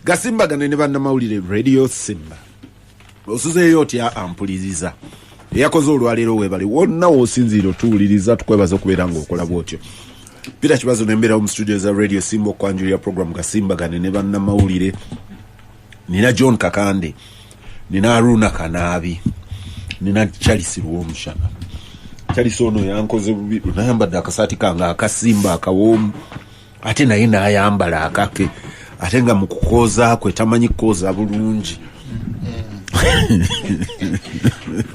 Gasimbagane ne bannamawulire, Radio Simba. Osuzeeyo otya ampuliriza eyakoze olwaleero? Weebale wonna woosinziire otuwuliriza, tukwebaza okubeera ng'okola bwotyo. Peter Kibazo nembeerawo mu studio za Radio Simba okwanjulira program Gasimbagane ne bannamawulire. Nina John Kakande, nina Aruna Kanaabi, nina Charles Lwomushana. Charles ono yankoze bubi, nayambadde akasaati kange akasimba akawoomu, ate naye n'ayambala akake, ate nga mu kukooza kwe tamanyi kukooza bulungi.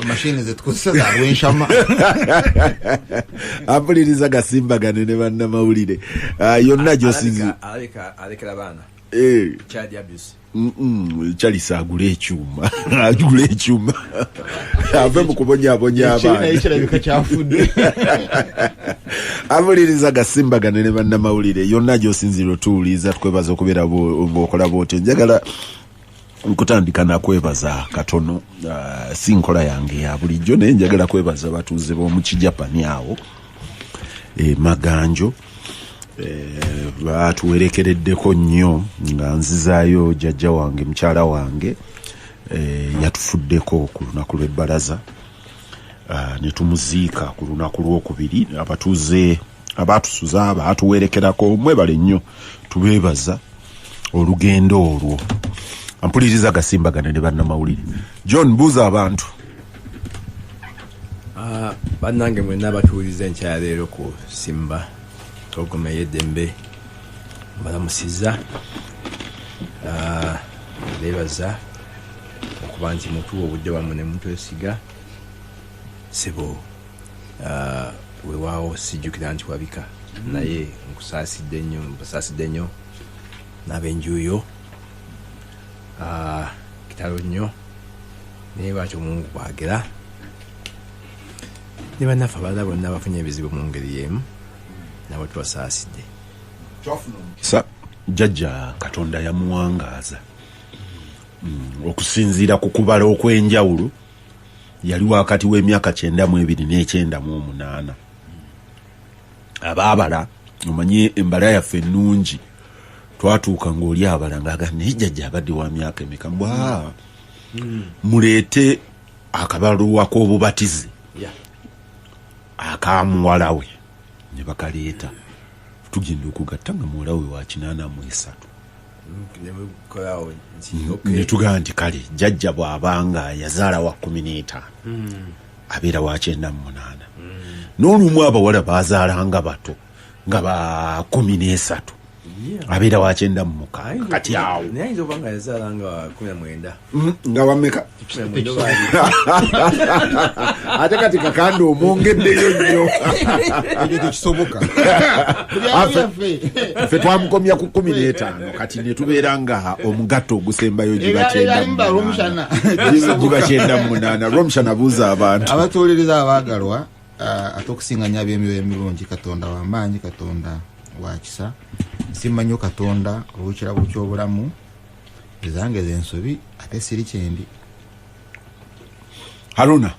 Mashini zetukozesa za rwenshama. Ampuliriza Gasimbagane ne bannamawulire. Ah, yonna gyosinzi Aleka alekera baana. Child abuse. Charles agule ekyuma, agule ekyuma ave mu kubonyaabonya Ekibi naye abaana. Kirabika kyafudde. Ampuliriza Gasimbagane ne bannamawulire, yonna gyosinzira otuwuliriza, tukwebaza okubeera ng'okola bwotyo. Njagala nkutandika nakwebaza katono. Si nkola yange ya bulijjo, naye njagala kwebaza batuuze b'omu Kijapani awo e Maganjo. Batuwerekereddeko nnyo nga nzizaayo jjajja wange, mukyala wange yatufuddeko ku lunaku lw'ebbalaza. Ne tumuziika ku lunaku lwokubiri. Abatuuze abatusuza, baatuwerekerako, mwebale nnyo, tubeebaza olugendo olwo. Ampuliriza Gasimbagane ne bannamawulire, John, buuza abantu. Ah, bannange mwenna abatuwuliriza enkya ya leero ku Simba program ey'eddembe, mbalamusiza. Ah, beebaza okuba nti mutuwa obudde bwammwe ne mutwesiga. Sebo, ah, weewaawo sijjukira nti wabika, naye nkusaasidde nnyo, mbasaasidde nnyo n'ab'enjuuyo. Ah, kitalo nnyo, naye lwaki omungu bwagera ne bannaffe abalala bonna bafunye ebizibu mu ngeri y'emu, nabo tubasaasidde. Sa jjajja Katonda yamuwangaaza. Okusinziira ku kubala okw'enjawulo yali wakati w'emyaka 92 n'e98. Abaabala, omanye embala yaffe ennungi, twatuuka ng'oli abala ngaaga, naye jjajja abadde wa myaka emeka? Mbwa muleete akabaluwa k'obubatize aka muwala we, ne bakaleeta. Tugenda okugatta nga muwala we wa 83. Nemukolawo nti okay. Ne tugamba nti kale jjajja bw'abanga yazaala wa 15, abeera wa 98. N'olumu abawala bazaalanga bato nga ba 13, abeera wa 96. Kati awo Naye ayinza okuba nga yazaala nga 19. Nga wameka? 19 oba. Ate kati Kakande omwongeddeyo nnyo. Ekyo tekisoboka. Ffe twamukomya ku 15, kati ne tubeera nga omugatto ogusembayo giba Ebyalimu Rwomushana. 98, giba 98. Rwomushana, buuza abantu. Abatuwuliriza abaagalwa, ate okusinganya abyemyoyo emirungi, Katonda wamaanyi, Katonda wakisa. Nsiima nnyo Katonda olw'ekirabo ky'obulamu. Ezange zensobi, ate siri kyendi. Haruna.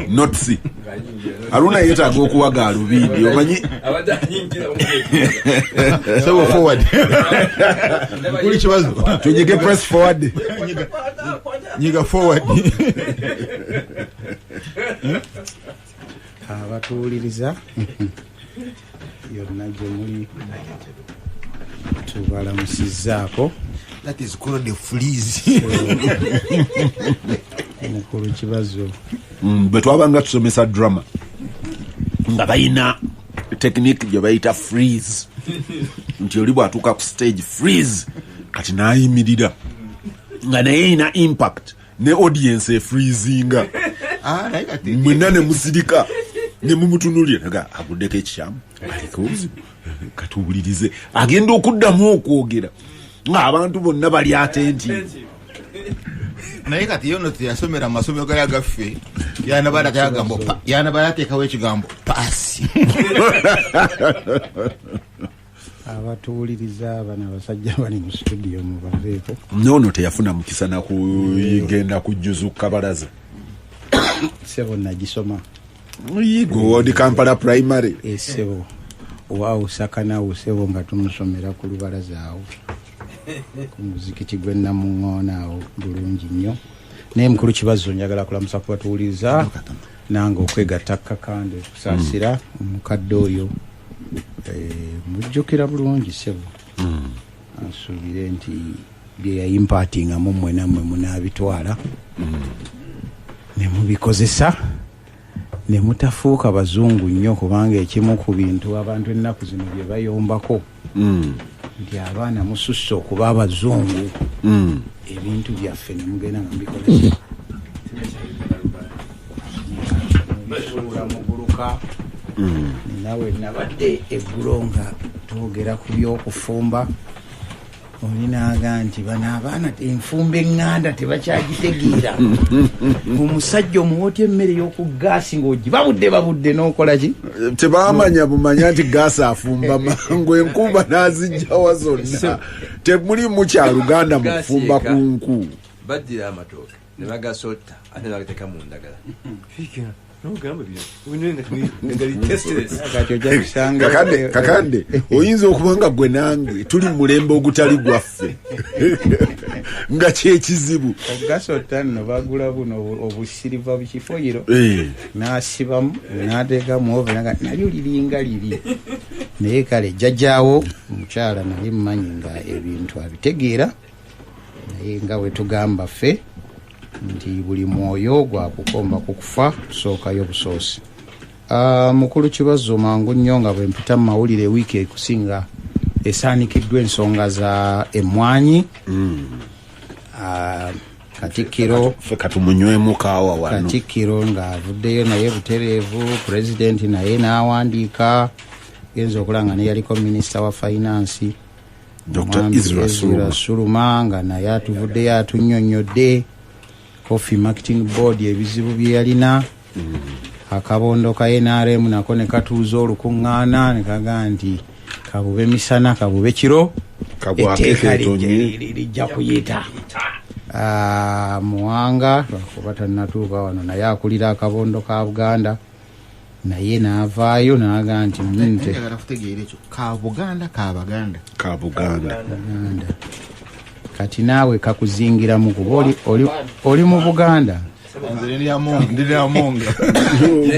Notsi Haruna yeetaaga okuwa gaalubindi, omanyi. Abadde ayingira. Sebo, forward kuli kibazo. Tunyige press forward. Nyiga forward. Abatuwuliriza yonna gye muli, tubalamusizzaako. That is called a freeze. Mukulu Kibazo. Bwe twabanga tusomesa drama nga balina technique gye bayita freeze, nti oli bw'atuuka ku stage, freeze, kati n'ayimirira nga naye erina impact ne audience efreezinga. Ah, naye kati mwenna ne musirika ne mumutunulira nga aguddeko ekikyamu, aleke obuzibu, katuwulirize agenda okuddamu okwogera ng'abantu bonna bali attentive. Naye kati yono teyasomera mu masomero gali agaffe, yanaba yateekawo ekigambo paasi. Abatuwuliriza, bano abasajja bali mu studio mubaveeko. Noono teyafuna mukisa nakugenda kujjuza kabalaza. Sebo, nagisoma. Yigo odi Kampala Primary. Esebo. Waawusakanawo sebo nga tumusomera ku lubalaza awo ku muzikiti gw'e Namuŋŋoona awo bulungi nnyo. Naye mukulu Kibazo, njagala kulamusa kubatuwuliriza nange okwegatta Kakande okusaasira omukadde oyo. Mujjukira bulungi sebo, ansuubire nti bye yayimpaatingamu mmwe nammwe munaabitwala ne mubikozesa ne mutafuuka bazungu nnyo, kubanga ekimu ku bintu abantu ennaku zino bye bayombako nti abaana mususse okuba abazungu, ebintu byaffe ne mugenda nga mubikozesa mubisuula muguluka. Nawe nabadde eggulo nga twogera ku byokufumba, olinaaga nti bano abaana enfumba eŋŋanda tebakyagitegeera. Omusajja omuwotya emmere y'oku gaasi ng'ogibabudde babudde n'okola ki? Tebamanya bumanya nti gaasi afumba mangu, enkumba n'azijjawa zonna. Temuli mukyaluganda mu Gaasi kufumba yekka. ku nku. Baddira amatooke ne bagasota ate ne bagateeka mu ndagala. Fiika, nogamba bino bino nga gali tasteless. Kati ojja kusanga Kakande oyinza okuba nga gwe nange tuli mu mulembe ogutali gwaffe nga kyekizibu. Ogasota nno bagula buno obusiriva bukifoyiro, n'asibamu n'ateeka mu oven, nga nalyo liringa liri. Naye kale jjajjaawo omukyala nali mmanyi nga ebintu abitegeera, naye nga bwe tugamba ffe nti buli mwoyo gwakukomba ku kufa kusookayo busoosi. Mukulu Kibazo, mangu nnyo nga bwe mpita mu mawulire, wiiki ekusinga esaanikiddwa ensonga za emmwanyi. Katikkiro Ffe katumunywemu kaawa wano. Katikkiro ng'avuddeyo naye butereevu, pulezidenti naye n'awandiika, genza okulaba nga neyaliko minisita wa finance Dr. Omwami Ezra Ezra Suruma. Suruma nga naye atuvuddeyo atunnyonnyodde Coffee Marketing Board ebizibu bye yalina. Akabondo ka NRM nako ne katuuza olukuŋŋaana ne kagaa nti kabube misana kabube kiro, Kagwake etteeka keetonye. lijja kuyita. Muwanga lwakuba tannatuuka wano, naye akulira akabondo ka Buganda naye n'avaayo n'agaa nti Njagala kutegeera ekyo ka Buganda ka Baganda. Ka Buganda. Buganda. Kati naawe kakuzingiramu kuba oli mu Buganda. Nze ndiramunga.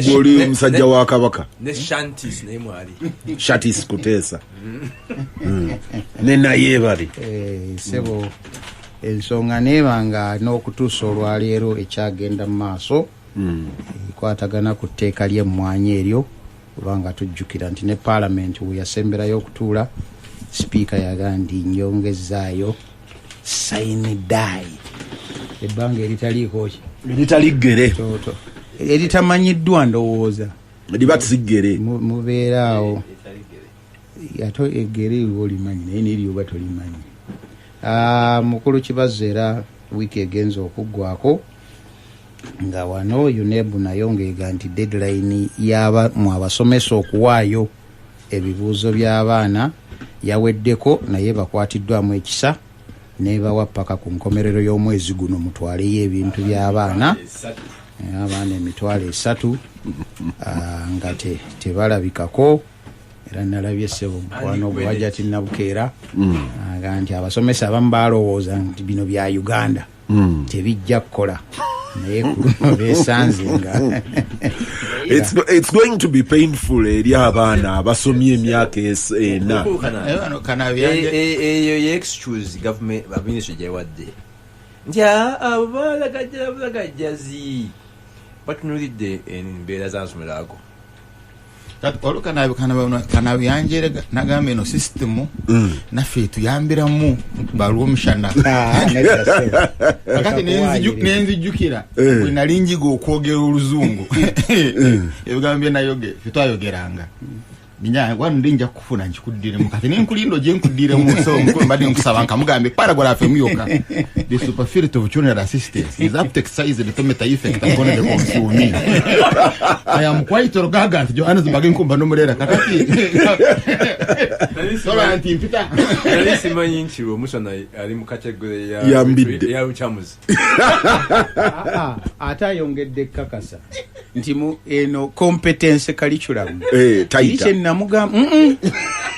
Gwe oli musajja wa Kabaka. Ne shantis naye mwali. Shatis Kuteesa ne Nayeebale. Sebo ensonga neeba nga n'okutuusa olwaleero ekyagenda mu maaso ekwatagana ku tteeka ly'emmwanyi eryo, kubanga tujjukira nti ne paalamenti we yasemberayo okutuula, sipiika yagaa nti nyongezaayo sine die ebbanga eritaliiko ki? Eritali ggere. Toto eritamanyiddwa ndowooza. Liba tiziggere. Mubeera awo ate eggere liba olimanyi naye neryoba tolimanyi. Mukulu Kibazo, era wiiki egenza okuggwako nga wano UNEB nayo ng'ega nti deadline yaba mu abasomesa okuwaayo ebibuuzo by'abaana yaweddeko, naye bakwatiddwamu ekisa nebawa paka ku nkomerero y'omwezi guno mutwaleyo ebintu by'abaana. Abaana 300,000 nga tebalabikako. Era nalabye ssebo mukwano gwe Hajati Nabukeera aga nti abasomesa abamu balowooza nti bino bya Uganda tebijja kukola, naye ku luno beesanze nga It's going to be painful eri abaana abasomye emyaka 4. Eyo ye excuse government ministry gyewadde nti abo balagajjala bulagajjazi, batunulidde embeera z'amasomero ago. Kati olwo Kanabi nagamba eno sisitemu naffe tuyambiramu balwomushana. Nedda ssebo. Kakati nenzijukira bwe nali njiga okwogera oluzungu, ebigambo bye nayoge ffe twayogeranga. Wano ndi nja kufuna nkikuddiremu, kati nenkulinda ogye nkuddiremu. So mukulu mbadde nkusaba nkamugambe paragraph emu yokka: the superfluity of children assistance is apt to exercise the tomato effect upon the consumer. I am quite orugaga nti Johannesburg nkumba n'omurera kakati sola nti mpita. Nali simanyi nti omusana ali mu category ya Ya mbidde. Ya bukyamuzi. Ate ayongedde kakasa nti mu eno competence curriculum Taita. kiri. Namugamba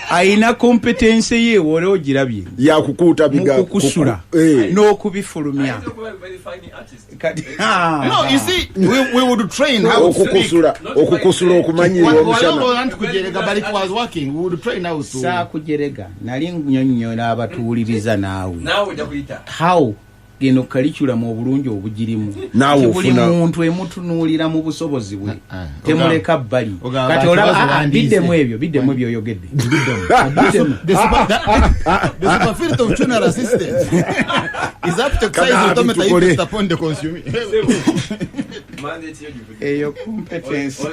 ayina competence ye wole ogirabye yakukuuta biga mukukusula n'okubifulumya. No, you see, we would train how to speak. Okukusula okumanyira omushana. But it was working. We would train how to. Saakujerega nali nnyonnyola abatuwuliriza naawe. How geno curriculum obulungi obugirimu. Buli muntu emutunuulira mu busobozi bwe. Temuleka bbali. Kati olaba biddemu ebyo byoyogedde. The superfluity of tuner assistance is up to size automatic effect upon the consumer. Eyo competence.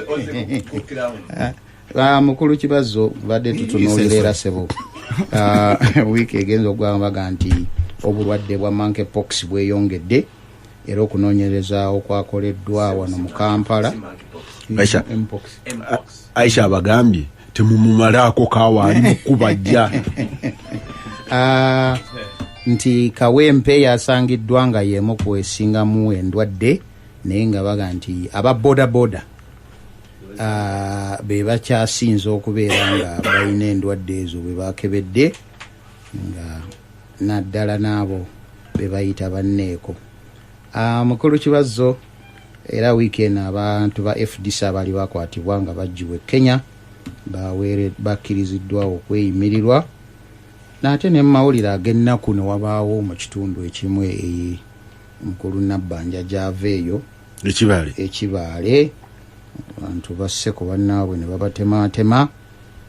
Mukulu Kibazo badde tutunuulira era ssebo. Wiiki egenza okugamba nti obulwadde bwa monkeypox bweyongedde era okunoonyereza okwakoleddwa wano mu Kampala. Aisha abagambye temumumalaako kaawa ali mukubajja. Nti Kawempe yasangiddwa nga y'emu ku esingamu endwadde, naye nga baga nti aba boda boda be bakyasinze okubeera nga balina endwadde ezo bwe bakebedde, nga naddala n'abo be bayita banneeko. Mukulu Kibazo era wiiki eno abantu ba FDC abaali bakwatibwa nga baggyibwa e Kenya bakkiriziddwa okweyimirirwa. N'ate ne mu mawulire ag'ennaku ne wabaawo mu kitundu ekimu mukulu Nabbanja gy'ava eyo Ekibaale, abantu basse ku bannaabwe ne babatemaatema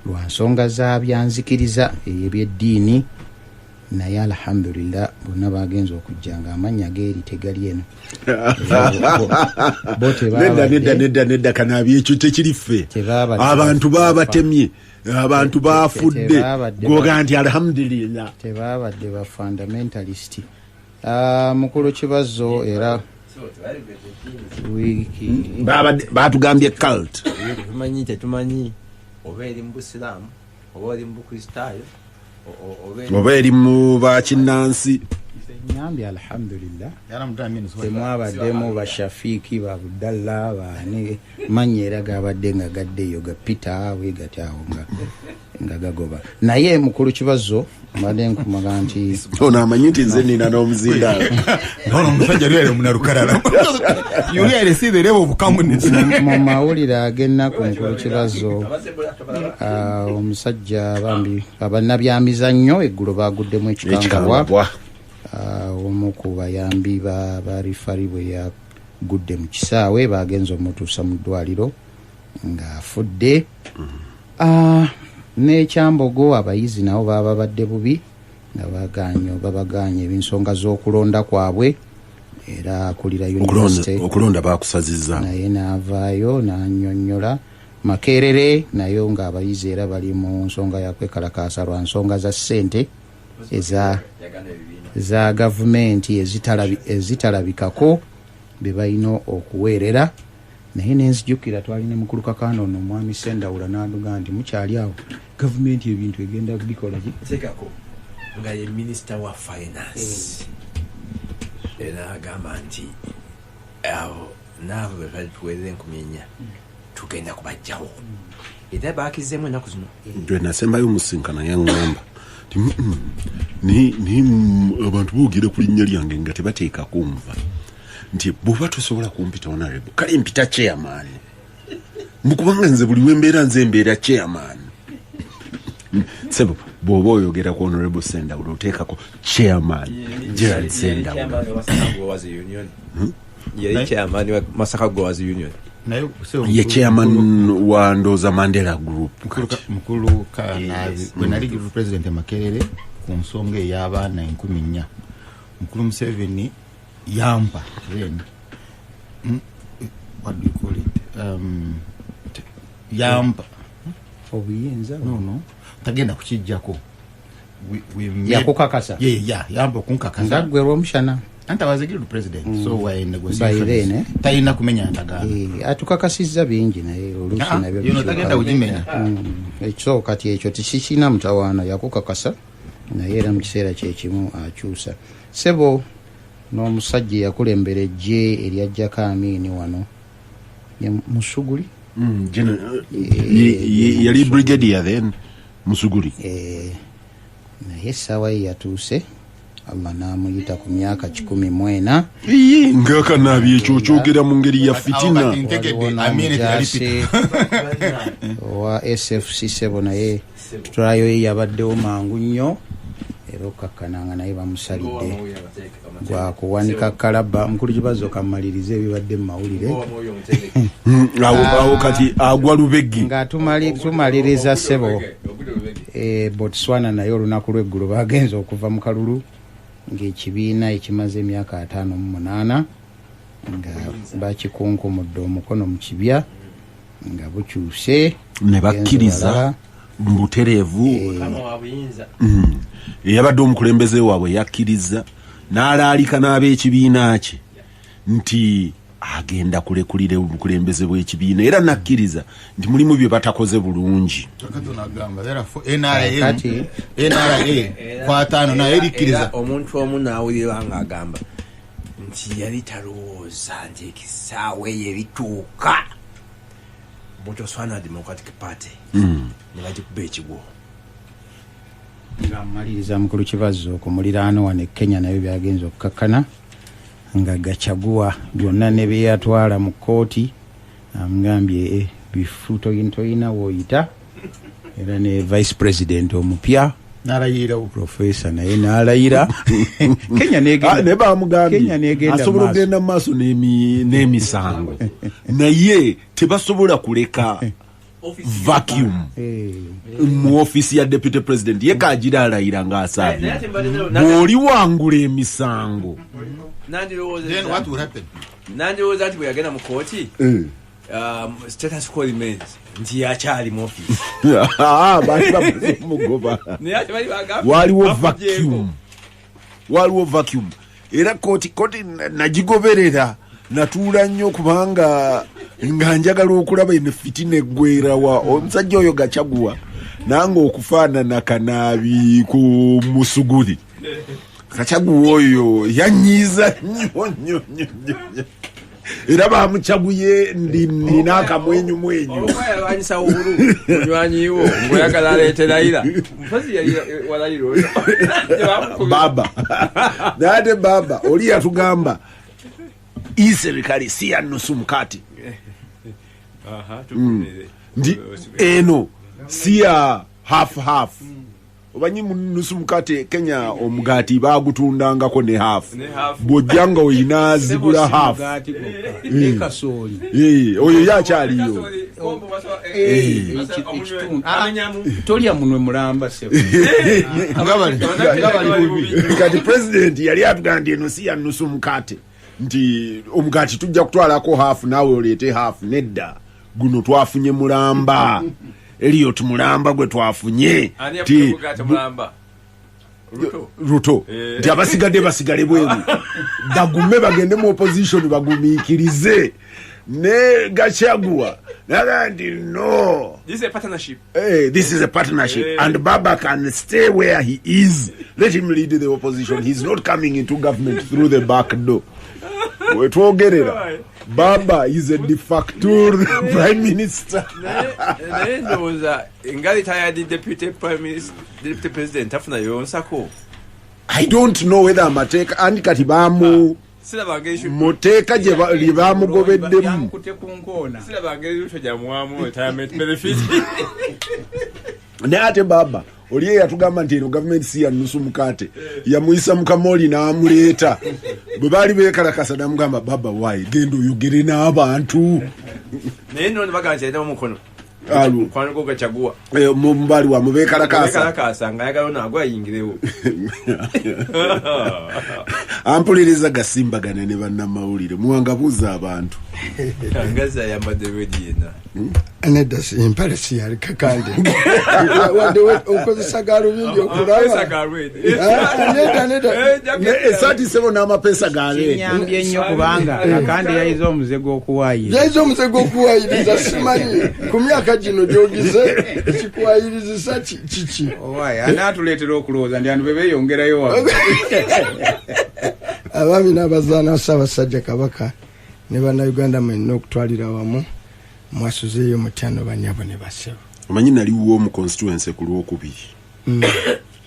lwa nsonga za byanzikiriza eby'eddiini. Naye alhamdulillah bonna bagenze okujja nga amannya geeri tegali eno. Nedda kanaabi ekyo tekiri ffe. Abantu babatemye, abantu bafudde, gwoga nti alhamdulillah. Tebabadde ba fundamentalist. Mukulu Kibazo era wiiki batugambye cult. Tumanyi tetumanyi oba eri mu Busiraamu oba eri mu Bukristaayo oba eri mu bakinnansi. Nyambi alhamdulillah temwabaddemu bashafiiki ba Abdallah baani mannya era gabadde nga gaddeeyo ga Peter weegati awo nga gagoba. Naye mukulu Kibazo mbadde nkumaga nti ono amanyi nti nze nina n'omuzindaalo. Ono omusajja yali ali munalukalala. You really see the level of calmness. Mu mawulire ag'ennaku mukulu Kibazo omusajja bambi abannabyamizannyo eggulo baguddemu ekikangabwa. Omu ku bayambi ba rifari bwe yagudde mu kisaawe bagenze omutuusa mu ddwaliro ng'afudde. N'ekyambogo abayizi nabo baba badde bubi nga babagaanye ebensonga z'okulonda kwabwe, era akulira university okulonda bakusazizza naye n'avaayo n'annyonnyola. Makerere nayo ng'abayizi era bali mu nsonga ya kwekalakaasa lwa nsonga za ssente eza gavumenti ezitalabikako be balina okuweerera. Naye nenzijukira twalina mukulu Kakanda ono omwami Sendawula n'aduga nti mukyali awo gavumenti ebintu egenda bikola ki tekako nga ye minisita wa finance era agamba nti abo naabo be balituweerera 4,000 tugenda kubajjawo. Era bakizeemu ennaku zino. Nze nasembayo omusinkana yaŋŋamba ni abantu boogera ku linnya lyange nga tebateekako nva nti bw'oba tosobola kumpita honorable kale mpita chairman, mukubanga nze buli wembeera nze mbeera chairman. Sebo bw'oba oyogera ku honorable Sendawula oteekako chairman Gerald Sendawula. Yali chairman wa Masaka Growers Union. Ye chairman wa Ndoza Mandela Group. Mukulu Kanaabi bwe nali president Makerere ku nsonga ey'abaana 4,000 mukulu Museveni yampa then what do you call it yampa obuyinza no tagenda kukijjako. Yakukakasa yamba okunkakasa nga ggwe Rwomushana. Anta was a good president, so we're in negotiations. Talina kumenya ndagaano. Atukakasizza bingi naye oluusi nabyo bino tagenda kugimenya. Ekyo kati ekyo tekikirina mutawaana, yakukakasa naye era mu kiseera kyekimu akyusa. Ssebo n'omusajja eyakulembera eggye eryajjako Amiini wano ye Musuguli Yali brigadier then Musuguri. Naye essaawa ye yatuuse, Allah n'amuyita ku myaka 104. Iye, ngakanabi ekyo kyogera mu ngeri ya fitina. Awo kati ntegedde, Waliwo Amini teyali n'omujaasi owa SFC sebo, naye tutulayo ye yabaddewo mangu nnyo era okukakkananga naye bamusalidde gwakuwanika kalaba. Mukulu Kibazo, kamalirize ebibadde mu mawulire. Awo kati agwa lubegi. Nga tumaliriza ssebo, Botswana naye olunaku lw'eggulo bagenze okuva mu kalulu ng'ekibiina ekimaze emyaka 58 nga bakikunkumudde omukono mu kibya nga bukyuse ne bakkiriza mu butereevu. Eyabadde omukulembeze waabwe yakkiriza n'alaalika n'ab'ekibiina kye nti agenda kulekulira obukulembeze bw'ekibiina, era nakkiriza nti mulimu bye batakoze bulungi. Katonagamba, therefore, NRA, Kati- NRA kwataano naye erikkiriza. Omuntu omu n'awulirwa ng'agamba nti yali talowooza nti ekisaawe eyo erituuka Botswana Democratic Party ne bagikuba ekigwo. Nga mmaliriza, mukulu Kibazo, ku muliraano wano e Kenya nayo byagenza okukakkana nga Gachagua byonna ne byeyatwala mu kkooti amugambye bifu toyina wooyita, era ne vice president omupya n'alayirawo profesa naye n'alayira. Kenya negenda Ne bamugambye Kenya negenda asobola maaso. okugenda mu maaso n'emisango, naye tebasobola kuleka vacuum mu ofiisi ya deputy president. Ye kagira alayira ng'asaabira bw'oli wangula emisango. Then what will happen? Nandirowooza nti bwe yagenda mu kooti, status quo remains, nti yakyali mu office. Ah, baali bamaze omugoba. Naye ate bali bagambye Waliwo bakugyeko. vacuum, waliwo vacuum, era kooti nagigoberera, natuula nnyo kubanga nga njagala okulaba eno fitina eggwerawa. Omusajja oyo Gachagua nange okufaanana kanaabi ku Musuguri, Gachagua oyo yanyiiza nnyo nnyo nnyo nnyo nnyo. Era bamucaguye ndi nina akamwenyumwenyu. Olwokuba yalwanyisa Uhuru munywanyiwo, ngaoyagala aleete Raila, mukozi yali walayira oyo. Baba, naye ate baba oli yatugamba hii serikali si ya nusu mkate, nti eno si ya half half. Obanyi mu nusu mukate Kenya omugaati bagutundangako ne half. Ne half. Bw'ojja nga oyina zigula half. Mugaati gwokka ne kasooli. Oyo yakyaliyo. Ekitundu. Tolya munwe mulamba sebo. Nga bali bubi. Kati president yali atugamba nti eno si ya nusu mukate, nti omugaati tujja kutwalako half naawe oleete half. Nedda, guno twafunye mulamba, Eliot mulamba gwe twafunye. Ti Ruto nti abasigadde basigale bweru, bagume bagende mu opposition bagumiikirize. Ne Gachagua naga nti no. This is a partnership. Hey, this is a partnership, and Baba can stay where he is. Let him lead the opposition. He's not coming into government through the back door. Wetwogerera, Baba is a de facto prime minister. Naye ndowooza nga retired deputy prime minister, deputy president tafuna yonsako. I don't know whether amateeka andi kati bamu Siraba ngeri muteeka lye bamugobeddemu. Yamukute ku nkoona. Siraba ngeri Ruto gyamuwamu retirement benefit. Naye ate baba oli ye yatugamba nti eno gavumenti si ya nusu mukate, yamuyisa mukamoli n'amuleeta bwe baali beekalakasa, namugamba, "Baba wayi, genda oyogere n'abantu." Naye nno ne bagamba nti alinamu omukono. Alo. Mukwano gwo Gachagua. Mumbali wa mubeekalakasa. Bekalakasa nga ayagala ono agwe ayingirewo. Ampuliriza gasimbagane ne bannamawulire, Muwanga, buuza abantu. Ngazi ayambadde red yenna. Nedda, empale siyalika kandi wadde okozesa galubindi okulaba. Ah, nedda, nedda. Esaati sebo n'amapeesa galeeta. Kinyambye nnyo kubanga Kakandi yayize omuze gw'okuwaayira. Yayiza omuze gw'okuwayiriza, simanyi ku myaka gino gyogize kikuwayirizisa kiki? Owaaye anaatuleetera okulowooza nti antu bebeeyongerayo waggulu. Abaami n'abazaana, Ssaabasajja Kabaka ne Bannayuganda mwenna okutwalira wamu, Mwasuzeeyo mutyano banyabo ne basebo. Omanyi naliwo mu constituency ku lwokubiri.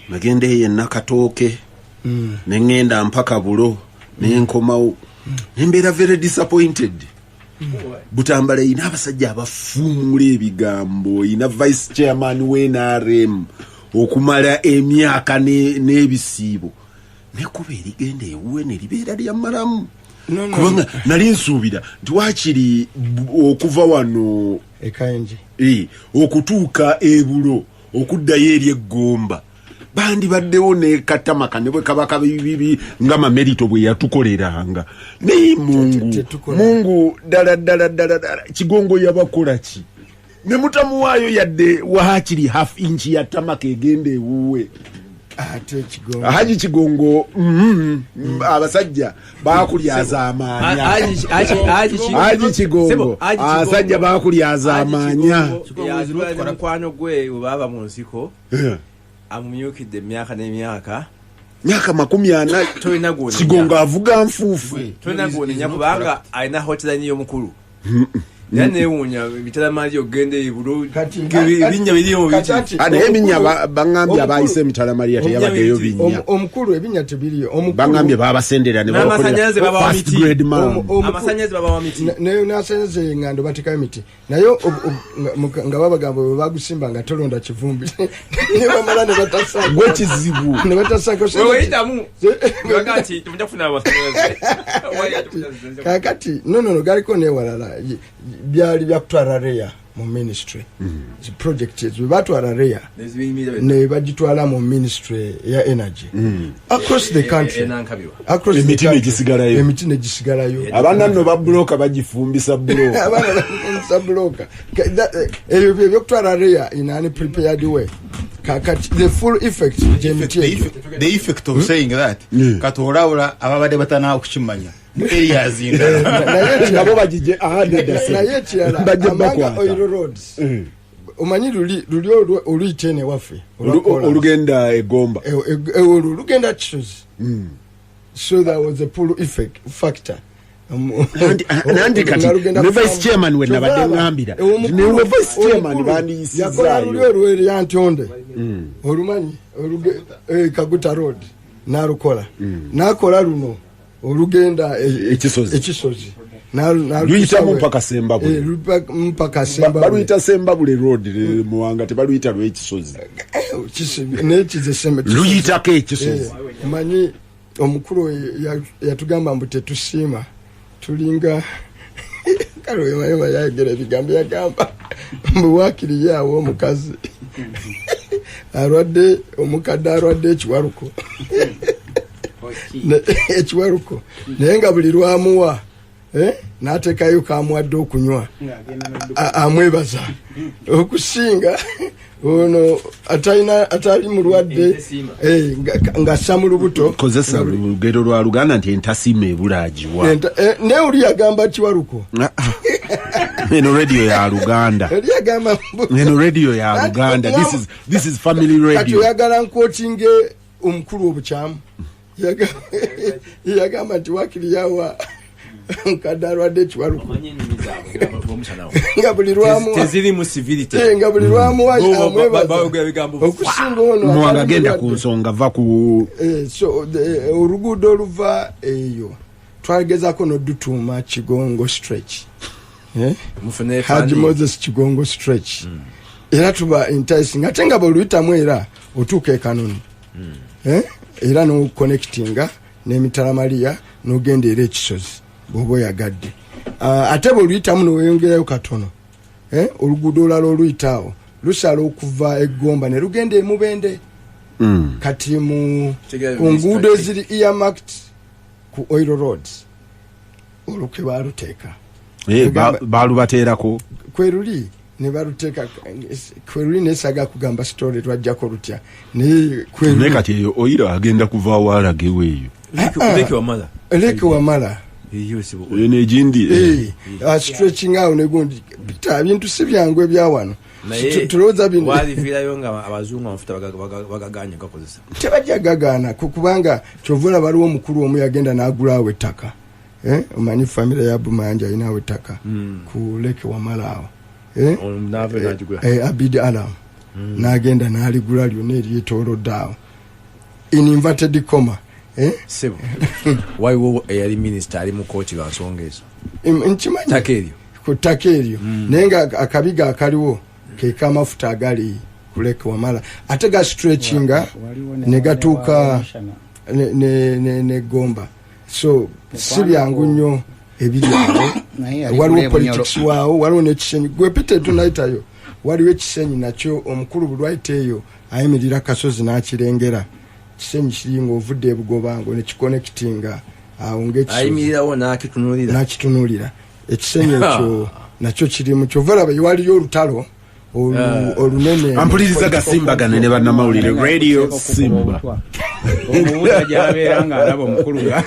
Nagenda eyo enakatooke, neŋŋenda mpaka Bulo, nenkomawo, nembeera very disappointed. Butambala erina abasajja abafuumula ebigambo, erina vice chairman w'NRM okumala emyaka n'ebisiibo, nekuba erigenda ewuwe neribeera lya malamu. No, no. Kubanga nali nsuubira nti wakiri okuva wano Ekayenje okutuuka ebulo, okuddayo eri eggomba, bandibaddewo nekatamaka ne bwe kaba kabibibi nga Mamerito bwe yatukoleranga. Naye Mungu, Tetukola. Mungu ddala ddala ddala ddala, Kigongo yabakola ki ne mutamuwaayo yadde waakiri half inch ya tamaka egenda ewuwe? Ate Kigongo Haji Kigongo, abasajja bakulyaza amaanya. Haji Kigongo, abasajja bakulyaza amaanya. Yatwala mukwano gwe bwe baaba mu nsiko, amumyukidde emyaka n'emyaka. Myaka 40. Tolina gwonenya. Kigongo avuga nfuufu. Tolina gwonenya kubanga alina hotline y'omukulu. Era newuunya Mitalamali ogenda ebulo, ebinnya birimu Kati biki. Ah, naye ebinnya baŋŋambye abayise Emitalamaliya teyabaddeyo binnya. Omukulu ebinnya tebiriyo. Omukulu Baŋŋambye babasendera ne N'amasannyalaze babakolera babawa fast miti. grade man. Amasannyalaze babawa miti. Nasanyaze engando batekayo miti, naye nga babagamba bwe bagusimba nga tolonda kivumbi, ne bamala ne batasa Gwe kizibu. ne batasako. Weyitamu baga nti temujja kufuna amasannyalaze. Kakati no, galiko newalala. Byali byakutwala REA mu ministry. Zi project ezo bwe batwala REA ne bagitwala mu ministry ya energy across the country, Enankabirwa. across the Emiti country. negisigalayo. Emiti negisigalayo. Abaana nno babuloka bagifumbisa buloka. Abaana bafumbisa buloka. Ebyo bye byokutwala REA in an prepared way. Kakati the full effect gyemiti egyo. The effect of saying that, kati olabula ababadde batana okukimanya mu areas endala. Naye ekirala- Nabo bagije ahadde. Naye ekirala, Bajje amanga bakwata. oil roads, omanyi luli oluyita eno ewaffe olwa Kolas. Olugenda egomba. Olwo lugenda Kisozi, so there was a pull effect factor. Nanti kati Nga lugenda ne vice kufamu. chairman we nabadde Kyova ŋŋambira. olaba, Ne vice chairman omukulu bandiyisizaayo. yakola luli olweryantonde, olumanyi Kaguta Road, n'alukola, n'akola luno olugenda Ekisozi. Ekisozi. Luyitamu mpaka Sembabule. Mpaka Sembabule. Baluyita Sembabule Road, Muwanga, tebaluyita lw'Ekisozi. Nekize Sembe. Luyitako Ekisozi. Manyi omukulu oyo yatugamba mbu tetusiima, tulinga kale oyo yayogera ebigambo, yagamba mbu waakiri yaawo omukazi alwadde, omukadde alwadde ekiwaluko, ekiwaluko, naye nga buli lwamuwa, n'ateekayo kamuwadde okunywa, amwebaza okusinga ono atalina, atali mulwadde. Entasiima. Ng'assa mu lubuto. Kozesa lugero lwa Luganda nti entasiima ebulaagiwa. Naye oli yagamba kiwaluko. Eno radio ya Luganda. Oli yagamba Eno radio ya Luganda. This is family Kati radio. oyagala nquotinge omukulu obukyamu. Yagamba nti wakiri yawa mukadde alwadde ekiwaluko Omanyi ennimi zaabwe bomusanawo nga buli lwamuwa tezirimu civility. Nga buli lwamuwa Bo amwebaza bayogera ebigambo okusinga ono Muwanga, atali genda mulwadde. ku nsonga, va ku So oluguudo oluva eyo twagezako nodutuuma Kigongo stretch, eh? Mufune Haji funding. Moses Kigongo stretch. Era tuba enticing, ate nga bwoluyitamu era otuuka ekanoni, eh? Era noconnectinga n'Emitalamaliya n'ogenda era Ekisozi bw'oba oyagadde. Ate bwoluyitamu neweyongerayo katono, eh? Oluguudo olulala oluyitaawo lusala okuva Eggomba ne lugenda Emubende. Kati mu Tegera ku nguudo ministry. eziri earmarked ku oil roads, olwo kwe baluteeka. Balubateerako. Kweruli ne baluteeka kweruli, nesaga kugamba story twajjako lutya, naye kweruli. Naye kati eyo oil agenda kuva walagewo eyo? Leke Wamala. Lake Wamala. Eyo sibo. Eno egindi. Stretching awo negundi bita bintu si byangu ebyawano. Naye Tulowooza bino waliviirayo nga abazungu amafuta bagaganye gakozesa. Tebajja gagaana, kubanga kyova olaba waliwo omukulu omu yagenda n'agulaawo ettaka. Omanyi famire ya Bumanja alinawo ettaka ku Lake Wamala awo. Abid Alam n'agenda n'aligula lyonna eryetoolodde awo, in inverted comma. Sebo, waliwo eyali minisita ali mu kooti lwa nsonga ezo. Nkimanyi. Ttaka eryo. Ku ttaka eryo, naye nga akabiga akaliwo ke kamafuta agali ku Lake Wamala, ate ga stretchinga ne gatuuka ne Gomba, so si byangu nnyo ebiri awo. Waliwo politics waawo, waliwo n'ekisenyi gwe Peter tunayitayo, waliwo ekisenyi nakyo omukulu bulwayita eyo ayimirira kasozi n'akirengera. Kisenyi kiri ng'ovudde ebugobango nekiconnectinga awo ng'ekisozi. Ayimirirawo n'akitunuulira. N'akitunuulira ekisenyi ekyo nakyo kirimu. Kyova olaba waliyo olutalo olunene. Ampuliriza, gasimbagane ne bannamawulire Radio Simba. Omubuuza gyabeera ng'alaba omukulu nga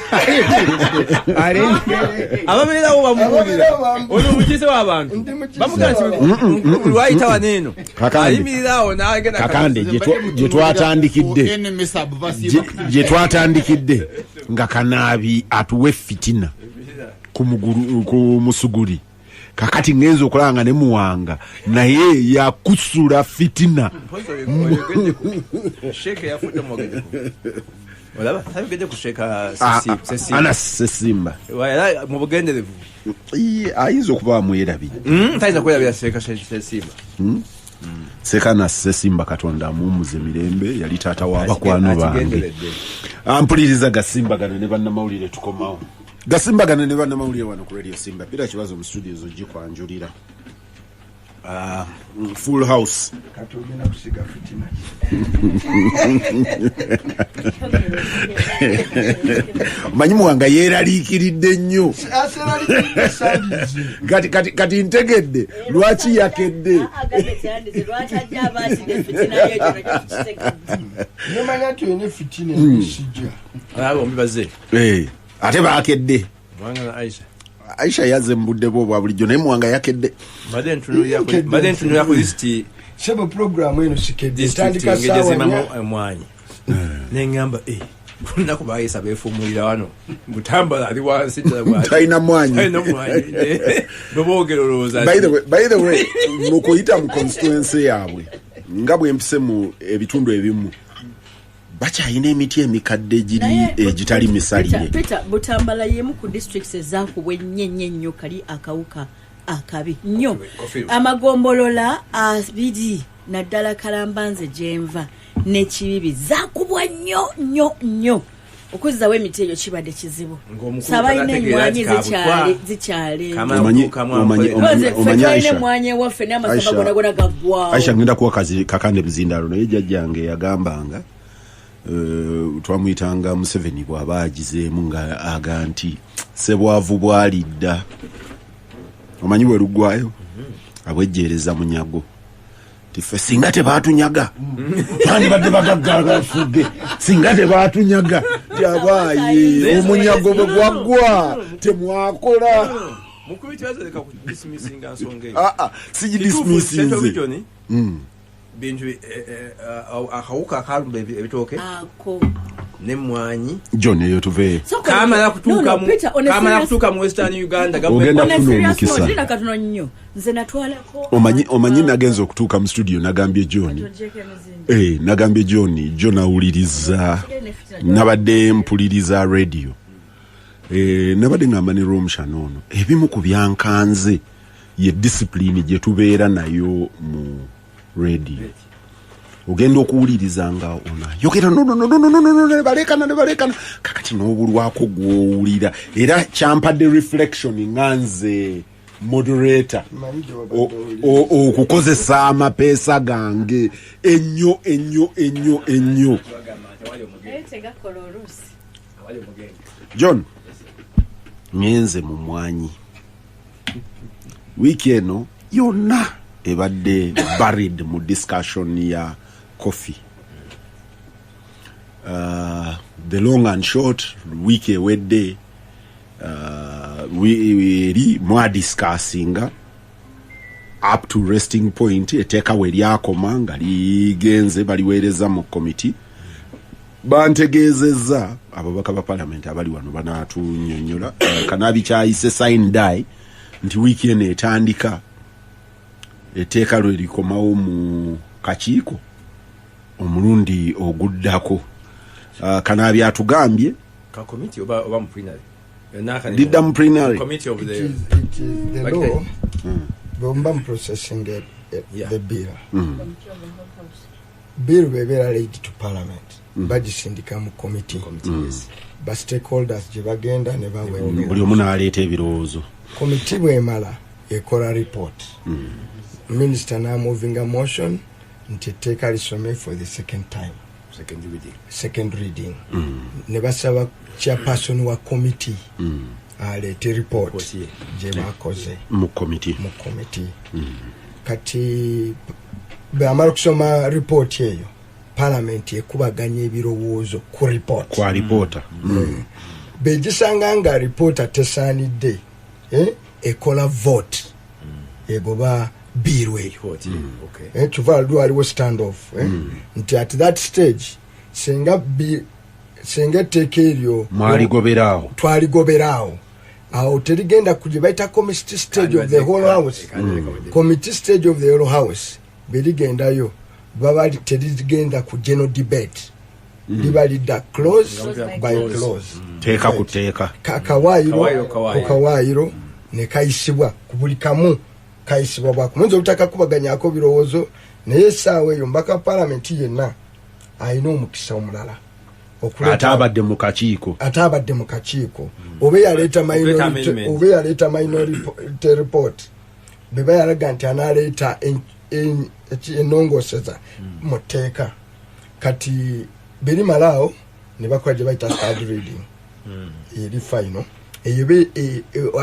Ababeerawo bamubuulira. Ono mukiise w'abantu bamugamba nti lwayita wano eno Kakande. ayimirirawo n'agenda. Kakande, gye twatandikidde gye twatandikidde nga Kanaabi atuwa fitina ku mugulu ku musuguli, kakati ngenza okulaba nga ne Muwanga naye yakusula fitina. Sheeke yafudde, mwogedeko, olaba tayogedde ku Sheeka. Anas Sesimba. Era mu bugenderevu. Ayinza okuba amwerabidde. Tayinza kwerabira Sheeka Sesimba. Seeka Anas Sesimba, Katonda amuwummuze mirembe, yali taata w'abakwano bange. Akigenderedde. Ampuliriza, gasimbagane ne bannamawulire, tukomawo. Gasimbagane ne bannamawulire wano ku Radio Simba. Pira Kibazo mu studios ogikwanjulira. Full house. Kati ogenda kusiga fitina. Omanyi Muwanga yeeraliikiridde nnyo. Kati ntegedde lwaki yakedde. Lwaki ajja abaasida efitina yeekyo nakyo tukitegedde. Nemanya nti olina efitina ebisijja. Abo bombi bazze. Ate bakedde. Muwanga na Aisha. Aisha yazze mu budde bwe obwa bulijjo, naye Muwanga yakedde. Mbadde ntunulira ku lisiti. Sebo, puroguramu eno sikedde. Disitulikiti Etandika engeri saawa gyezimamu 4. emwanyi, neŋŋamba olunaku bayisa beefuumulira wano Butambala ali wansi ddala bw'ati. Talina mwanyi. Talina mwanyi, bwe boogera olowooza By the way, mu kuyita mu constituency yaabwe, nga bwe mpise mu ebitundu ebimu, bakyalina emiti emikadde egiri egitali misalire. Peter, Butambala yemu ku districts ezakubwa ennyo ennyo ennyo kali akawuka akabi nnyo. Coffee. Amagombolola abiri, naddala Kalambanze gyenva n'ekibibi, zakubwa nnyo nnyo nnyo. Okuzzawo emiti egyo kibadde kizibu. Ng'omukulu Sabalina tanategeera emmwanyi nti kabutwa. zikyali. Omanyi Ffe tulina Aisha. emmwanyi ewaffe n'amasamba Aisha. gona gona gaggwawo. Aisha, ngenda kuwa kazi Kakande muzindalo, naye jjajjange yagambanga, twamuyitanga Museveni, bw'aba agizeemu nga aga nti sebwavu bwalidda, omanyi bwe luggwayo abwejjeereza munyago, tiffe singa tebatunyaga twandibadde bagagga bafudde, singa tebatunyaga tyabaaye omunyago bwe gwaggwa temwakola. Mukulu Kibazo, leka kudismissinga nsonga eyo. Ah, ah, sigidismissinze. Region bintu akawuka akalumba ebitooke Ako n'emmwanyi. John, eyo tuveeyo. Kamala kutuuka kamala kutuuka mu Western Uganda. Ogenda kufuna omukisa. Olina katono nnyo, nze natwalako. Omanyi nagenza okutuuka mu studio, nagambye John, Togyeko emizinda. Nagambye John, jo nawuliriza, nabadde mpuliriza radio, nabadde ngamba ne Romushana ono, ebimu ku byankanze ye discipline gye tubeera nayo mu radio. Ogenda okuwuliriza nga ono ayogera, no, no, no, no, no, no, no, no, ne balekana, ne balekana, kakati n'obulwako gw'owulira. Era kyampadde reflection nga nze moderator Manyi gye wabadde owuliriza. okukozesa amapeesa gange ennyo ennyo ennyo ennyo. Naye tegakola oluusi. John, ngenze mu mwanyi wiiki eno yonna ebadde buried mu discussion ya coffee. The long and short, wiiki ewedde eri mwadiscussinga up to resting point, etteeka we lyakoma nga ligenze baliweereza mu committee. Bantegeezezza ababaka ba palamenti abali wano banaatunyonyola. Kanaabi kyayise sine die nti wiiki eno etandika etteeka lwe likomawo mu kakiiko omulundi oguddako. Kanaabi atugambye Ka committee oba mu plenary? Lidda mu plenary. Committee of It the is the Like law. Bwemba mu processing the bill, bill bwebeera laid to parliament, bagisindika mu committee. Committee, yes. Ba stakeholders gye bagenda ne bawa Buli omu n'aleeta ebirowoozo. Committee bwemala ekola report, minister namovinga motion nti etteeka lisome for the second time. Second reading. Second reading, ne basaba chairperson wa committee aleete report Report ye. gye bakoze mu committee. Mu committee. Kati bwamala okusoma report eyo, parliament ekubaganya ebirowoozo ku report. Kwa ripoota. Begisanga nga ripoota tesaanidde, ekola vote egoba bill eyo. Report, okay. Kyova lwa waliwo stand off, nti at that stage senga etteeka eryo Mwaligoberaawo. Twaligoberaawo. Awo terigenda ku gye bayita committee stage of the whole house. Committee stage of the whole house berigendayo, baba terigenda ku general debate, liba lidda clause by clause. Teeka ku teeka. Kawaayiro. Kawaayiro, kawaayiro. Ku kawaayiro ne kayisibwa ku buli kamu, kayisibwa bwako muyinza obutakakubaganyako birowoozo, naye essaawa eyo mbaka palamenti yenna alina omukisa omulala Ate abadde mu kakiiko. Ate abadde mu kakiiko oba eyaleeta Okuleeta amendment. Oba eyaleeta minority report, bwe yalaga nti analeeta ennongooseza mu tteeka. Kati berimalaawo ne bakola gye bayita third reading, eri final eyo be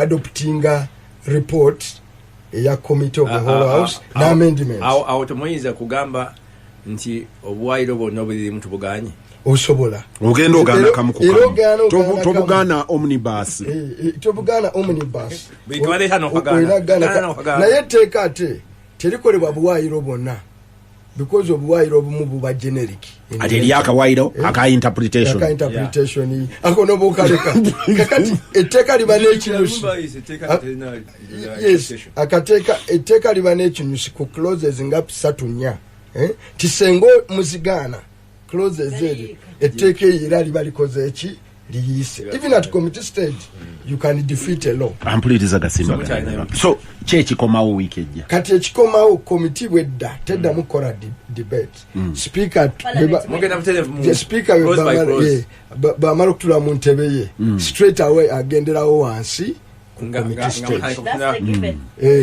adoptinga report eya committee of the whole house n'amendment. Awo temuyinza kugamba nti obuwaayiro bwonna obulirimu tubuganye? Osobola. Ogenda ogaana kamu ku Era kamu. ogaana kamu. Tobugaana omnibus. Tobugaana omnibus. Buli kibaleeta n'okagaana. Olina kugaana Gaana n'okagaana. Naye etteeka ate terikolebwa buwaayiro bwonna, because obuwaayiro obumu buba generic. Ate eri akawaayiro aka interpretation. Aka interpretation ako nobukaleka. Kakati etteeka liba n'ekinyusi. Yes, akateeka etteeka liba n'ekinyusi ku clauses nga 3 4, eh? Tisenga muzigaana clauses eryo, etteeka eyo era liba likoze eki? Liyise. Even at committee stage you can defeat a law. Ampuliriza gasimba. So, mukyalina- So kyekikomawo wiiki ejja? Kati ekikomawo, komiti bwedda teddamu kukola debate. Speaker Mugenda butereevu mu The speaker clause by clause. bwamala okutula mu ntebe ye, straight away agenderawo wansi ku committee nga stage. mutandika okufuna That's the given.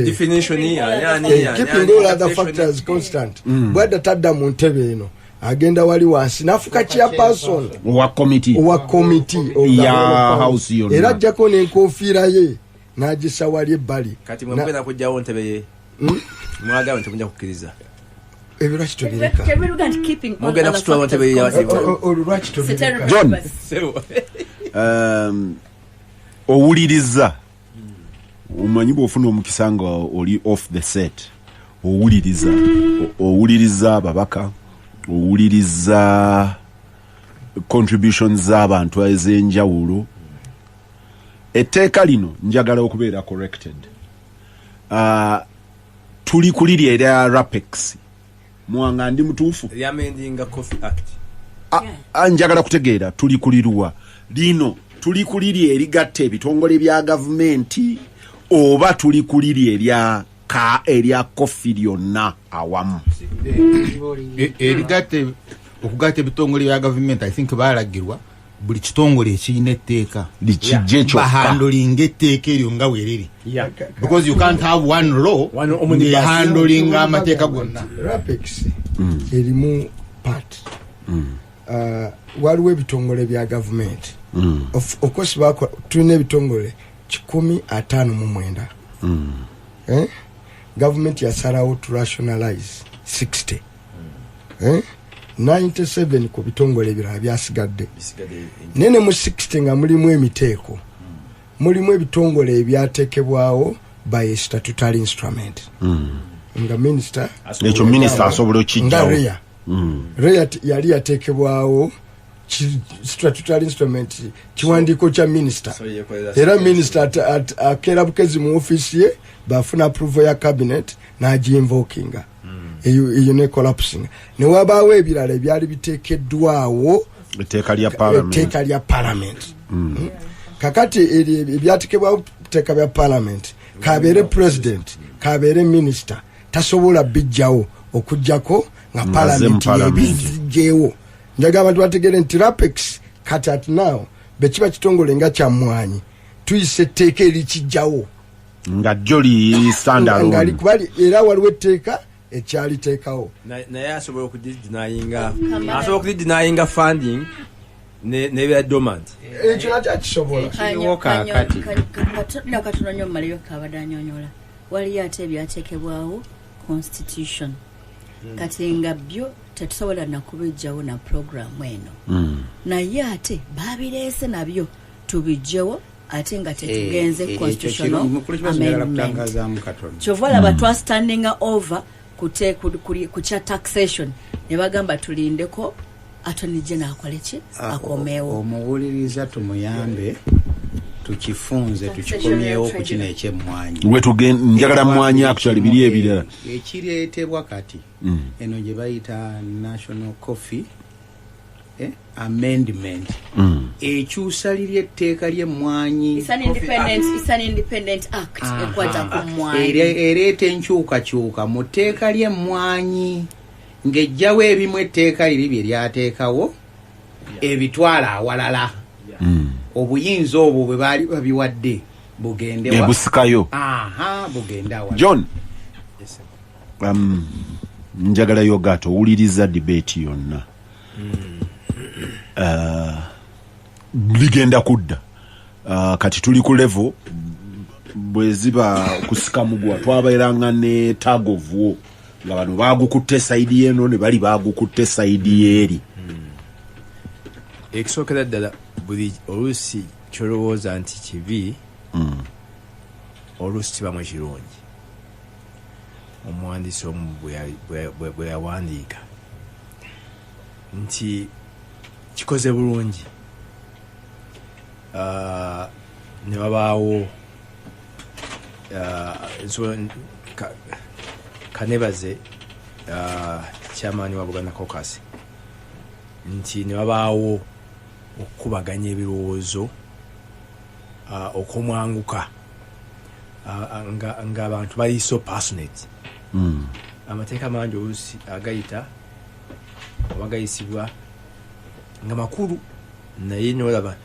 Definition, ani, Keeping all other factors constant, bwadda tadda mu ntebe eno, agenda wali wansi nafuka chairperson owa committee. Owa committee of the Ya whole of house yonna. Era ajjako n'enkofiira ye n'agisa wali ebbali. Kati mwe mugenda kugjawo ntebe ye, mwagamba nti mujja kukkiriza. Ebyo lwaki tobireka? Tebiruga nti keeping all Mugenda other kusitula factors ntebe ye constant. Olwo lwaki tobireka? John. Sebo. Owuliriza, omanyi bwofuna omukisa nga oli off the set, owuliriza, owuliriza ababaka, owuliriza contributions z'abantu ez'enjawulo. Etteeka lino njagala okubeera corrected. Tuli ku liri erya Rapex. Mwanga, ndi mutuufu? Lyamendinga Coffee Act. Ah, njagala kutegeera tuli kuliruwa lino. Tuli kuliri erigatta ebitongole bya gavumenti oba tuli kuliri erya ka erya coffee lyonna awamu? Erigatta, okugatta ebitongole bya gavumenti, I think balagirwa buli kitongole ekirina etteeka likijje kyokka. Bahandlinga etteeka eryo nga bweriri, because you can't have one law One omnibus. ngehandlinga amateeka gonna. Rapex erimu part. Waliwo ebitongole bya gavumenti. Of course tulina ebitongole 159. Eh? Gavumenti yasalawo to rationalize 60. Eh? 97 ku bitongole ebirala byasigadde, naye ne mu 60 nga mulimu emiteeko, mulimu ebitongole ebyateekebwawo by a statutory instrument nga minisita. Ekyo minisita asobola Nga okijjawo? REA. REA yali yateekebwawo. Statutory instrument kiwandiiko kya minisita. So yekolera. Era minisita akeera bukezi mu ofiisi ye, bafuna approval ya cabinet n'agiinvokinga. Eyo ne collapsing, ne wabaawo ebirala ebyali biteekeddwawo. Etteeka lya parliament. Etteeka lya parliament. Kakati eryo ebyatekebwawo tteeka bya parliament, kabeere president, kabeere minisita, tasobola bijjawo okugjako nga Nga ze mu parliament parliament. yebijjeewo. Njaga abantu bategere nti Rapex kati at now bekiba kitongole nga kyamwanyi, tuyisa etteeka erikijjawo. Nga jjo li Nga standalone. era waliwo etteeka ekyaliteekawo. Naye asobola okudidenyinga, asobola okudidenyinga funding nebeera dormant. Ekyo nakyo akisobola. Kiriwo kaakati. Katono nnyo mumaleyo kabadde anyonyola, waliyo ate ebyateekebwawo constitution, kati nga byo tetusobola nakubijjawo na programu eno, naye ate babireese nabyo tubijjewo ate nga tetugenze Eh, constitutional mukulu Kibazo, njagala amendment. kutangazaamu katono. Kyova olaba twastandinga over ku kya taxation, ne bagamba tulindeko attorney general akole ki, akomewo. Omuwuliriza tumuyambe tukifunze, tukikomyewo ku kino ekyemmwanyi. Njagala mwanyi actually, biri ebirala. Ekireetebwa kati eno gye bayita National Coffee Amendment, ekyusa liri etteeka ly'emmwanyi. It's an independent act ekwata ku mmwanyi. Ereeta enkyukakyuka mu tteeka ly'emmwanyi ng'ejjawo ebimu etteeka liri bye lyateekawo, ebitwala awalala. Obuyinza obwo bwe baali babiwadde bugende wa? Ebusikayo. Aha, bugende awalala. John, njagala yogaata owuliriza debate yonna. Ligenda kudda. Kati tuli ku level bwe ziba kusika mugwa, twabeeranga ne tug of war nga bano bagukutte side yeno ne bali bagukutte side yeeri. Ekisookera ddala, buli oluusi kyolowooza nti kibi, oluusi kibamu ekirungi. Omuwandiisi omu bwe yawandiika nti kikoze bulungi. Ah, ne wabaawo kanebaze chairman wa Buganda Caucus nti ne wabaawo okukubaganya ebirowoozo okw'omwanguka, nga abantu bali so passionate. Amateeka mangi oluusi agayita oba gayisibwa nga makulu, naye nolaba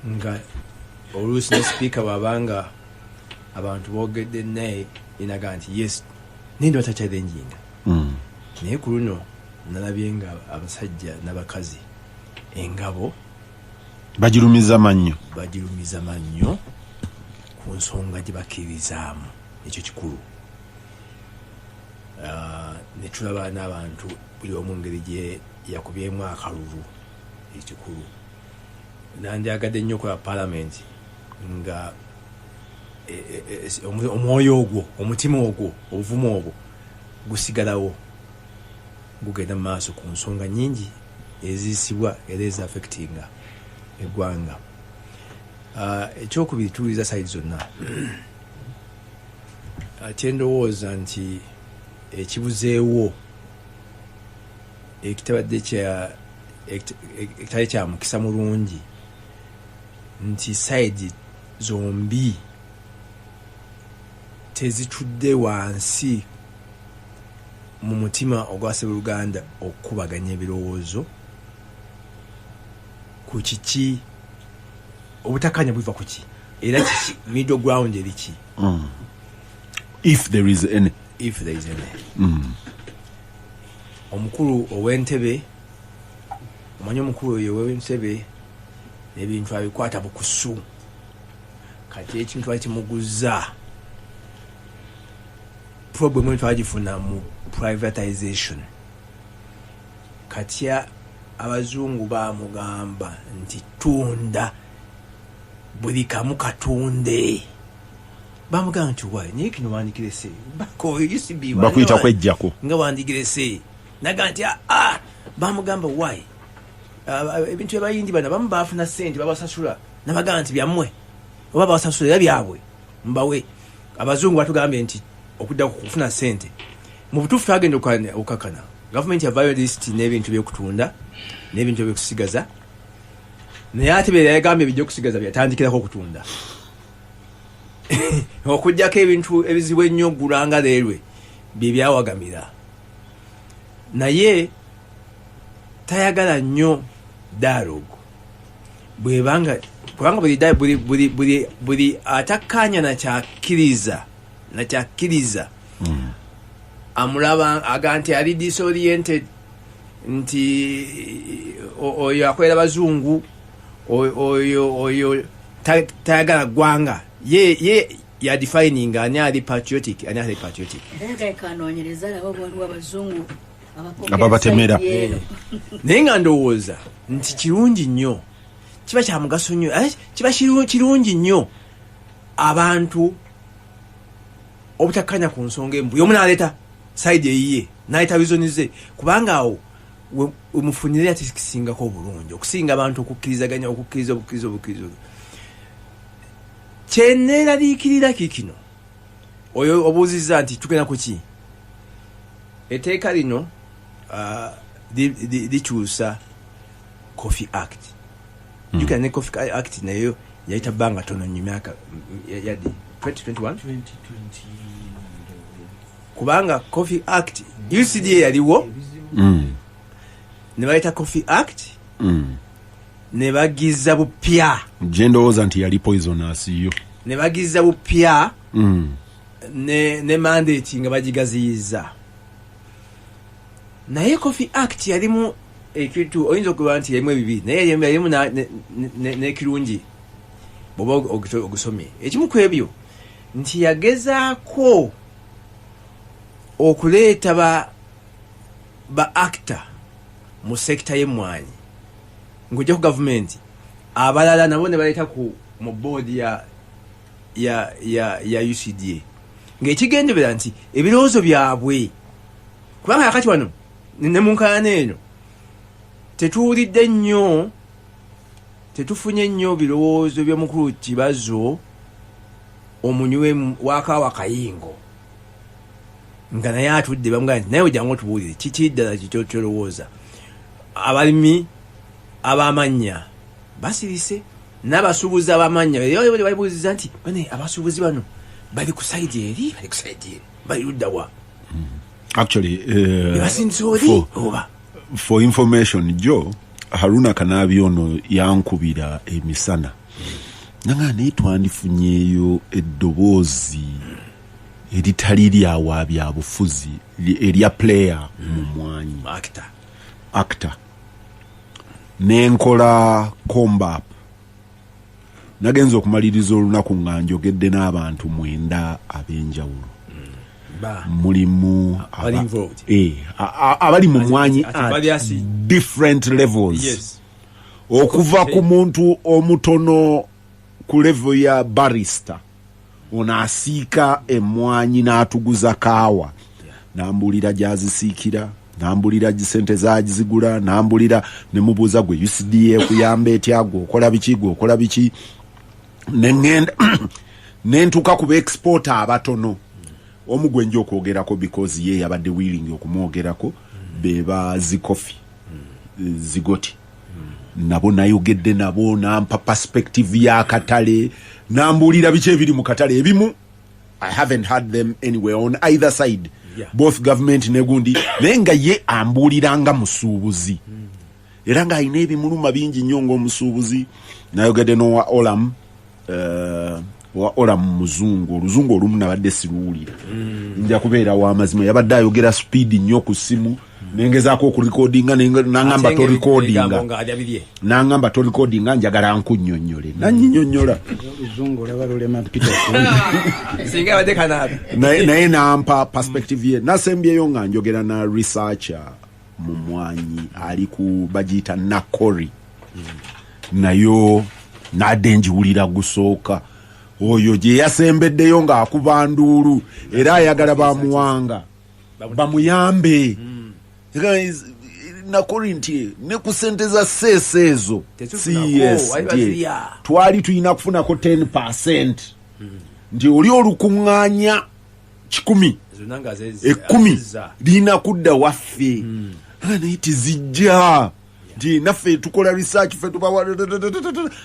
nga oluusi ne sipiika bwabanga abantu boogedde naye inaga nti yes, naye ndi batakyalenjinga. Naye ku luno nalabye nga abasajja n'abakazi engabo bagirumiza mannyo. Bagirumiza mannyo ku nsonga gye bakkirizaamu, ekyo kikulu. Ah, ne tulaba n'abantu buli omu ngeri gye yakubyemu akalulu, ekikulu. Nandyagadde nnyo okola palamenti nga omwoyo ogwo, omutima ogwo, obuvumu obwo gusigalawo, gugenda mu maaso ku nsonga nyingi eziyisibwa era ezaffectinga eggwanga. Ah, ekyokubiri, tuwuliriza side zonna. Ah, kyendowooza nti ekibuzeewo ekitabadde ekitali kya mukisa mulungi nti side zombi tezitudde wansi mu mutima ogwa ssebaluganda okukubaganya ebirowoozo ku kiki obutakanya buva ku ki, era kiki middle ground eri ki. If there is any. If there is any. Omukulu ow'entebe, omanyi omukulu oyo ow'entebe ebintu abikwata bukusu. Kati ekintu akimuguza problem eno twagifuna mu privatization. Kati abazungu bamugamba nti tunda buli kamu, katunde. Bamugamba nti why, naye kino wandikirese Bako, UCB. Bakuyita kwejjako. Nga wandigirese naga nti aa, bamugamba why. Ebintu ebayindi bano abamu bafuna sente, babasasula nabagamba nti byammwe, oba babasasula era byabwe mbawe. Abazungu batugambye nti okudda kufuna sente mu butuufu twagenda okukakana. Gavumenti yavaayo lisiti n'ebintu byokutunda n'ebintu ebyokusigaza, naye ate bye yagambye bijja okusigaza byatandikirako okutunda, okugjako ebintu ebizibu ennyo oggula nga leerwe bye byawagamira. Naye tayagala nnyo dialogue, bwebanga kubanga buli atakkaanya nakyakkiriza amulaba aga nti ali disoriented, nti oyo akolera bazungu, oyo tayagala ggwanga. Ye yadefining ani ali patriotic, ani ali patriotic. Era kanoonyereza alaba waliwo abazungu Ababatemera. Naye nga ndowooza nti kirungi nnyo, kiba kya mugaso nnyo, kiba kirungi nnyo abantu obutakkanya ku nsonga emu, buli omu n'aleeta side eyiye, n'aleeta reason ze, kubanga awo wemufunire ate kisingako obulungi okusinga abantu okukkirizaganya, okukkiriza obukkiriza obukkiriza. Kyeneeraliikirira kikino, oyo obuuzizza nti tugenda ku ki? Etteeka lino likyusa Coffee Act. Jjukira ne Coffee Act nayo yayita bbanga tono nnyo, myaka yaddi 2021, kubanga Coffee Act UCDA yaliwo, ne bayita Coffee Act, ne bagiza bupya. Gye ndowooza nti yali poisonous yo. Ne bagiza bupya ne mandate nga bagigaziyiza. Naye Coffee Act yalimu ekintu, oyinza okuba nti yalimu ebibi, naye yalimu n'ekirungi bw'oba ogusomye. Ekimu ku ebyo nti yagezaako okuleeta ba actor mu sekita y'emmwanyi ng'ojja ku gavumenti, abalala nabo ne baleeta ku mu board ya UCDA, ng'ekigenderera nti ebirowoozo byabwe, kubanga kakati wano ne mu nkaana eno tetuwulidde nnyo, tetufunye nnyo birowoozo by'omukulu Kibazo omunywi wakaawa kayingo, nga naye atudde bamugamba nti naye ojjangu otubuulire kiki ddala kikyo kyolowooza. Abalimi ab'amannya basirise n'abasuubuzi ab'amannya babuuziza nti bane abasuubuzi bano bali ku side eri, bali ku side eri, bali luddawa? Actually, Basindise oli oba for information, jo Haruna Kanabi ono yankubira emisana nanga, naye twandifunyeeyo eddoboozi eritali lyawa byabufuzi, erya player mu mwanyi. Actor. Actor. Nenkola combap, nagenza okumaliriza olunaku nga njogedde n'abantu 9 ab'enjawulo. Ba Mulimu Abali involved. Abali mu mwanyi Ati at bali asi- different levels, okuva ku muntu omutono ku level ya barista, ono asiika emwanyi n'atuguza kaawa, nambulira gyazisiikira, nambulira sente zagizigula, nambulira, nemubuuza gwe UCDA kuyamba etya, gwe okola biki, gwe okola biki, neŋŋenda nentuuka ku beexporter abatono. Omu gwe nja okwogerako because ye yabadde willing okumwogerako, be ba Zikofi Zigoti. Nabo nayogedde nabo, nampa perspective y'akatale, nambuulira biki ebiri mu katale. Ebimu I haven't had them anywhere on either side, both government negundi, naye nga ye ambuulira nga musuubuzi era ng'alina ebimuluma bingi nnyo ng'omusuubuzi. Nayogedde n'owa Olam, owa Olam muzungu, oluzungu olumu nabadde siruwulira, nja kubeera w'amazima, yabadde ayogera speed nnyo ku ssimu, nengezaako okurecordinga, nangamba Ate nga torecordinga. ebigambo nga alya birye. Nangamba torecordinga, njagala nkunnyonnyole, nannyinnyonnyola. Oluzungu olaba lulema Peter. Singa yabadde Kanaabi. Naye nampa perspective ye. Nasembyeyo nga njogera na researcher mu mwanyi ali ku bagiyita Nakori, nayo nadde njiwulira gusooka. Oyo gye yasembeddeyo ng'akuba nduulu era ayagala bamuwanga bamuyambe. Nako nti ne ku sente za cess ezo, Tetufunako, CS, wali nti bazirya. Twali tulina kufunako 10, nti oli olukuŋŋaanya 100, Zonna nga 10 azizza. Lirina kudda waffe. Ah, naye tizijja, nti naffe tukola research, ffe tubawa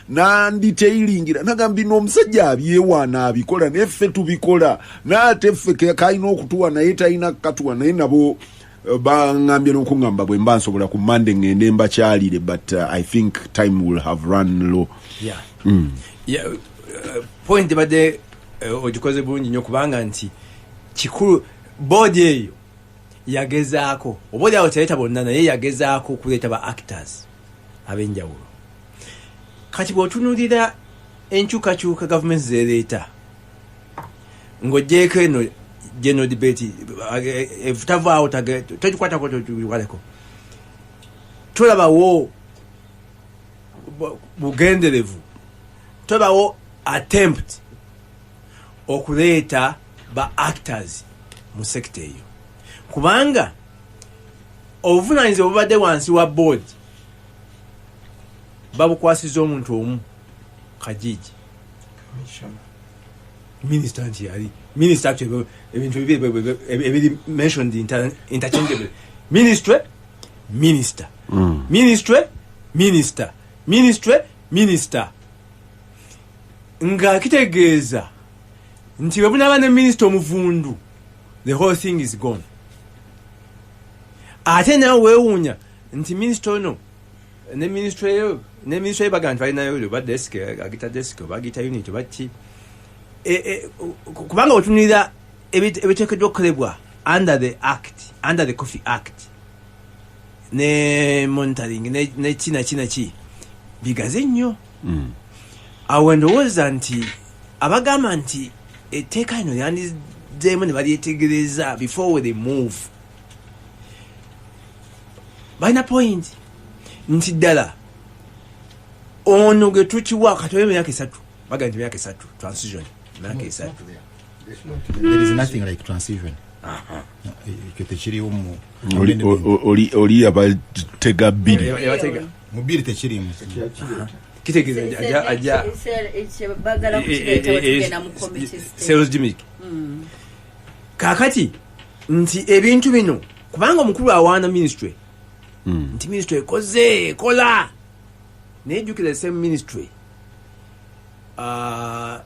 nanditeiringira nagamba bino omusajja abyewaana abikola, naye ffe tubikola, naate ffe kalina okutuwa naye talina kukatuwa. Naye nabo baŋŋambye n'okuŋŋamba bwe mba nsobola ku Mande ŋŋende mbakyalire, but I think time will have run low. Yeah, point ebadde ogikoze bulungi nnyo, kubanga nti kikulu boodi eyo yagezaako, oba oli awo teyaleeta bonna, naye yagezaako okuleeta ba actors ab'enjawulo. Kati bw'otunuulira enkyukakyuka gavumenti zereeta, ng'ogyeko eno general debate tavaawo, togikwatako, togikwatako, tolabawo bugenderevu, tolabawo attempt okuleeta ba actors mu sector eyo, kubanga obuvunanyizibwa bubadde wansi wa board, babukwasiza omuntu omu, Kajiji minisita, nti yali minisita. Actually, ebintu bibiri ebiri mentioned interchangeably: ministry, minister, ministry, minister, ministry, minister, nga kitegeeza nti bwe bunaaba ne minisita omuvundu, the whole thing is gone. Ate nawe weewuunya nti minisita ono ne ministry eyo ne ministry eyo bagamba nti balinayo oba desk, agita desk oba agita unit oba ki. Kubanga otunulira ebiteekeddwa okukolebwa under the act, under the Coffee Act, ne monitoring ne ki naki naki, bigaze nnyo. Awo ndowooza nti abagamba nti etteeka lino lyandizzeemu ne balyetegereza before they move balina point, nti ddala ono gwe tukiwa katobe emyaka 3, bagamba nti emyaka 3 transition, emyaka 3. There is nothing like transition. Ekyo tekiriwo mu Oli abatega bbiri. Yabatega. Mu bbiri tekirimu. Kitegeeza ajja Bagala kukireeta wetugenda mu committee stage. Sales gimmick. Kakati nti ebintu bino, kubanga omukulu awaana ministry nti ministry ekoze, ekola, naye jjukira the same ministry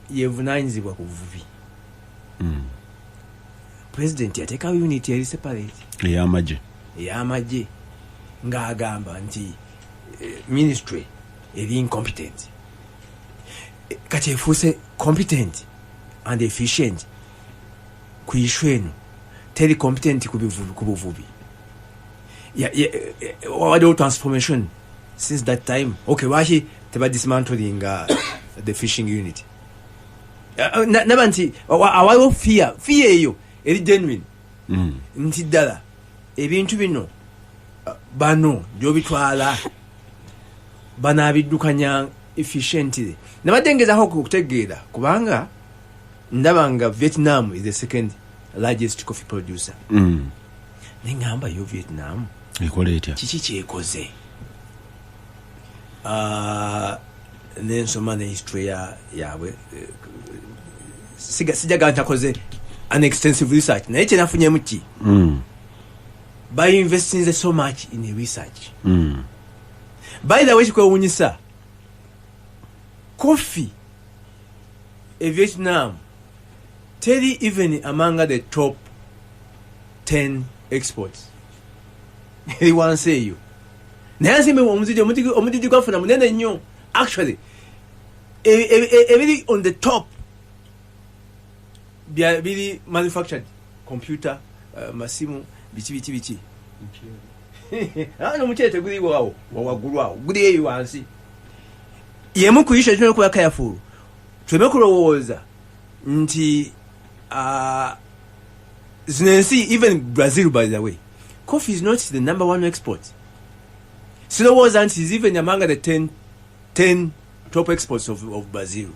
yevunanyizibwa ku buvubi. President yateekawo unit eri separate ey'amagye. Ey'amagye, ng'agamba nti ministry eri incompetent. Kati efuuse competent and efficient ku issue eno, teri competent ku buvubi. Wabaddewo transformation since that time. Okay, lwaki tebadismantlinga the fishing unit? Naba nti awaliwo fear eyo eri genuine, nti ddala ebintu bino bano gyobitwala banabiddukanya efficiently. Nabadde ngezaako okutegeera, kubanga ndaba nga Vietnam is the second largest coffee producer, neŋŋamba yo Vietnam ekola etya? Kiki kyekoze? Ah, nensoma ne history yaabwe. Sijaga ntakoze an extensive research, naye kyenafunyemu ki? Bainvestinze so much in research. By the way, kikwewunyisa, coffee e Vietnam teri even among the top 10 exports, eri wansi eyo, naye nsimbe omuzigi gwafuna munene nnyo. Actually, ebiri on the top biri manufactured, computer, masimu, biki biki biki. Ah, n'omuceere teguliwo awo wawaggulu, awo guli eyo wansi. Yemu ku issue tulina okuba careful, tuleme kulowooza nti zino ensi, even Brazil, by the way, coffee is not the number one export. Sirowooza nti is even among the 10 top exports of Brazil.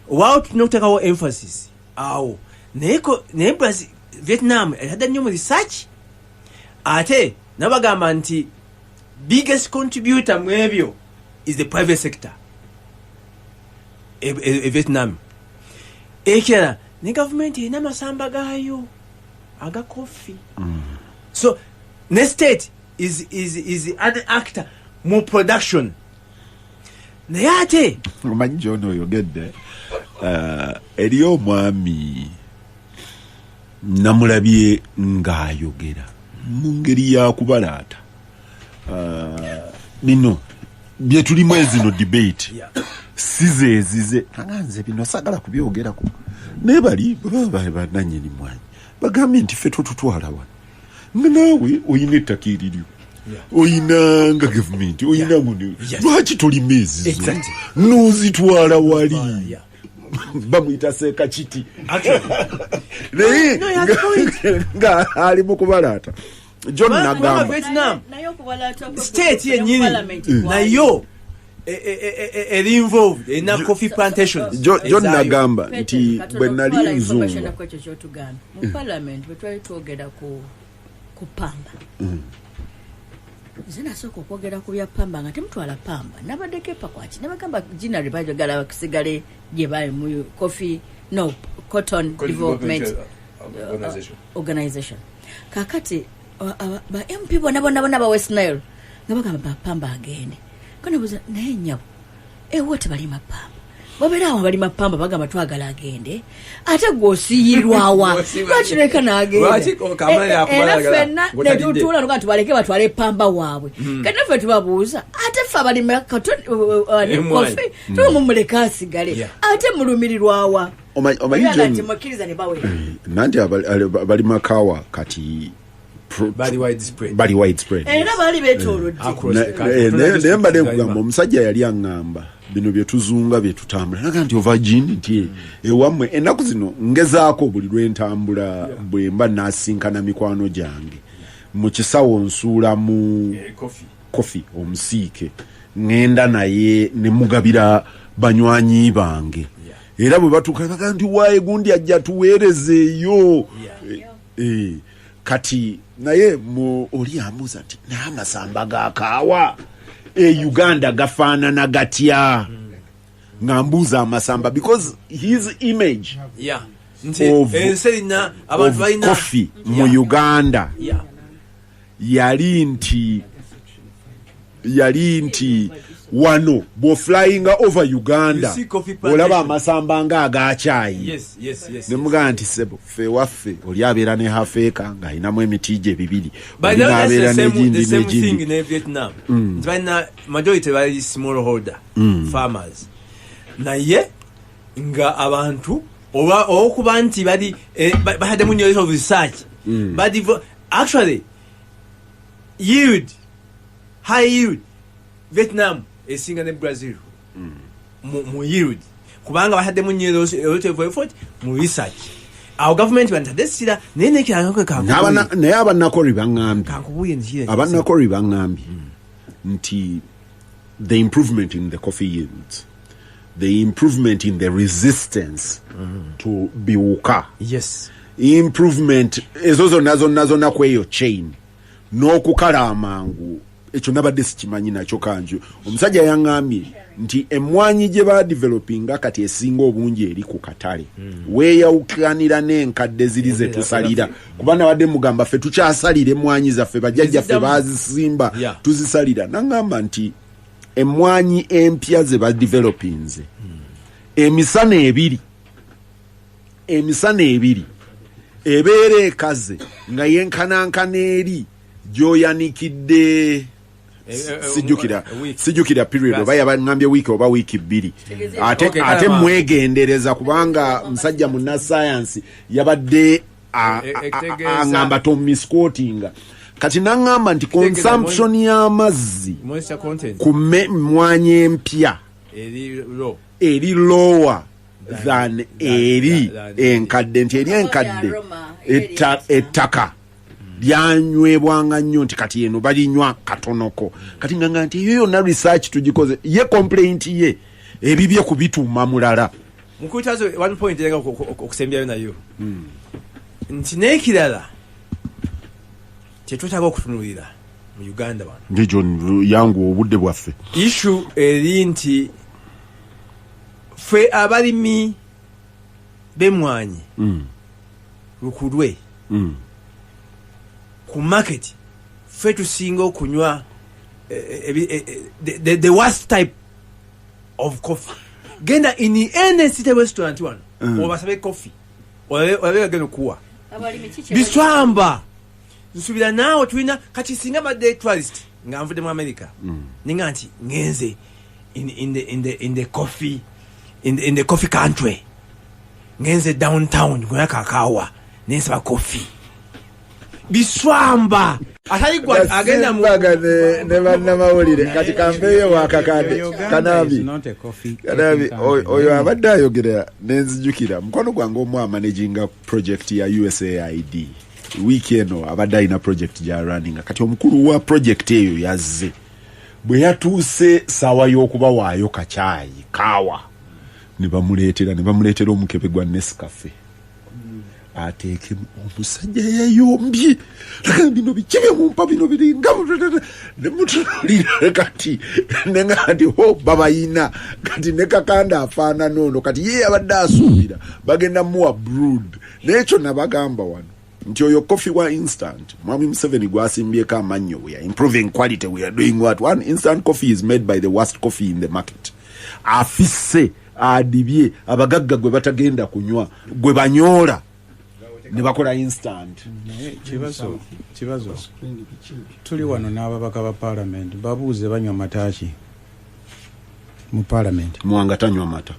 Waawo tulina okuteekawo emphasis awo, naye Brazil, Vietnam etadde nnyo mu research ate. Nabagamba nti biggest contributor mu ebyo is the private sector e Vietnam. Ekirala, ne gavumenti erina amasamba gaayo aga coffee. So ne state is an actor mu production, naye ate Omanyi gyono oyogedde, eriyo omwami namulabye ng'ayogera mu ngeri yakubalaata. Bino byetulimu, ezino debate si zeezize anga nze bino sagala kubyogerako, naye bali baba bananyini mwanyi bagambye nti ffe totutwala wano nga naawe oyina ettaka eriryo, oyina nga gavumenti oyina guno, lwaki tolima ezizo n'ozitwala wali? Bamuyita Seeka Kiti. Naye No, he has a point. nga ali mu kubalaata John Kubanga nagamba Vietnam Naye okubalaata state yennyini parliament kwali. nayo eri involved, erina coffee plantations John ezaayo. nagamba Peter, nti katono bwe nali okutwala information nzunga ku ekyo kyotugamba, mu parliament bwe twali twogera ku pamba, nze nasooka okwogera ku bya pamba nga temutwala pamba, nabaddeko epakwaki nebagamba ginary bajagala basigale gye bali mu coffee, no, Cotton Coffee Development Organization. Organization. Kakati ba MP bonna bonna bonna ba West Nile nga bagamba bapamba agende. Kanabuza naye, nyabo, ewo tebalima pamba, babeera awo balima pamba, bagamba twagala agende, ate gwe osiyirwawa? Lwaki leka n'agenda? Lwaki Kamala Era yakubalagala ffenna ng'otalidde? netutuula nuga tubaleke batwale pamba waabwe. Kati naffe tubabuuza, ate ffe abalima Emwanyi. coffee tumumuleke asigale, ate mulumirirwawa? Omanyi Era John nti mukkiriza ne bawera. Nanti balima kawa kati Bali widespread. Bali widespread. Era baali beetoolodde. Across the country. Naye mbadde nkugamba, omusajja yali aŋŋamba bino byetuzunga byetutambula naga nti ova gini nti ewammwe ennaku zino ngezaako buli lwentambula bwe mba nasinkana mikwano gyange mu kisawo nsuulamu Coffee. Coffee omusiike, ŋŋenda naye ne mugabira banywanyi bange, era bwe batuuka bagaa nti waaye gundi ajja tuweerezeeyo. Kati naye mu oli ambuuza nti naye amasamba ga kaawa e Uganda gafaanana gatya, nga mbuuza amasamba because his image Nti ensi erina abantu of balina coffee mu Uganda yali nti wano bw'oflyinga over Uganda You see coffee plantation. olaba amasamba nga agakyayi. Nemugamba nti sebo, ffe waffe oli abeera ne half acre ng'alinamu emiti gye bibiri, But oli that's the n'abeera same, n'egindi the same thing n'egindi. ne Vietnam. Nti balina majority bali small holder farmers, naye nga abantu oba olwokuba nti bali bataddemu nnyo of research, actually yield, high yield, Vietnam esinga ne Brazil mu yield, kubanga bataddemu nnyo a lot of effort mu research. Awo gavumenti bantadde essira, naye nekirala Naye abannakori baŋŋambye kankubuye nti abannakori baŋŋambye nti the improvement in the coffee yields, the improvement in the resistance to biwuka, improvement ezo zonna zonna zonna ku eyo chain n'okukala amangu, ekyo nabadde sikimanyi nakyo. Kanju omusajja yaŋŋambye nti emwanyi gye badevelopinga kati esinga obungi eri ku katale weeyawukanira n'enkadde ziri ze tusalira, kuba nabadde mugamba ffe tukyasalira emwanyi zaffe, bajjajjaffe Eziddamu. bazisimba, tuzisalira. Naŋŋamba nti emwanyi empya ze badevelopinze emisana ebiri ebeera ekaze nga yenkanankana eri gy'oyanikidde. Sijjukira A week. sijjukira period oba yabaŋŋambye wiiki oba wiiki 2 ate. Ate kalama. mwegendereza kubanga musajja munnasayansi yabadde aŋŋamba tomisquotinga. Kati naŋŋamba nti consumption y'amazzi Moisture content ku mwanyi empya eri low. eri lower than eri enkadde, nti eri enkadde Aroma, ettaka lyanywebwanga nnyo, nti kati eno balinywa katonoko. Kati nganga nti eyo yonna research tugikoze, ye complaint ye ebibye kubituuma mulala. Mukutazo one point era okusembyayo nayo nti n'ekirala kyetwetaaga okutunulira Mu Uganda wano. Ndijo yangu obudde bwaffe. Issue eri nti ffe abalimi b'emmwanyi lukulwe ku market, ffe tusinga okunywa the worst type of coffee. Genda in any city restaurant wano, obasabe coffee, olabe bagenda okuwa. Abalimi kiki? Biswamba. Nsuubira naawe tulina kati singa badde tourist nga nvudde mu America, ninga nti ngenze in the coffee country, ngenze downtown kunywa kakaawa, nensaba coffee, biswamba. Atali gwa agenda mu Simbaga ne bannamawulire kati kampeeyo wakakande. Uganda is Kanabi not a coffee Kanabi country. Oyo abadde ayogera nenzijukira mukwano gwange omu amanaginga project ya USAID. Wiiki eno abadde alina project gyarunninga. Kati omukulu wa project eyo yazze, bwe yatuuse saawa y'okubawaayo kacaayi kaawa, ne bamuleetera omukebe gwa Nescafe ateekemu. Omusajja yayombye, "Aga, bino biki byemumpa? Bino biringa." Nemutunulira kati nenga nti ho babayina kati ne Kakanda afaanana ono. Kati ye yabadde asuubira bagenda muwa brewed. N'ekyo nabagamba wano nti oyo coffee wa instant mwami Museveni gwasimbyeko amannyo, "We are improving quality, we are doing what." One instant coffee is made by the worst coffee in the market. Afisse adibye abagagga gwe batagenda kunywa, gwe banyoola ne bakola instant. Naye kibazo, tuli wano n'ababaka ba parliament, babuuze banywa mata ki mu parliament. Muwanga tanywa mata.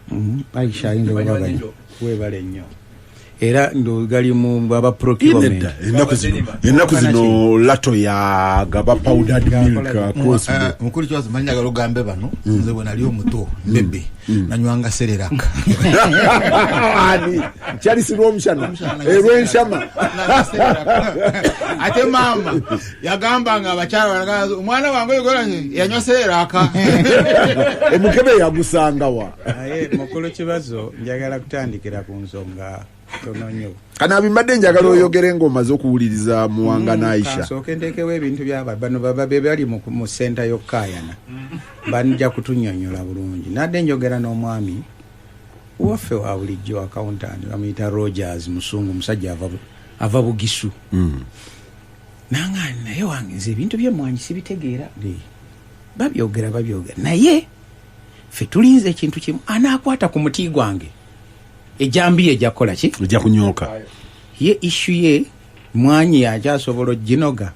Aisha ayinza okuba ganywa. Weebale nnyo, era ndo gali mu aba procurement. Nedda, ennaku zino lato yagaba powdered milk across Mukulu Kibazo, manyi njagala ogambe bano, nze bwe nali omuto bebe nanywanga Cerelac. Ani Charles Rwomushana erwenshama. Ate maama yagamba nga abakyala balaga, omwana wange oyo yanywa Cerelac. Omukebe yagusangawa? Naye mukulu Kibazo, njagala kutandikira ku nsonga tono nnyo. Kanabi, mbadde njagala oyogere ng'omaze okuwuliriza Muwanga n'Aisha. Kansooke nteekewo ebintu byaba bano baba be bali mu senta y'okukaayana, bajja kutunyonyola bulungi. Nadde njogera n'omwami waffe wa bulijjo, accountant, bamuyita Rogers Musungu, musajja ava Bugisu. Nanga naye wange nze ebintu byemmwanyi sibitegeera. Babyogera babyogera, naye ffe tulinze ekintu kimu, anaakwata ku muti gwange ejambiya ejja kukola ki? Ojja kunyooka. Ye issue ye mwanyi akyasobola oginoga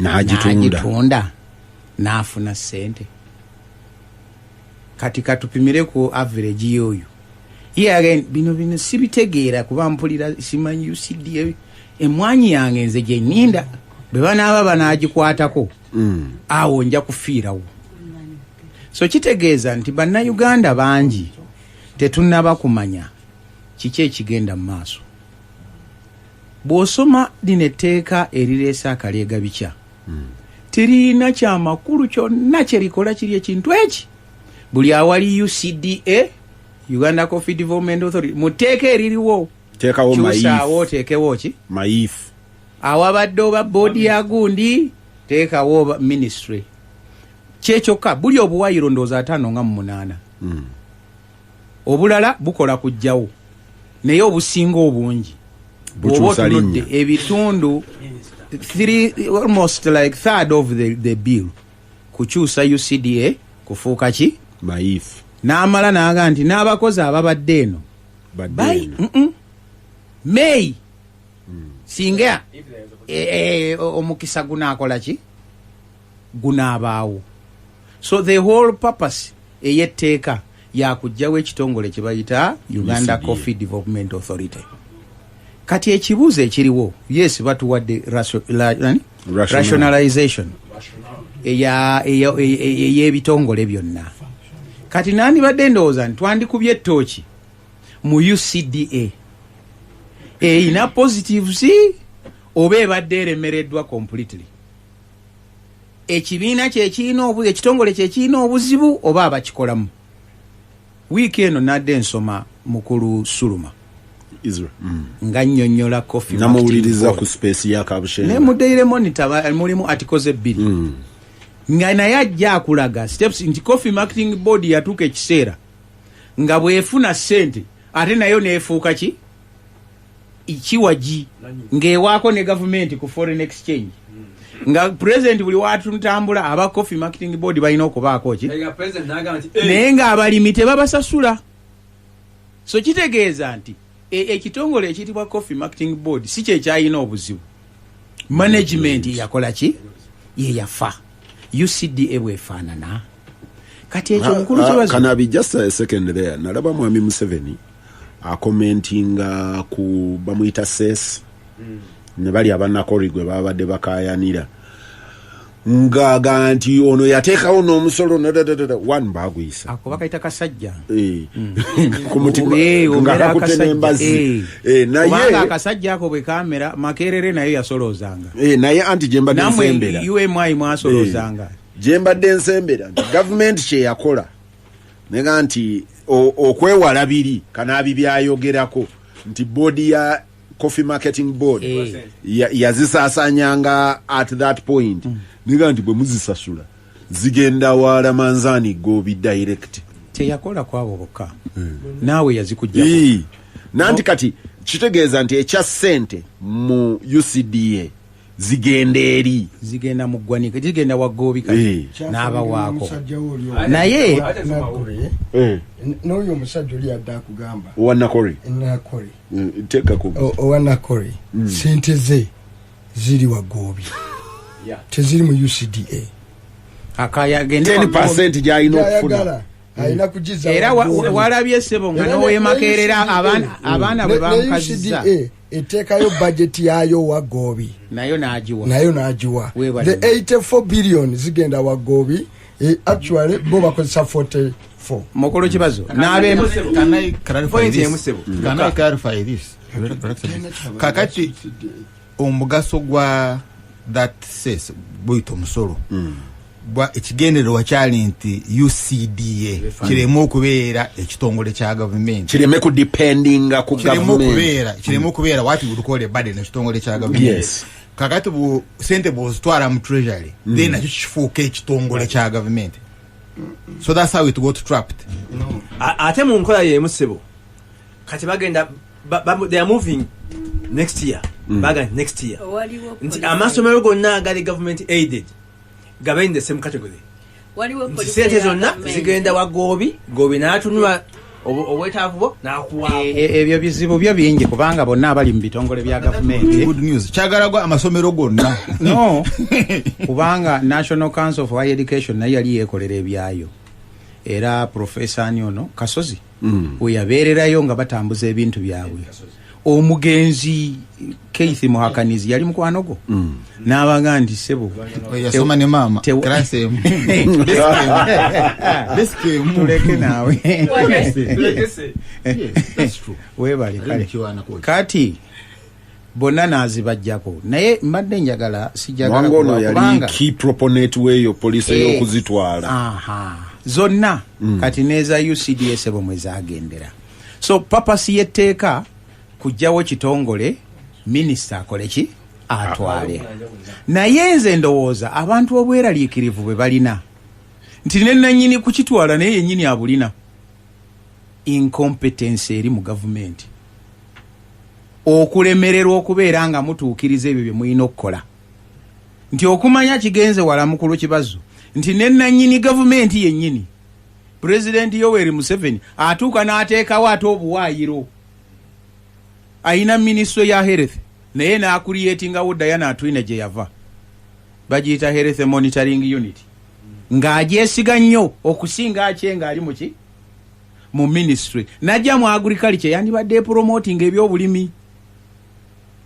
n'agitunda. N'agitunda n'afuna ssente. Kati katupimire ku average y'oyo. Ye again, bino sibitegeera kuba mpulira simanyi UCDA. Emwanyi yange nze gye nninda, bwe banaaba banaagikwatako, awo nja kufiirawo. So kitegeeza nti Bannayuganda bangi tetunnaba kumanya kiki ekigenda mu maaso. Bw'osoma lino etteeka erireese akaleega bikya, teriyina kyamakulu kyonna kyerikola. Kiri ekintu eki buli awali UCDA, Uganda Coffee Development Authority, mu tteeka eririwo, teekawo kyusaawo, MAIF. oteekewo ki? MAIF. Awabadde oba boodi ya gundi, teekawo oba ministry. Kyekyokka buli obuwayiro ndowooza 58. Obulala bukola kujjawo, naye obusinga obungi bw'oba Bukyusa otunudde linnya. Ebitundu three, almost like third of the bill kukyusa UCDA kufuuka ki? MAIF. N'amala n'aga nti n'abakozi ababadde eno badde Bai, eno. May singa omukisa gunaakola ki, gunaabaawo. So the whole purpose ey'etteeka yakugjawo ekitongole kye bayita Uganda UCDA. Coffee Development Authority. Kati ekibuuzo ekiriwo, yes, batuwadde nani? Rationale. Rationalization ey'ebitongole byonna. Kati nandibadde ndowooza nti twandikubye ettooki mu UCDA, erina positives oba ebadde eremereddwa completely? Ekibiina kyekirina ekitongole kyekirina obuzibu oba abakikolamu? Wiiki eno nadde ensoma mukulu Suluma Israel. nga nnyonnyola coffee Namuwuliriza marketing ku board. Space ya Ne Kabushenga. mu Daily Monitor mulimu articles ebbiri. Nga naye ajja akulaga steps nti Coffee Marketing Board yatuuka ekiseera nga bwefuna ssente, ate nayo neefuuka ki kiwagi, ng'ewaako ne gavumenti ku foreign exchange, nga president buli watutambula aba Coffee Marketing Board balina okubaako ki, naye ng'abalimi tebabasasula. So kitegeeza nti ekitongole ekiyitibwa Coffee Marketing Board si kyekyalina obuzibu, management yakola ki, ye yafa. UCDA bwefaanana kati ekyo mukulu Kibazo. Can I be just a second there? Nalaba mwami Museveni acommentinga ku bamuyita ses ne bali abanakori gwe babadde bakayanira, ng'aga nti ono yateekawo n'omusolo nadadadada one baguyisa. Ako bakayita kasajja. Ku mutima Eh, nga omera kakutte akasajja. n'embazi. Naye Kubanga akasajja ako bwe kamera, Makerere nayo yasoloozanga. Naye anti gye mbadde Namwe nsembera UMI mwasoloozanga. Gye mbadde nsembera nti gavumenti kyeyakola nega nti okwewala biri kanaabi byayogerako nti boodi ya Coffee Marketing Board yazisaasaanyanga at that point, nega nti bwe muzisasula zigenda wala manzani gobi direct. Teyakola kwabo bokka, naawe yazikujjako. Nanti kati kitegeeza nti ekya ssente mu UCDA zigenda eri Zigenda mu ggwanika, zigenda wa Goobi kati n'abawaako. Omusajja we oli Naye- Nagure, n'oyo omusajja oli adde akugamba Owa Nakori. Nakori. Teekako. Owa Nakori, sente ze ziri wa Goobi, teziri mu UCDA. Akaya agende wa Goobi. 10 gyalina okufuna. Gyayagala alina kugiza Era wa Goobi. walabye ssebo nga Era n'owemakerera ne UCDA abaana bwe ne bamukazizza. UCDA eteekayo bajeti yaayo wa Goobi. Nayo n'agiwa. Nayo n'agiwa. Weebale. The 84 billion zigenda wa Goobi. Actually bo bakozesa 44. Mukulu Kibazo n'abe Can I clarify Point this? emu, sebo. Can I clarify this? Kakati omugaso gwa that cess, buyita omusolo, bwa ekigendererwa kyali nti UCDA kireme okubeera ekitongole kya gavumenti. Kireme kudependinga ku Kireme gavumenti. okubeera what you would call a burden, ekitongole kya gavumenti. Kakati sente bwozitwala mu treasury, then nakyo kifuuka ekitongole kya gavumenti. So that's how it got trapped. Ate mu nkola yemu, ssebo, kati bagenda they are moving next year, bagenda next year Waliwo nti amasomero gonna agali government aided gabe in the same category, Waliwo nti policy sente ya zonna gavumenti. zigenda wa Goobi, Goobi n'atunula obwetaavu bwo n'akuwaako. Ebyo bizibu byo bingi, kubanga bonna abali mu bitongole bya gavumenti Good news, kyagala gwa amasomero gonna. No, kubanga National Council for Higher Education naye yali yeekolera ebyayo, era profesa ani ono Kasozi we yabeererayo nga batambuza ebintu byabwe. Omugenzi Keith Muhakanizi yali mukwano gwo, n'abaga nti sebo Yasoma ne maama class emu. Desk emu. Tuleke naawe. Yes, that's true. Weebale. Kale. Kiwaanako. Kati bonna n'azibajjako, naye mbadde njagala sijagala Mwanga ono yali kubanga key proponent weeyo policy ey'okuzitwala. Aha, zonna kati neza UCDA bwe mwe zagendera. So purpose y'etteeka kujjawo kitongole, minisita akole ki, atwale. Naye nze ndowooza abantu obweraliikirivu bwe balina nti ne nannyini kukitwala naye yennyini abulina, incompetence eri mu gavumenti, okulemererwa okubeera nga mutuukiriza ebyo bye mulina okukola, nti okumanya kigenze wala, mukulu Kibazo, nti ne nannyini gavumenti yennyini, Pulezidenti Yoweri Museveni, atuuka n'ateekawo ate obuwaayiro. Ayina minisitule ya health, naye n'acreatingawo Diana Atwine gye yava bagiyita Health Monitoring Unit, ng'agyesiga nnyo okusinga akye ng'ali muki mu ministry. Najja mu agriculture, yandibadde promoting ebyobulimi.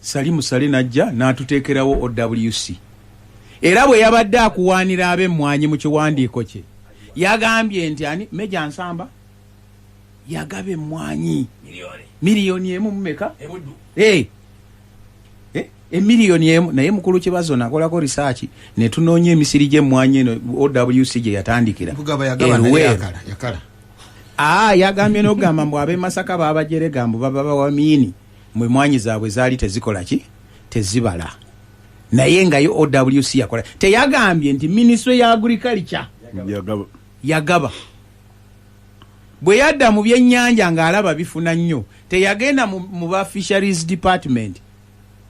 Salimu Sale najja n'atuteekerawo OWC, era bwe yabadde akuwaanira ab'emmwanyi mu kiwandiiko kye yagambye nti ani, Meja Nsamba, yagaba emmwanyi 1 million mumeka. Eh, 1 million. Naye mukulu Kibazo, nakolako research ne tunoonya emisiri gy'emmwanyi eno OWC gye yatandikira. Kugaba yagaba naye. Eruweero. Yakala yakala. Aa, yagambye n'okugamba mbu ab'e Masaka baabajerega mbu baba bawamiini, mwe mwanyi zaabwe zaali tezikola ki, tezibala. Naye nga yo OWC yakola, teyagambye nti ministry ya agriculture Yagaba. Yagaba. Bwe yadda mu byennyanja ng'alaba bifuna nnyo, teyagenda mu ba fisheries department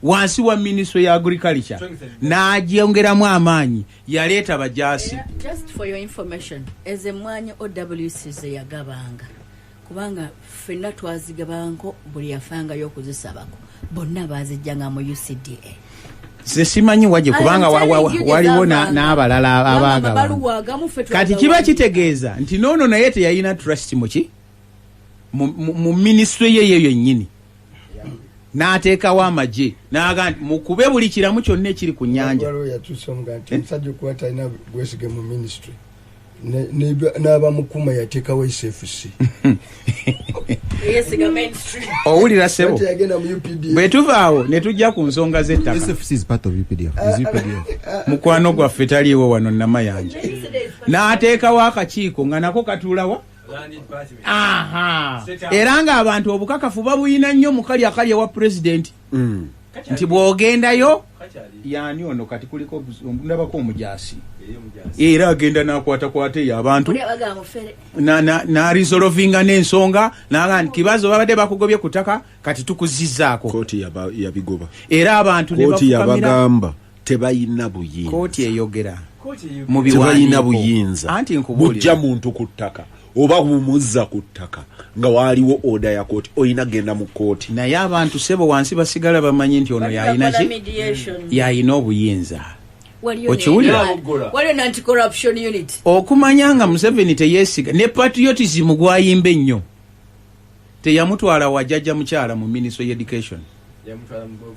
wansi wa ministry ya agriculture n'agyongeramu amaanyi, yaleeta bajaasi. Era, just for your information, ezo emmwanyi OWC ze yagabanga, kubanga ffenna twazigabanko, buli yafangayo okuzisabako bonna bazijjanga mu UCDA. Nze simanyi wajje, kubanga waliwo n'abalala abaagabanga. Kati kiba kitegeeza nti noono naye teyalina trust muki mu ministry ye ye yennyini, n'ateekawo amagye n'aga nti mukube buli kiramu kyonna ekiri ku nnyanja. Waliwo yatuuse omuga nti omusajja okuba talina bwesige mu ministry, n'abamukuma yateekawo SFC. Yesiga mainstream. Owulira, sebo? Ate yagenda mu UPDF. Bwe tuvaawo ne tujja ku nsonga z'ettaka. SFC is part of UPDF. Is UPDF. Mukwano gwaffe taliiwo wano, Namayanja, n'ateekawo akakiiko nga nako katuulawa. Aha, era ng'abantu obukakafu babuyina nnyo mu kali akali ewa pulezidenti, nti bw'ogendayo yaani ono kati kuliko ndabako omujaasi, era agenda n'akwatakwata eyo abantu Buli abagamba mufere. N'aresolvinga n'ensonga naga nti kibazo babadde bakugobye ku ttaka, kati tukuzizzaako. Kooti yabigoba. Era abantu ne Kooti bafukamira. yabagamba tebayina buyinza. Kooti eyogera mu Tebalina biwandiiko. buyinza Anti bujja nkubuulira, muntu ku ttaka oba bumuzza ku ttaka nga waaliwo order ya kooti. Olina genda mu kooti. Naye abantu, sebo, wansi basigala bamanyi nti ono yalina Bakola ki, mediation. yalina obuyinza. Waliyo Okiwulira? Waliyo ne anti-corruption unit. Okumanya nga Museveni teyeesiga ne patriotism gwayimba ennyo, teyamutwala wajjajja mukyala mu ministry education,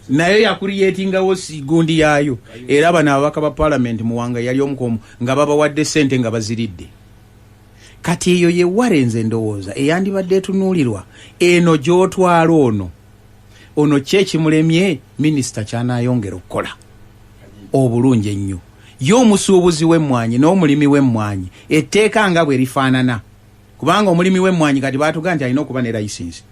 naye yakurietingawo gundi yaayo. Era bano ababaka ba parliament, Muwanga yali omukomu nga babawadde sente nga baziridde. Kati eyo yewale nze ndowooza eyandibadde etunuulirwa eno gy'otwala ono ono ki ekimulemye minisita kyanayongera okukola obulungi ennyo. Ye omusuubuzi w'emmwanyi n'omulimi w'emmwanyi, etteeka nga bwe lifaanana, kubanga omulimi w'emmwanyi kati baatugaa nti alina okuba ne layisinsi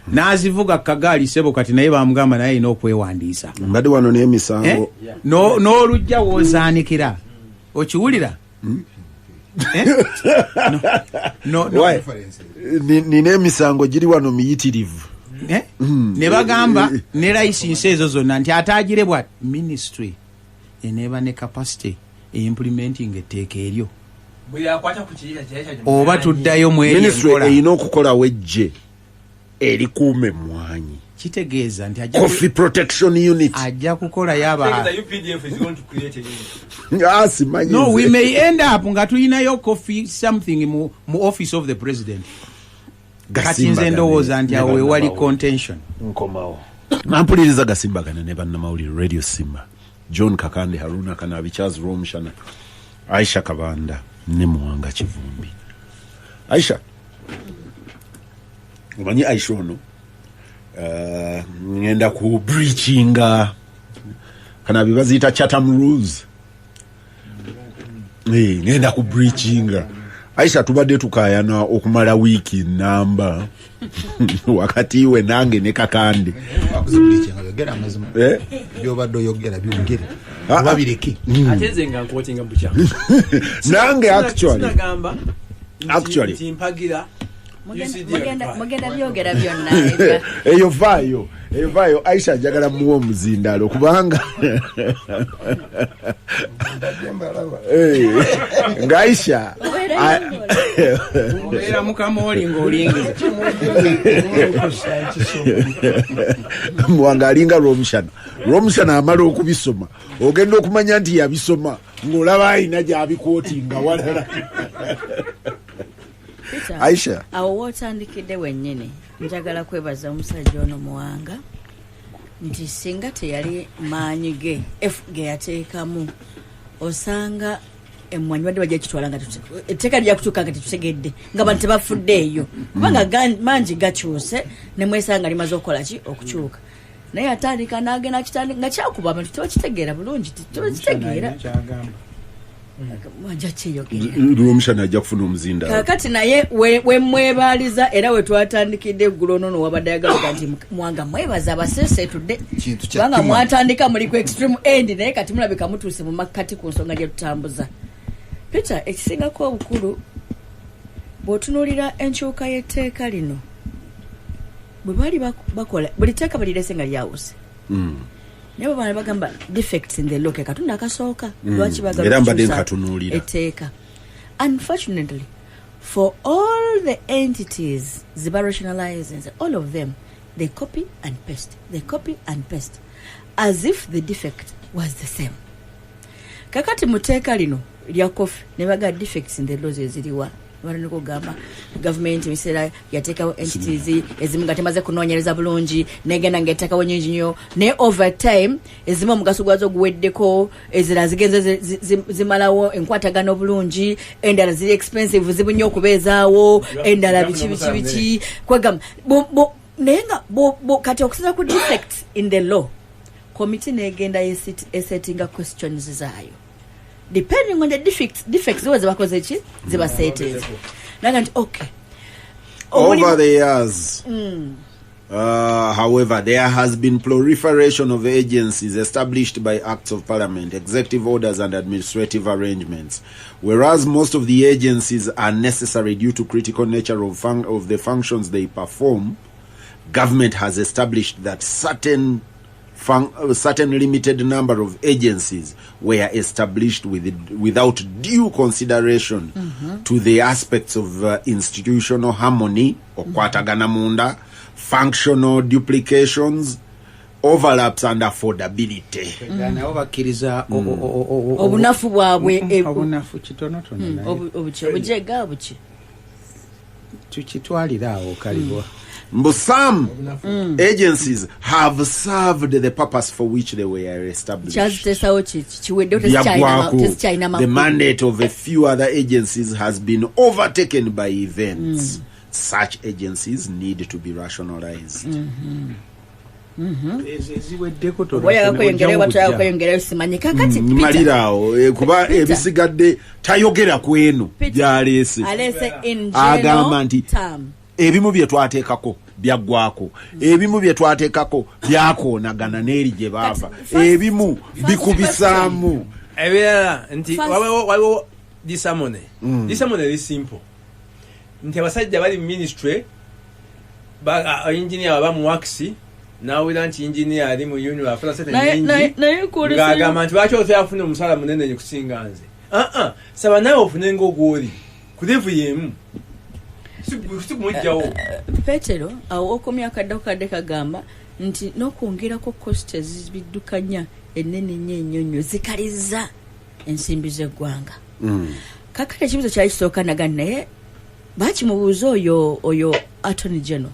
n'azivuga kagaali, sebo, kati naye bamugamba naye alina okwewandiisa. Mbadde wano n'emisango. Eh? N'olujja w'ozaanikira, okiwulira? Eh? No. Why? Nina emisango giri wano miyitirivu. Eh? Ne bagamba ne layisinsi ezo zonna nti ataagire bwa ministry eneeba ne capacity eimplementing etteeka eryo, oba tuddayo mu eri Ministry enkola. erina okukolawo ejje erikuuma emmwanyi. Kitegeeza nti ajja Coffee protection unit. Ajja kukolayo aba Ah, simanyi No, nze. we may end up nga tulinayo coffee something mu office of the president. Kati nze ndowooza nti awo wewali contention. Nkomawo nampuliriza Gasimbagana ne Bannamawulire Radio Simba, John Kakande, Haruna Kanabi, Charles Romshana, Aisha Kabanda ne Muwanga Kivumbi. Aisha, omanyi Aisha ono, ngenda ku breachinga Kanabi, baziyita Chatham rules. Ngenda ku breachinga. Aisha, tubadde tukayana okumala wiiki namba wakati we nange ne Kakande. Akuzibuliki nga yogera amazima. Eh? Byobadde oyogera byongere Ah, oba ah. bireke. Ate nze nga nkwotinga mubukyamu. Nange actually Sinagamba Actually. nti mpagira UCD. Mugenda byogera byonna Eyo vaayo, eyo vaayo. Aisha njagala muwa omuzindaalo kubanga nga Aisha Obeera mukamooli ng'olingiza. Muwanga alinga Lwomushana. Lwomushana amala okubisoma, ogenda okumanya nti yabisoma ng'olaba ayina gyabikwotinga walala. Peter, Aisha. Awo wootandikidde wennyini, njagala kwebaza omusajja ono Muwanga nti singa teyali maanyi ge f ge yateekamu, osanga emmwanyi badde bajja kitwala nga etteeka lijja kutuuka nga tetutegedde, nga bantu tebafuddeeyo, kubanga mangi gakyuse nemwesanga limaze okukola ki, okukyuka. Naye atandika n'agenda kitandika nga kyakuba abantu tebakitegeera bulungi, tebakitegeera. Kyagamba. Mwanja kyeyogera. Lwomushana ajja kufuna omuzinda. Kakati naye wemwebaliza era wetwatandikidde eggulo nono wabadde ayagala nti Mwanga mwebaza abaseeseetudde Kintu kya kubanga ttima. mwatandika muli ku extreme end, naye kati mulabika mutuuse mu makkati ku nsonga gye tutambuza. Peter, ekisingako obukulu bw'otunuulira enkyuka y'etteeka lino, bwe baali bakola buli tteeka balirese nga lyawuse, naye bwe bana bagamba defects in the law, ke katundu akasooka lwaki baagala Era mbadde okukyusa nkatunuulira. etteeka. Unfortunately for all the entities ziba rationalizing, all of them, they copy and paste, they copy and paste as if the defect was the same. Kakati mu tteeka lino lya coffee ne baga defects in the laws eziriwa, batandika okugamba gavumenti ebiseera yateekawo entities ezimu nga temaze kunoonyereza bulungi, negenda ngaeteekawo nyingi nnyo, naye over time ezimu omugaso gwazo guweddeko, ezirala zigenze zimalawo enkwatagano obulungi, endala ziri expensive, zibu nnyo okubeezaawo, endala biki biki biki, kwegamba naye nga kati okusinza ku defects in the law, committee negenda esettinga questions zaayo depending on the defects ziba zebakoze ki, zibaseeteeza naga nti okay. Over the years, however, there has been proliferation of agencies established by acts of parliament, executive orders, and administrative arrangements. Whereas most of the agencies are necessary due to critical nature of the functions they perform, government has established that certain limited number of agencies were established without due consideration to the aspects of institutional harmony, okwatagana munda, functional duplications, overlaps and affordability. Nabo bakkiriza obunafu bwabwe. Obunafu kitonotono, naye Obuki obujega buki. Tukitwalire awo kalibwa. Mbu some agencies have served the purpose for which they were established. Kyaziteesawo kiweddewo, Byagwako. tezikyalina The makulu. mandate of a few other agencies has been overtaken by events. Such agencies need to be rationalized. Ezo eziweddeko. Oba oyagala kweyongerayo oba toyagala kweyongerayo simanyi. Kakati Peter- Malira awo, kuba Peter. ebisigadde tayogera ku eno Peter, gyaleese. aleese in Agamba general nti term. ebimu bye twateekako byaggwako, ebimu bye twateekako byakoonagana n'eri gye baava, Kati ebimu first bikubisaamu. Ebirala nti waliwo disharmony. Disharmony eri simple nti abasajja bali mu ministry, engineer waba mu works nawulira nti engineer ali mu union afuna sente nyingi, Naye kuleseyo- ng'agamba nti lwaki otafuna omusala munene kusinga nze? Aa, saba naawe ofune ngaogwoli ku level yemu, sikumugjawo. Petero awo okomya akadde kadde kagamba nti n'okwongerako cost ezibiddukanya ennene nnyo ennyo nnyo zikaliza ensimbi z'eggwanga. Kakati ekibuzo kyali kisooka naga, naye bakimubuuza oyo attorney general,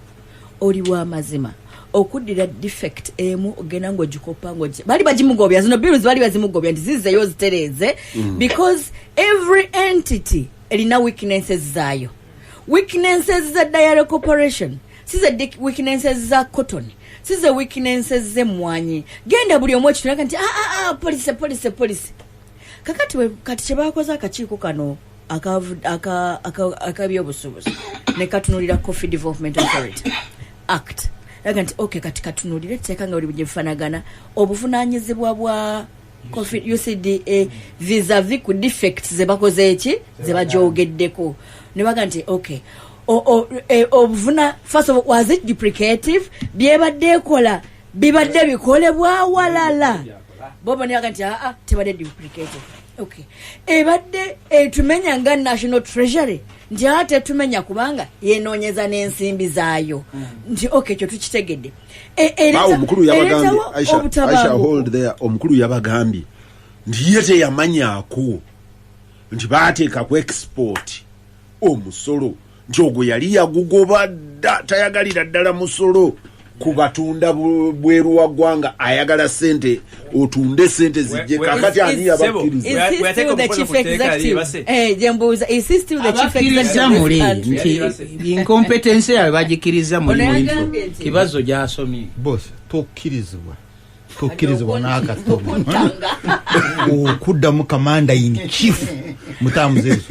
oli w'amazima okuddira defect emu ogenda ng'ogikopa baali bagimugobya zino bills, baali bazimugobya nti zizzeyo zitereeze, because every entity erina weaknesses zaayo. Weaknesses za Dairy Corporation si ze weaknesses za cotton, si ze weaknesses z'emmwanyi. Genda buli omu ekitunaka nti ah, ah, ah, policy, policy, policy. Kakati kati kyebakoze akakiiko kano akabyobusuubuzi ne katunulira Coffee Development Authority Act, laga nti okay, kati katunulire etteeka nga buli gyebifanagana, obuvunanyizibwa bwa Coffee UCDA vis-a-vis ku defects zebakoze eki zebajogeddeko, ne baga nti okay, obuvuna, first of all, was it duplicative? Byebadde ekola bibadde bikolebwa walala? Bo ne baga nti aa, tebadde duplicative. Okay, ebadde etumenya nga National Treasury? Nti aa, tetumenya kubanga yenoonyeza n'ensimbi zaayo. Nti okay, ekyo tukitegedde. Bawo omukulu yabagambye Ereetawo Aisha, Aisha, obutabanguko. hold there. Omukulu yabagambye nti ye teyamanyaako nti baateeka ku export omusolo, nti ogwo yali yagugoba dda, tayagalira ddala musolo ku batunda bweru wa ggwanga, ayagala sente otunde sente zijje. Kakati ani yabakkiriza? Is he still the chief executive? Gyembuuza, is he still the chief Abakkiriza executive of muli this country? nti incompetence yaabwe bagikiriza muli Ono mu info yagambye nti- kibazo gyasomye. Boss, tokkirizibwa. Tokkirizibwa n'akatono okuddamu commander in chief mutamuzi ezo.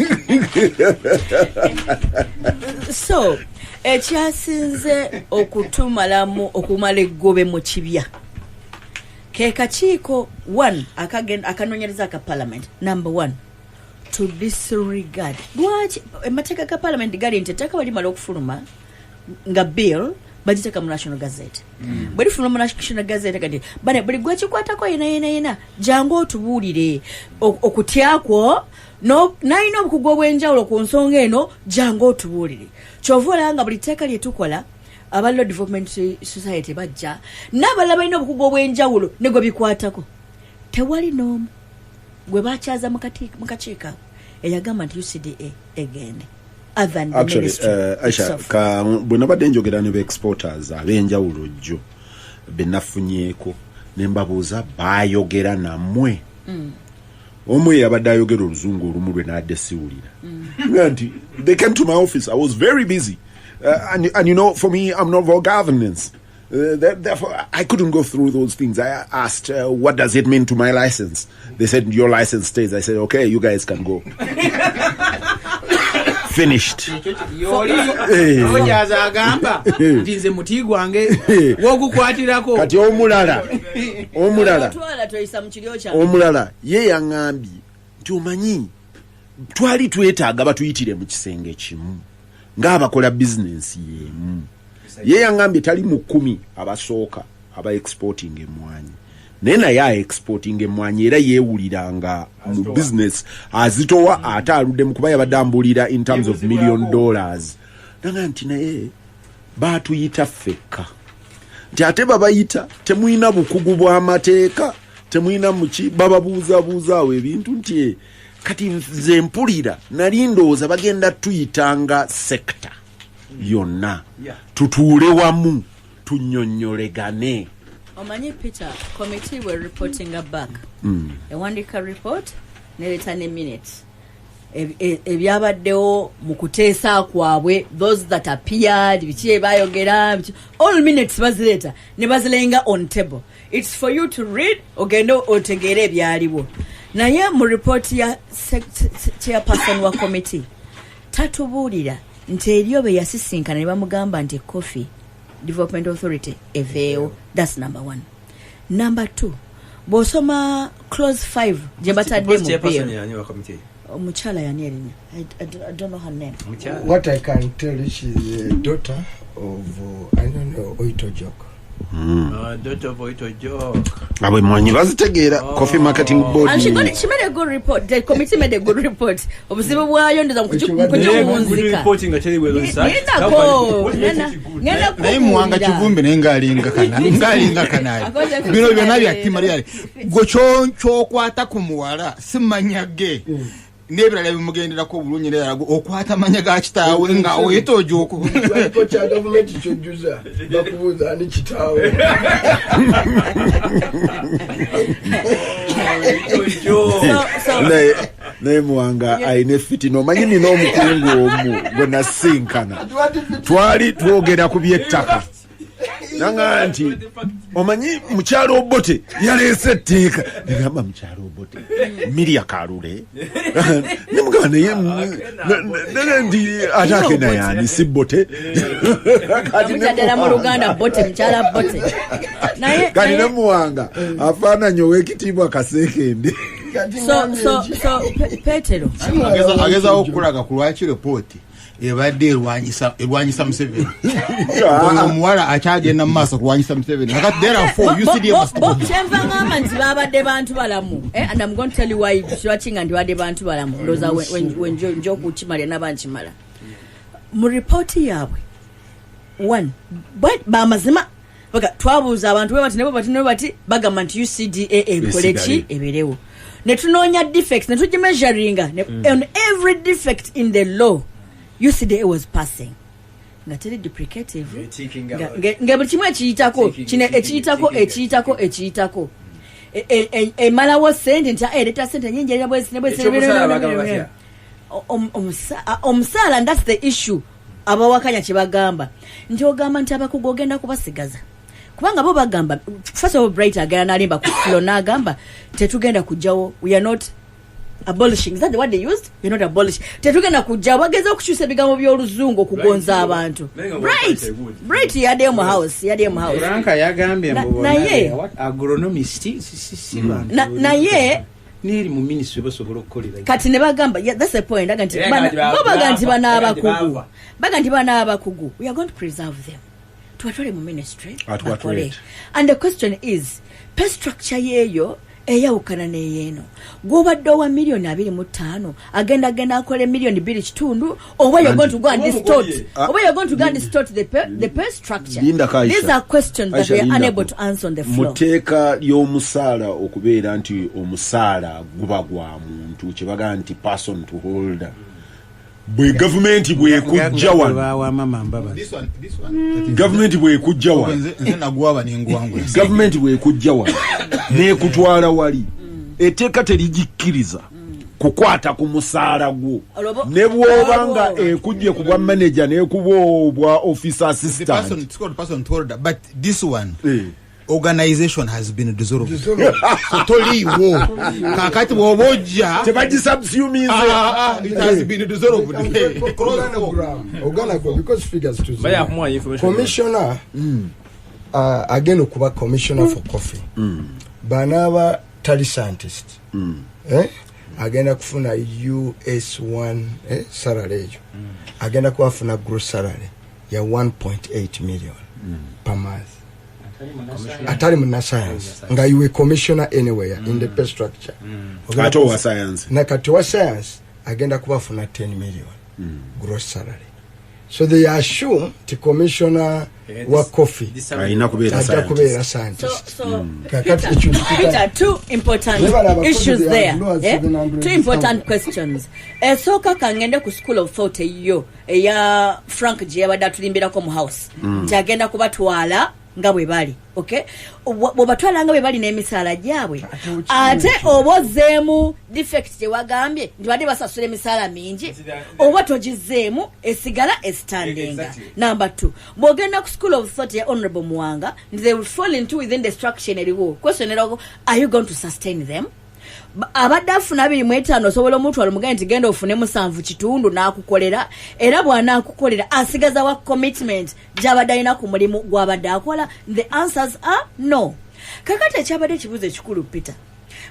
So ekyasinze okutumalamu okumala eggobe mu kibya ke kakiiko one akanoonyereza aka parliament, number one, to disregard. Lwaki emateeka ga parliament gali nti etteeka bwe limala okufuluma nga bill, bagiteeka mu National Gazette. Bwe lifuluma mu National Gazette, kati bane buli gwekikwatako yena yena yena jangu otubuulire okutya kwo n'alina obukugu obw'enjawulo ku nsonga eno, jangu otubuulire. Kyova olaba nga buli tteeka lye tukola, aba Law Development Society bajja n'abalala balina obukugu obw'enjawulo ne gwe bikwatako. Tewali n'omu gwe bakyaza mu kakiiko ako eyagamba nti UCDA egende, other than the Actually, ministry Aisha, itself. Ka bwe nabadde njogera ne exporters ab'enjawulo jjo be nafunyeeko ne mbabuuza, baayogera nammwe? Omu yabadde ayogera oluzungu olumu lwe nadde siwulira. Nga nti they came to my office, I was very busy, and for me, I'm not for governance. Therefore, I couldn't go through those things. I asked, "What does it mean to my license?" They said, "Your license stays." I said, "Okay, you guys can go." Finished. Rogers agamba nti nze muti gwange wogukwatirako. Kati omulala Twala toyisa mu kiryo kyange. Omulala ye yaŋŋambye nti omanyi twali twetaaga batuyitire mu kisenge kimu ng'abakola bizinensi y'emu. Ye yaŋŋambye tali mu 10 abasooka aba exporting emwanyi, naye aexporting emwanyi era yeewuliranga mu business azitowa ate aluddemu kuba yabadde ambuulira in terms of million dollars. Naga nti naye baatuyita ffekka, nti ate babayita temulina bukugu bw'amateeka, temulina muki, bababuuzabuuza awo ebintu nti kati nze mpulira nali ndowooza bagenda tuyitanga sector yonna tutuule wamu tunnyonnyolegane. Omanyi Peter, committee were reporting back, ewandiika report nereeta ne minutes ebyabaddewo mu kuteesa kwabwe, those that appeared, biki ebayogera, all minutes bazireeta ne bazilenga on table. It's for you to read, ogende otegeere ebyaliwo. Naye mu report ya chairperson wa committee tatubuulira nti eriyo be yasisinkana ne bamugamba nti Coffee Development Authority eveewo. That's number one. Number two, bw'osoma clause 5 gye batadde mu bill, omukyala yani erinnya? I don't know her name. What I can tell you, she's a daughter of I don't know, Oito Jok. Abo emwanyi bazitegeera, Coffee Marketing Board. And she made a good report. The committee made a good report. Obuzibu bwayo ndoza mukugiwunzika. Ngendako ngenda. Naye Muwanga Kivumbi naye ngaalinga kanaali. Akoze Bino byonna byattima lyali gwe kyokwata ku muwala simanya ge n'ebirala bimugenderako obulungi era gwe okwata manya ga kitaawe nga weetooja oku Ekifo kya gavumenti kyojjuza bakubuuza ani kitaawe. Naye Muwanga ayina efitina. Omanyi nina omukungu omu gwe nasinkana, twali twogera ku byettaka, nanga nti omanyi mukyalo Obote yaleese etteeka. Negamba mukyalo Obote Miria Kalule, nemugamba naye nti ate akena yani si Bote. Kati ne Omukyadala mu Luganda Bote, mukyala Bote. Naye kati ne Muwanga afaananye owekitiibwa Kaseekende. So Petero Agezaho okukulaga ku lwaki ripooti ebadde erwanyisa Museveni. Oyo omuwala akyagenda mu maaso kulwanyisa Museveni. Kakati therefore UCDA must go. Kyenva ngamba nti babadde bantu balamu, and I'm going to tell you why. Lwaki nga nti babadde bantu balamu, ndowooza nja okukimalya naba nkimala mu ripooti yaabwe. One, bamazima baga twabuuza abantu bwe bati ne bwe bati ne bwe bati, bagamba nti UCDA ekole ki? Esigale. Ebeerewo. Ne tunoonya defects ne tugimeasuringa on every defect in the law, UCDA was passing nga teri duplicative, nga buli kimu ekiyitako kino ekiyitako ekiyitako ekiyitako emalawo sente nti ereeta sente nyingi era bwezi ne bwezi. Ekyomusaala bagamba batya? Omusaala, and that's the issue abawakanya kye bagamba nti ogamba nti abakugu ogenda kubasigaza. Kubanga bo bagamba, first of all, Bright agenda n'alimba ku floor n'agamba tetugenda kujjawo, we are not abolishing. Is that the word they used? We're not abolishing, tetugenda kujjawo. Bageza okukyusa ebigambo by'oluzungu okugonza Bright, abantu. naye nga Bright, bw'okwata egundi. Bright yaddeyo mu house, yaddeyo mu house. Franka yagambye mbu bonna Naye- agronomist si bantu. Naye- Neri mu ministry basobola okukolera. Kati ne bagamba, yeah, that's the point. Aga nti Era nga bo baga nti bano era nti abakugu, baava. baga nti bano abakugu, we are going to preserve them, tubatwale mu ministry At what bakole. rate? And the question is, pay structure yeeyo eyawukana neyeeno. Gwobadde owa 25 miliyoni agenda agenda akola 2.5 miliyoni, oba you're going to go and Oba distort, omugoye. oba you're going to go and distort the pay structure. Linda Aisha. These are questions that Aisha, we are Linda. unable to answer on the Mu floor. tteeka ly'omusaala, okubeera nti omusaala guba gwa muntu, kyebagaa nti person to holder, bwe gavumenti bwekujja wano, Bawa mama Mbabazi. This one, that is- gavumenti bwekujja wano, Nze nagwaba nenguwangula. Gavumenti bwekujja wano nekutwala wali, etteeka terigikkiriza kukwata ku musaala gwo. Ne bw'oba nga ekujje ku bwa manager nekuba obwa office The assistant. person, it's called person to holder, but this one, Eh. organization has been dissolved, so toliiwo. Kakati bw'oba ojja, Tebagisubsuminze. Ah, ah, it has been dissolved. Close four. Organogram, because figures to Baya kumuwa information. Commissioner, agenda okuba commissioner for coffee, banaaba tali scientist, eh? Agenda kufuna us1, eh, salary eyo agenda kuba afuna gross salary ya 1.8 million per month, atali muna science, nga iwe commissioner anywhere in the pay structure. Ogenda Ate owa science? Nakati wa science agenda kuba afuna 10 million gross salary. So they assume ti commissioner wa coffee Alina kubeera ajja kubeera scientist. scientist. So Kakati Peter, ekyo Peter, two important Never have a issues they there. are low as Eh? 700 Two important questions. Esooka, kangende ku school of thought eyo eya Frank gye yabadde atulimbirako mu house nti agenda kubatwala nga bwe bali. Okay, bw'obatwala nga bwe bali n'emisaala gyabwe, ate oba ozzeemu defect gye wagambye nti badde basasula emisaala mingi, oba togizeemu, esigala estandinga. Number two, bw'ogenda ku school of thought ya Honorable Muwanga nti they will fall into within the structure eriwo, question erako, are you going to sustain them? Abadde afuna 25, osobola omutwalo mugaye nti genda ofune 7.5 n'akukolera? Era bw'anaakukolera, asigaza wa commitment gy'abadde alina ku mulimu gw'abadde akola? The answers are no. Kakati ekyabadde ekibuuzo ekikulu, Peter,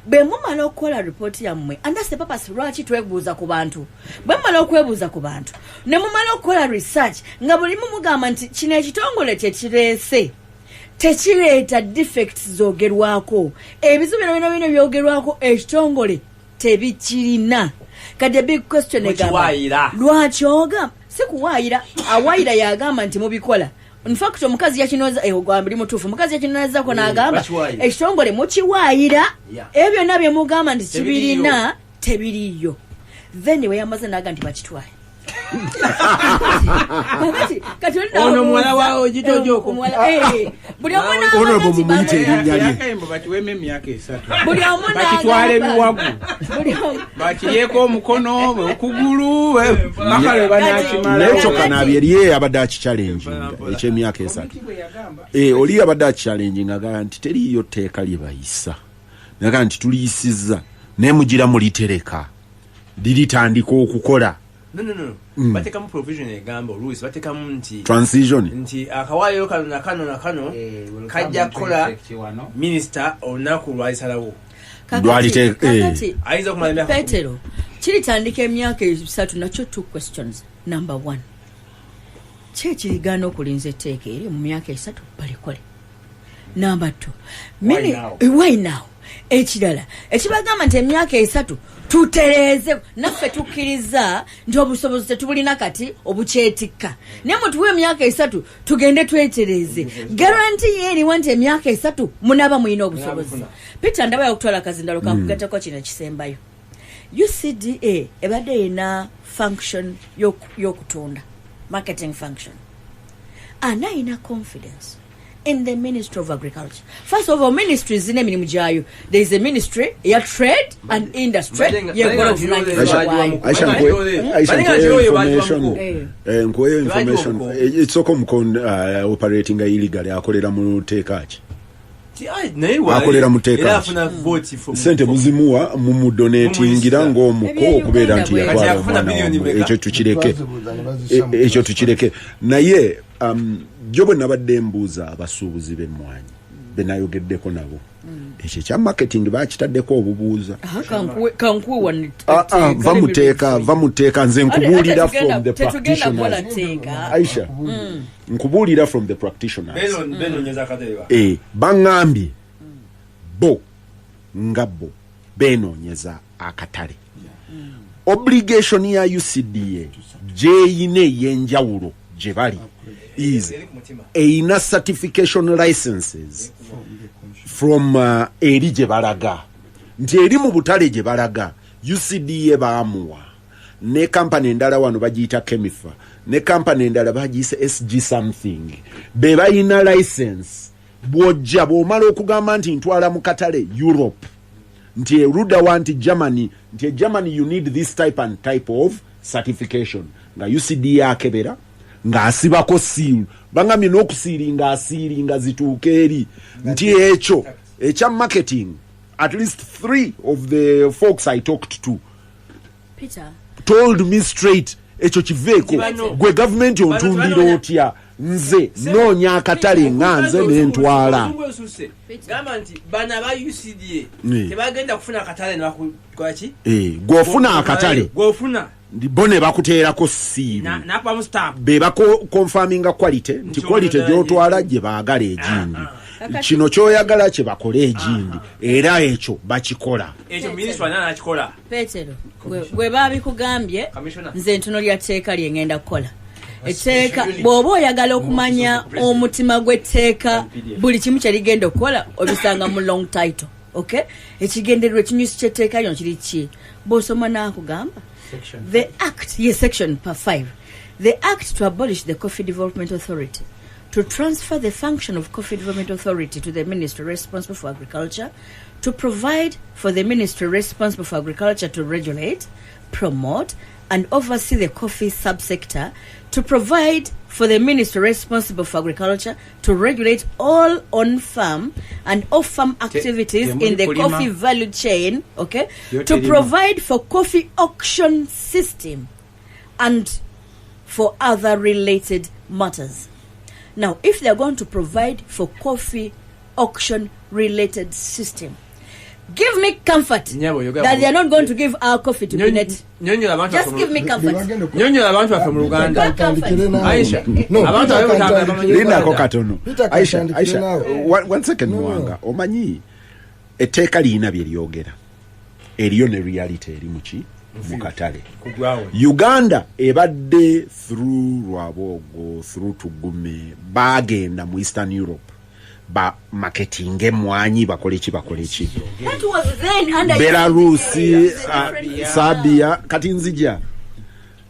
bwe mumala okukola ripooti yammwe, and that's the purpose lwaki twebuuza ku bantu, bwe mumala okwebuuza ku bantu ne mumala okukola research nga bulimu mugamba nti kino ekitongole kyekireese tekireeta defects zogerwako, ebizibu bino bino bino byogerwako ekitongole tebikirina. Kati a big question egamba, Mukiwaayira. lwaki ogamba si kuwaayira? Awaayira yagamba nti mubikola. Infact omukazi yakinoza, eh, ogamba ndi mutuufu, omukazi yakinozako n'agamba Bakiwaayira. ekitongole mukiwaayira. Ebyo byonna byemugamba nti kibirina tebiriiyo. Then weyamaze naga nti bakitwale. Kati oli Ono muwala wa n'abuuza, Ojito Ojoko. eh, buli omu n'agamba Honorable nti mumuyite erinnya lye. Yakayimbo bakiwemu emyaka 3. Buli omu Bakitwale n'agamba- ebiwagu. Buli omu Bakiryeko omukono, okugulu, paka lwe banakimala. Naye kyokka nabye eriye abadde akichallenginga ekyemyaka 3. Eh, oli abadde akichallenginga agamba nti teriiyo tteeka lye bayisa, naga nti tuliyisizza naye mugira mulitereka liritandika okukola. No, batekamu provision egamba, oluusi batekamu nti Transition. nti akawaayo kano nakano nakano kajja kukola minisita olunaku lwalisalawo. Eh. Kakati Ayinza okumala emyaka 10. Petero, kiritandika emyaka 3 nakyo, two questions. Number one, ki ekirigaana okulinza etteeka eryo mu myaka 3 balikole? Number two, Why now? Eh, why now? Ekirala ekibagamba nti emyaka 3 tutereeze, naffe tukkiriza nti obusobozi tetubulina kati obukyetikka, naye mutuwe emyaka 3 tugende twetereeze. Guarantee yeeriwa nti emyaka 3 munaaba mulina obusobozi? Peter, ndabayo okutwala akazindalo kakugattako kino ekisembayo. UCDA ebadde erina function y'okutunda, marketing function. Ana ayina confidence in the Ministry of Agriculture. First of all, ministries zina emirimu gyayo. There is a ministry ya trade and industry yekola obuvunanyizibwa bwayo. Aisha, Aisha, nkuweyo information. Nkuweyo information. Ekisooka, omuko operating illegally akolera mu teeka ki? Akolera mu teeka ki? Sente muzimuwa, mumudonatingira ng'omuko okubeera nti yatwala omwana wammwe. Ekyo tukireke. Ekyo tukireke. Naye jo bwe nabadde mbuuza abasuubuzi b'emmwanyi benayogeddeko nabo, ekyo ekya marketing bakitaddeko obubuuza. Aha, kankuwe wano. Ah, ah, va mu teeka, va mu teeka. Nze nkubuulira from the Tetugenda kukola practitioners. teeka. Aisha, nkubuulira from the practitioners. Benonyeza akatale. Baŋŋambye bo nga bo benoonyeza akatale. Obligation ya UCDA gyeyina ey'enjawulo gye bali is eyina certification licenses from eri gye balaga nti eri mu butale gye balaga. UCDA baamuwa ne kampani endala wano bagiyita Chemifa, ne kampani endala bagiyise SG something, be balina license. Bw'ojja, bw'omala okugamba nti ntwala mu katale Europe, nti eruddawa, nti Germany, nti e Germany you need this type and type of certification, nga UCDA akebera ng'asibako seal. Bangambye n'okusiiringa asiiringa zituuke eri nti ekyo ekya marketing, at least three of the folks I talked to Peter, told me straight, ekyo kiveeko. Gwe gavumenti ontundira otya? Nze noonya akatale nga nze nentwala. Gamba nti bano aba UCDA tebagenda kufuna akatale nebakolaki. Gw'ofuna akatale, Gwofuna bo ne bakuteerako seal. Nakubamu stamp. Be bakonfaminga quality nti Nti quality ono gy'otwala gye baagala egindi, kino ky'oyagala kye bakole egindi, era ekyo bakikola. Ekyo minisitule ana nakikola. Petero, gwe babikugambye. Commissioner. Nze ntuno lya tteeka lyengenda kukola etteeka. Bw'oba oyagala okumanya omutima gw'etteeka, buli kimu kyerigenda okukola obisanga mu long title. Okay, ekigendererwa ekinyusi ky'etteeka lino kiri ki? Bw'osoma naakugamba the act ye section per 5, the act to abolish the Coffee Development Authority, to transfer the function of Coffee Development Authority to the ministry responsible for agriculture, to provide for the ministry responsible for agriculture to regulate, promote and oversee the coffee subsector, to provide for the ministry responsible for agriculture to regulate all on-farm and off-farm activities in the Temuli kulima. coffee value chain, okay, Yo to terima. provide for coffee auction system and for other related matters. Now, if they are going to provide for coffee auction related system, give me comfort Nyabo, yogera that they are not going to give our coffee to Pinet. Nyonyola abantu Just baffe give me comfort. Nyonyola abantu baffe mu Luganda. Katandikire naawe. Aisha, No, abantu Peter abamu katandikire. bamanyi Lindako Luganda. katono. Peter Aisha, katandikire Aisha, naawe. one second. No. Muwanga, omanyi etteeka liyina bye lyogera, eriyo ne reality eri muki mu katale. Ku ground. Uganda ebadde through Rwabwogo, through Tugume, bagenda mu Eastern Europe ba marketing emwanyi, bakole ki, bakole ki. That was then under Belarusi, It's a different- Serbia. Kati nzija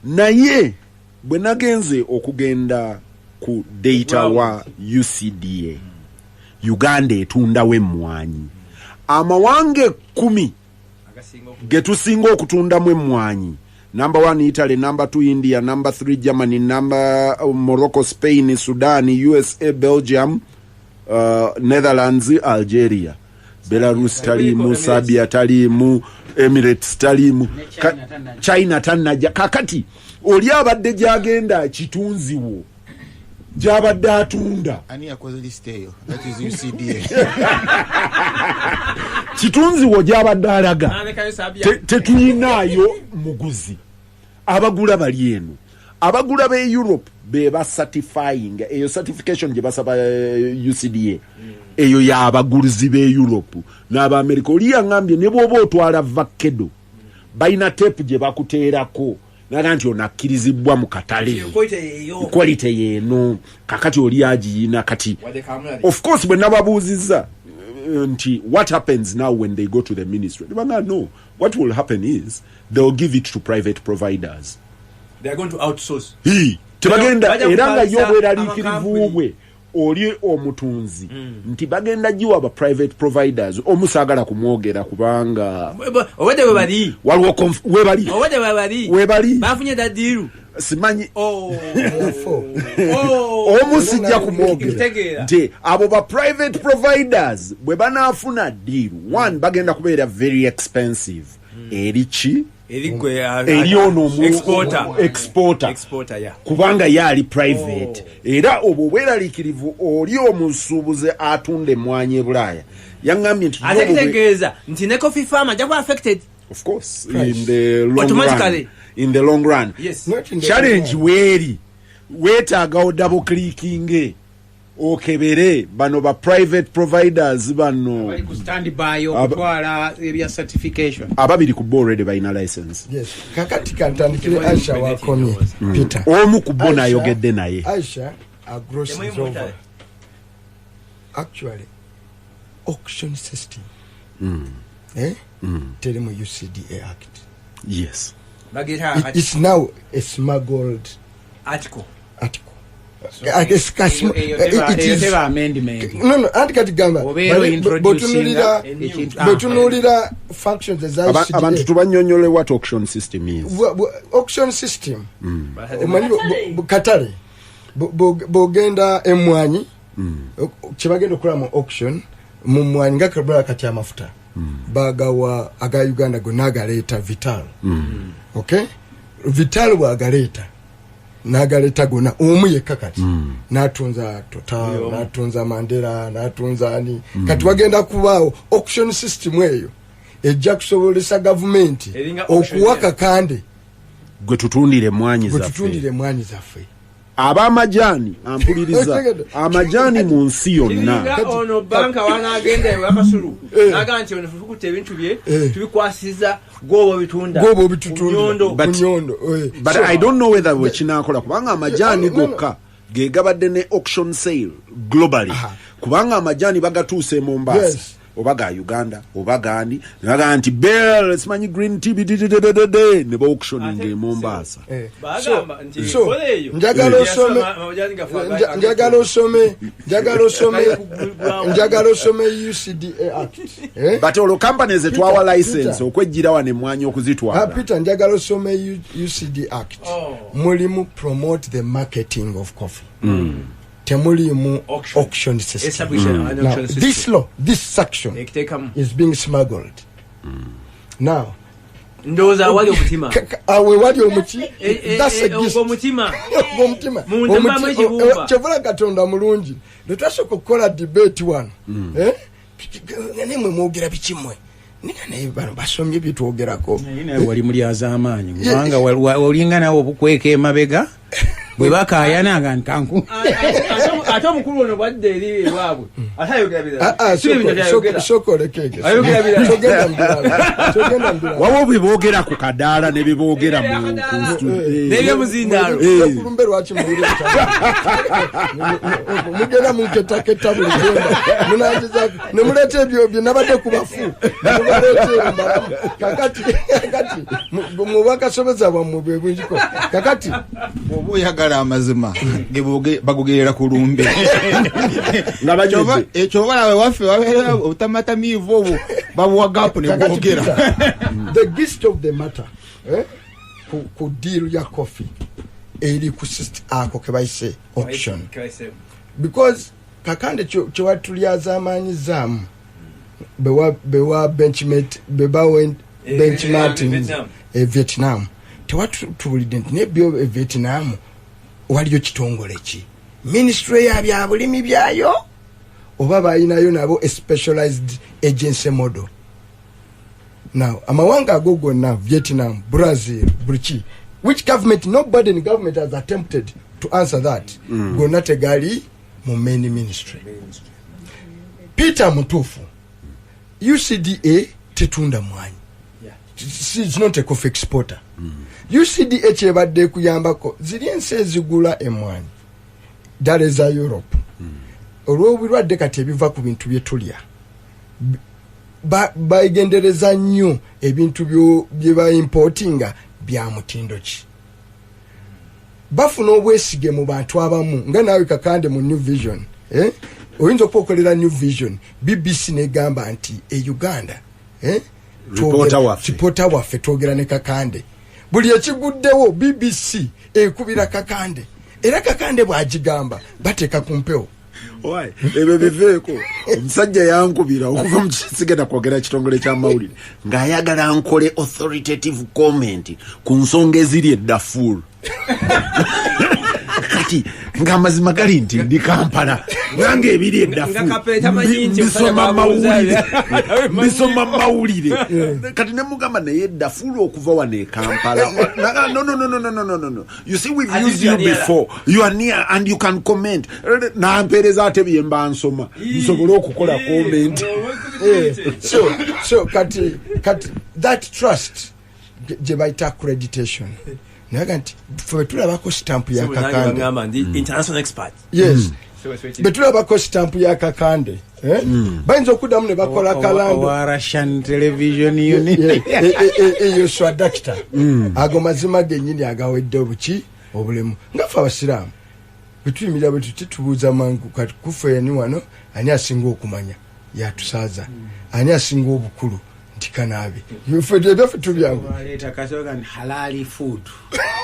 naye bwe nagenze okugenda ku data wa UCDA, Uganda etundawo emmwanyi amawanga 10 Agasinga ge tusinga okutundamu emmwanyi: number 1 Italy, number 2 India, number 3 Germany, number Morocco, Spain, Sudan, USA, Belgium, Netherlands, Algeria. Belarus taliimu, Serbia taliimu, Emirates taliimu. China tannajja. China tannajja. Kakati oli abadde gyagenda kitunziwo gyabadde atunda. Ani yakoze list eyo? That is UCDA. Kitunziwo gyabadde alaga. N'alekayo Serbia. Tetuyinaayo muguzi. Abagula bali eno, abagula be Europe be bacertifying. Eyo certification gye basaba UCDA, eyo yabagulizi be Europe n'Abamerika. Oli yaŋŋambye ne bw'oba otwala vakedo, balina tape gye bakuteerako naga nti ono akkirizibwa mu katale. Quality eyo. Quality yeeno. Kakati oli agiyina kati. Wadde kamulali. Of course bwe nababuuzizza nti what happens now when they go to the ministry, nebanga no, what will happen is they'll give it to private providers. They are going to outsource. Hii, tebagenda Bajja era nga ye kupangisa obweraliikirivu amakampuni. bwe Oli omutunzi nti bagenda giwa ba private providers, omusaagala kumwogera kubanga Obadde bwe bali. Waliwo webali. Obadde bwe bali. Webali. Bafunye dda deal. Simanyi. Oh. Therefore, Oh. Omu sijja kumwogera. Ntegeera. Nti abo ba private providers bwe banaafuna deal one, bagenda kubeera very expensive eri ki? Eri gwe Eri ono exporter. Exporter. Exporter, yeah. Kubanga ye ali private. Era obwo obweraliikirivu, oli omusuubuzi atunda emmwanyi e Bulaaya yaŋŋambye nti Ate ye obwo kitegeeza nti ne coffee farm ajja kuba affected. Of course, in the long Automatically. run, in the long run. Yes. Not in the Challenge long run. weeri weetaagawo double clicking, okebere bano ba private providers bano. Bali ku stand by okutwala ebya certification. Ababiri ku bo already balina license. Yes, kakati kantandikire Aisha wakomye, Peter. Omu ku bo nayogedde naye. Aisha agrosses Temuyimu over. mutale. Actually, auction system, eh? Teri mu UCDA Act. Bagiyita It's now a smuggled article. Article. It Eyo is- teba amendment. No, anti kati gamba Obeera bw'otunuulira introducinga ekintu. bw'otunuulira functions eza Abantu UCDA, tubanyonyole what auction system is. Auction system, omanyi katale. Bw'ogenda emwanyi, kyebagenda okukola mu auction mu mwanyi nga kabula kati amafuta bagawa aga Uganda gonna agaleeta Vital. Okay, Vital bwagaleeta n'agaleeta gonna omu yekka, kati n'atunza Total, n'atunza Mandela, n'atunza ani. Kati wagenda kubaawo auction system, eyo ejja kusobolesa gavumenti Eringa auction, okuwa yeah. Kakande Gwe tutundire emwanyi gwe tutundire zaffe. emwanyi zaffe. Ab'amajaani ampuliriza, amajaani mu nsi yonna. Kiringa ono banka wanagenda ewakasulu naga nti ono tukutte ebintu bye, tubikwasiza gwoba obitunda. Gwoba obitutundira. Ku nnyondo. Ku nyondo, eh. But I don't know whether wekinaakola, kubanga amajaani No, no. gokka ge gabadde ne auction sale globally, kubanga amajaani bagatuuse e Mombasa, oba ga Uganda oba gandi, ne bagamba nti bell simanyi green tea bididididide, ne baauctioninga e Mombasa. Bagamba nti So, kola eyo. njagala osome Amajani gaffe njagala osome njagala osome UCDA Act, eh? But olwo company zetwawa Peter, license Peter. okwejjira wano emwanyi okuzitwala. Peter, njagala osome UCD Act. Oh. Mulimu promote the marketing of coffee, temulimu Auction. auction system. Establish an Now, auction system. this law, this section Ekiteekamu. is being smuggled now. Ndowooza awali omutima. Awe wali omuki. That's a gist. Ogwo omutima. Omutima. Munda mbamu ekibumba. Kyovula Katonda mulungi, lwetwasooka okukola debate wano, eh? Naye mwe mwogera biki mmwe? Ninga naye bano basomye byetwogerako. Naye nawe wali mulyazaamaanyi, kubanga olinga nawe obukweka emabega bwe bakaayana nga nkanku. Ate omukulu ono bwadde eri ewaabwe ate ayogera Ah, birala. ah, Si bino byayogera. Sooka oleke. Ayogera birala. Togenda mu birala. Togenda mu birala. Waliwo bye boogera ku kadaala ne bye boogera mu Akadaala. ku N'ebyomuzindaalo. Kulumbe lwaki muwulira mugenda munketaketa buli genda munangiza ne muleeta ebyo bye nabadde ku bafu nemubaleeta ebyo mbalamu. Kakati mubakasobeza bwammwe bwe bungiko kakati. Bw'oba oyagala amazima bagogerera ku lumbe. Nga banywedde. Ekyo obalaba ewaffe wabeera obutamatamiivu obwo babuwa gapu ne Kakati bwogera. Peter, the gist of the matter, eh, ku deal ya coffee eri ku ako kebayise auction, because Kakande kyewatulyazaamaanyizaamu bewa benchmate bebawe benchmarking. Vietnam. E Vietnam tewatubulidde nti nebyo e Vietnam waliyo kitongole ki, ministry ya byabulimi byayo, oba balinayo nabo a specialized agency model. Now amawanga ago gonna, Vietnam, Brazil, buki, which government, nobody in government has attempted to answer that. Gonna tegali mu main ministry. Peter mutuufu, UCDA tetunda mwanyi. It's not a coffee exporter. UCDA kyebadde ekuyambako ziri ensi ezigula emwanyi ddala eza Europe, olw'obulwadde kati ebiva ku bintu bye tulya, bagendereza nnyo ebintu bye baimportinga bya mutindo ki. Bafuna obwesige mu bantu abamu nga naawe Kakande mu New Vision, Eh? Oyinza okuba okolera New Vision, BBC negamba nti e Uganda, eh? Reporter waffe. Reporter waffe twogera ne Kakande. Buli ekiguddewo BBC ekubira Kakande, era Kakande bw'agigamba bateeka ku mpewo. Why? Ebyo biveeko. Omusajja yankubira okuva mu sigenda kwogera kitongole kyamawulire ng'ayagala nkole authoritative comment ku nsonga eziri e Darfur. Kati ng'amazima gali nti ndi Kampala, nange ebiri e Nga Kapere tamanyi nti mbisoma omusajja mawulire, bw'abuuza. mbisoma mawulire. Kati nemugamba, naye Darfur okuva wano e Kampala. No, no, no, no, no, no, no, no, no. You see, we've At used least you you are nearer. before, you are near and you can comment. Nampeereza ate byemba nsoma nsobole okukola comment. Eh, so kati that trust gye bayita accreditation, naga nti fe bwetulabako stamp ya Kakande. Bagamba ndi international expert. Yes, bwetulabako stamp ya Kakande, eh? Bayinza okuddamu ne bakola kalando. Owa Russian television unit. Eyo swadakita, ago mazima gennyini agawedde obuki obulemu. Nga ffe abasiraamu bwetuyimirira bwe tuti, tubuuza mangu, kati kufe ani wano, ani asinga okumanya yatusaaza, ani asinga obukulu nti kanaabe. Ffe ebyaffe tubyangu. Baleeta kasoga nti halali food.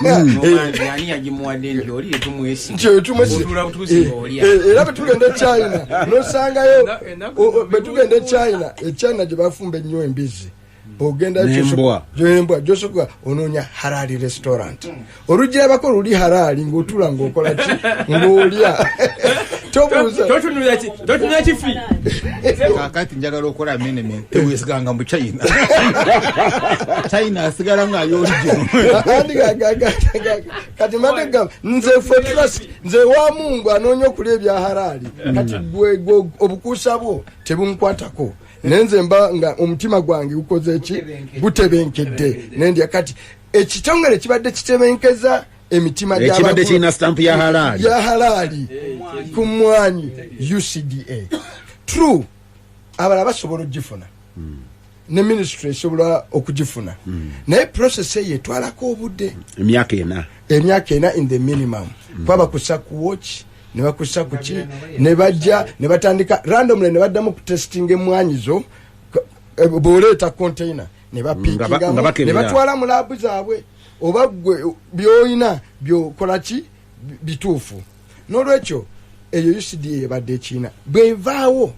Oba nti ani yagimuwadde, nti oli tetumwesiga. Nti otumwesiga. Otuula butuuzi ng'olya. Era bwetugenda e China nosangayo Ennaku bwetugenda e China, e China gye bafumba ennyo embizi, ogenda N'embwa. embwa gyosoka onoonya halali restaurant, olugirabako luli halali, ng'otula ng'okola ki, ng'olya, tobuuza. Totunula kifi. Kakati njagala okukola amendment: tewesiganga mu China, China asigala nga ali original. Andi kati mbadde gamba nze fe trust, nze wa Mungu anoonya okulya ebya halaali. Kati gwe obukuusa bwo tebunkwatako, naye nze mba nga omutima gwange gukoze ki, gutebenkedde nendya. Kati ekitongole kibadde kitebenkeza emitima Ekibadde kirina stamp ya halaali. Ya halaali ku mwanyi, UCDA. True, abalala basobola okugifuna, ne ministry esobola okugifuna, naye process eyo etwalako obudde. Emyaka 4. Emyaka 4 in the minimum, kuba bakussa ku watch, ne bakussa ku ki, ne bajja ne batandika randomly ne baddamu kutestinga emwanyi zo. Bw'oleeta container ne Nga bapiikingamu ne bakebera. batwala mu lab zaabwe oba gwe byolina byokola ki bituufu. N'olwekyo eyo UCDA ebadde ekiina bwevaawo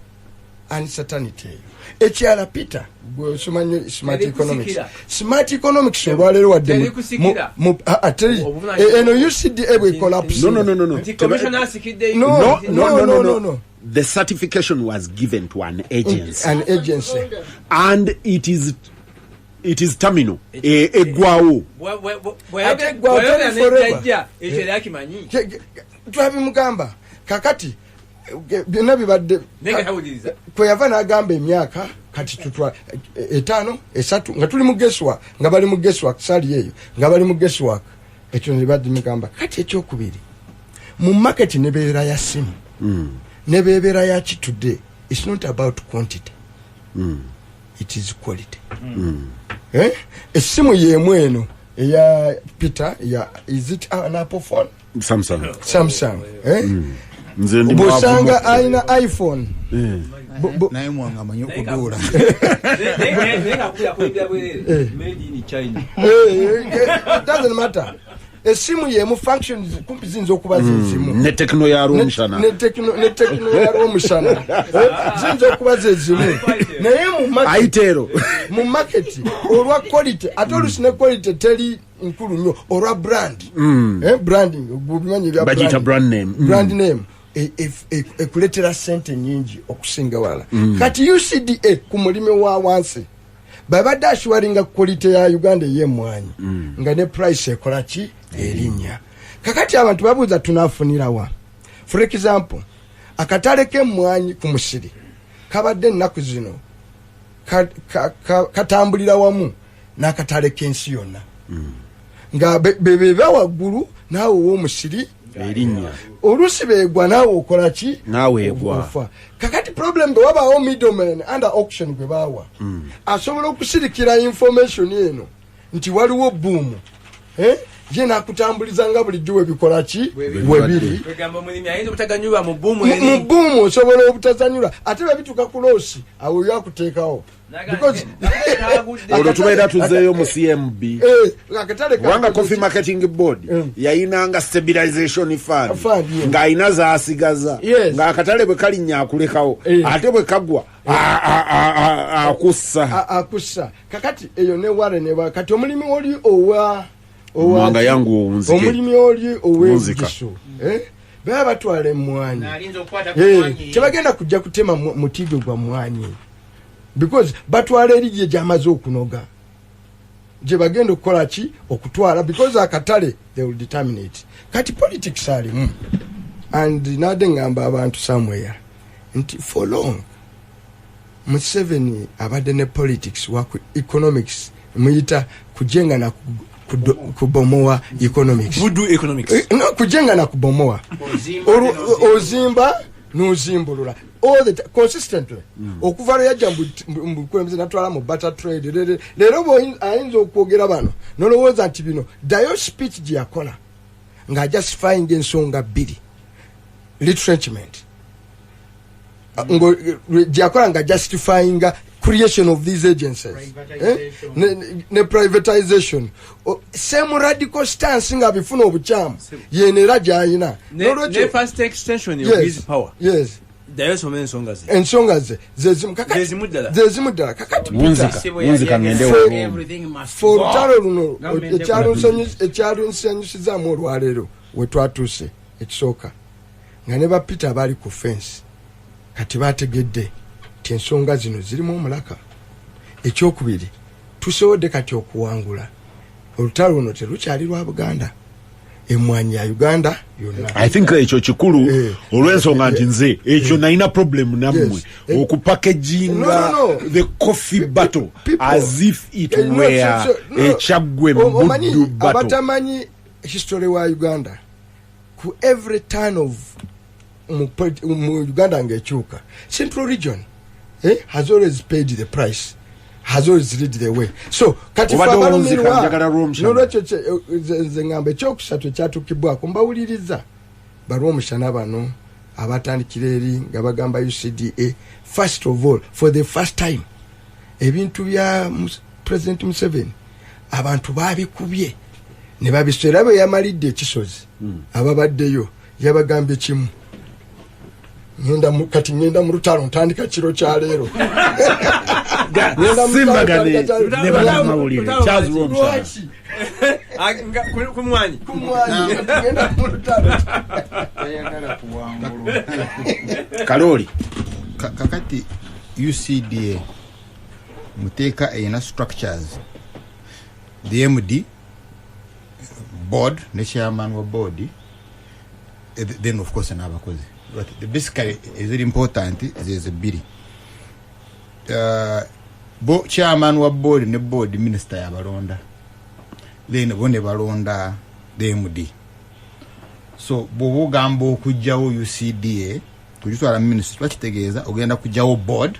uncertainty eyo. Ekirala, Peter, gwe osoma nnyo smart economics. Terikusikira. Smart economics olwaleero wadde Terikusikira. Teri Obuvunaanyizibwa. Eno UCDA bwecollapse No, no, no, no, no. Nti commissioner asikidde. No. No, no, no, no, no, no. The certification was given to an agency An agency. And it is terminal. Eggwawo. Ate gwa teri forever. Nejja ekyo era akimanyi. Twabimugamba kakati byonna bibadde Naye nga tawuliriza. Kwe yava n'agamba emyaka kati tutwa 5, 3, nga tuli mu guesswork, nga bali mu guesswork sali eyo, nga bali mu guesswork. Ekyo ne badimugamba. Kati ekyokubiri, mu market ne beera ya simu ne bebeera ya ki, today it's not about quantity, it is quality. Eh? Essimu yemu eno eya Peter ya, is it an Apple phone? Samsung. Samsung, eh? Nze ndi Bw'osanga mwavu. alina iPhone. Naye mwanga amanyi okuduula. Naye nga akuyingira bwerere, made in China. Eh, doesn't matter, essimu yemu, functions kumpi ziyinza okuba zezimu. Ne Tecno ya Rwomushana. Ne Tecno ya Rwomushana. Eh, ziyinza okuba zezimu, naye mu market- Aitero. Mu market olwa quality, ate olusi ne quality teri nkulu nnyo olwa brand. Eh, branding, obimanyi ebya Bagiyita brand name. Brand name ekuleetera sente nyingi okusinga walala. Kati UCDA ku mulimi wa wansi babadde assuringa quality ya Uganda ey'emwanyi, nga ne price ekola ki, erinnya. Kakati abantu babuuza tunafunirawa. For example, akatale k'emmwanyi ku musiri kabadde ennaku zino katambulira wamu n'akatale k'ensi yonna, nga beba waggulu, naawe ow'omusiri Erinnya. Oluusi beegwa, naawe okola ki? Naawe egwa. Ofa. Kakati problem bwe wabaawo middleman under auction gwe baawa, asobola okusirikira information eno nti waliwo boom, eh? Ye nakutambuliza nga bulijjo webikola ki webiri. Kwegamba omulimi ayinza obutaganyulwa mu bbuumu. Mu bbuumu osobola obutazanyulwa, ate bwebituuka ku loss awo yakuteekawo. Because Olwo tubeera tuzeeyo mu CMB. Akatale Kubanga Coffee Marketing Board yayinanga stabilization fund, Fund, yeah. ng'ayina zaasigaza, ng'akatale bwe kalinnya akulekawo, ate bwe kagwa akussa. Akussa. Kakati eyo ne ware ne kati omulimi oli owa Mwanga yangu owunzike. Omulimi oli Wunzika. ow'ebugisu, baba batwala emmwanyi. Nalinza okukwata ku mmwanyi. Tebagenda kujja kutema muti gwe gwa mmwanyi, because batwala eri gye gyamaze okunoga gye bagenda okukola ki, okutwala, because akatale they will determinate. Kati politics alimu, and nadde ngamba abantu somewhere nti for long Museveni abadde ne politics wa ku economics, muyita kujenga na kubomoa economics. Voodoo economics. No, kujenga na kubomoa. Ozimba Ozimba n'ozimbulula all the consistently. Okuva lwe yajja mu bukulembeze natwala mu barter trade. Leero ayinza okwogera bano nolowooza nti bino dayo speech gye yakola nga justifying ensonga bbiri, retrenchment gye yakola nga justifying creation of these agencies, Privatization. Ne privatization. Same radical stance nga bifuna obukyamu yeno era gyayina. Ne first extension of his power. Ddayo soma ensonga ze. Ensonga ze zezimu. Zezimu ddala. Zezimu ddala. Kakati Wunzika, Peter, wunzika ngende Everything must fe go. olutalo luno Government ekyalunsanyusizaamu olwaleero we twatuuse, ekisooka nga ne ba Peter baali ku fence kati bategedde nti ensonga zino zirimu omulaka. Ekyokubiri, tusobodde kati okuwangula olutalo luno, terukyali lwa Buganda, emwanyi ya Uganda yonna. I think ekyo kikulu, olw'ensonga nti nze ekyo nalina problem nammwe, okupackaginga No, no, no. the coffee battle People- as if it No, were no. ekyaggwe Omanyi Buddu battle. abatamanyi history wa Uganda, ku every turn of mu Uganda ng'ekyuka, Central Region has always paid the price, has always led the way. So kati Obadde fe owunzika, abalumirwa, njagala Rwomushana. n'olwekyo nze ngamba ekyokusatu ekyatuukibwako, mbawuliriza balwomushana bano abatandikira eri nga bagamba UCDA. First of all, for the first time ebintu bya President Museveni abantu babikubye ne babiswera. Bwe yamalidde ekisozi, ababaddeyo yabagambye kimu: kati ngenda mu lutalo, ntandika kiro kyaleero. Ngenda mu lutalo, Simbagane ntandika kyaleero. ne bannamawulire. Lutalo Charles lwaki? Rwomushana. Lwaki? Nga ku mwanyi. Ku mwanyi, ngenda mu lutalo. Tayagala kuwangulwa. Kaloli. Kakati UCDA muteeka erina structures, the MD, board ne chairman wa board, then of course n'abakozi, but the basically eziri important zezo bbiri. Bo chairman wa board ne board, minister yabalonda, then bo ne balonda the MD. So bw'oba ogamba okugjawo UCDA kugitwala ministry, bakitegeeza ogenda kugjawo board,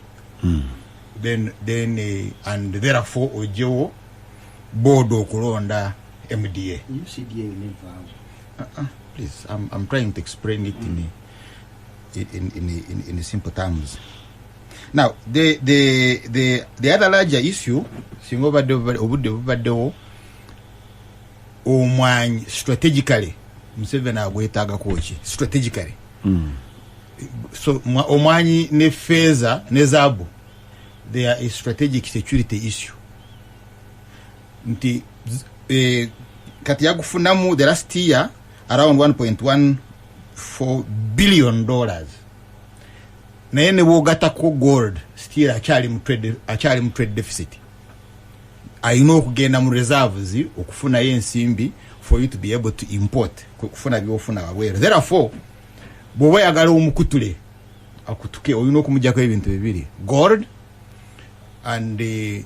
then and therefore ogyewo board okulonda MDA. UCDA nevaawo. Please, I'm trying to explain it in simple terms. Now the other larger issue, singa obadde obudde bubaddewo, omwanyi strategically Museveni agwetaagako ki strategically? So omwanyi ne feeza ne zaabu, they are a strategic security issue, nti kati yagufunamu the last year around $1.14 billion, naye ne bwogatako gold still akyali mu trade deficit. Alina okugenda mu reserves okufunayo ensimbi for you to be able to import, kufuna byofuna wabweru. Therefore bw'oba oyagala omukutule akutuke, olina okumugjako ebintu bibiri, gold and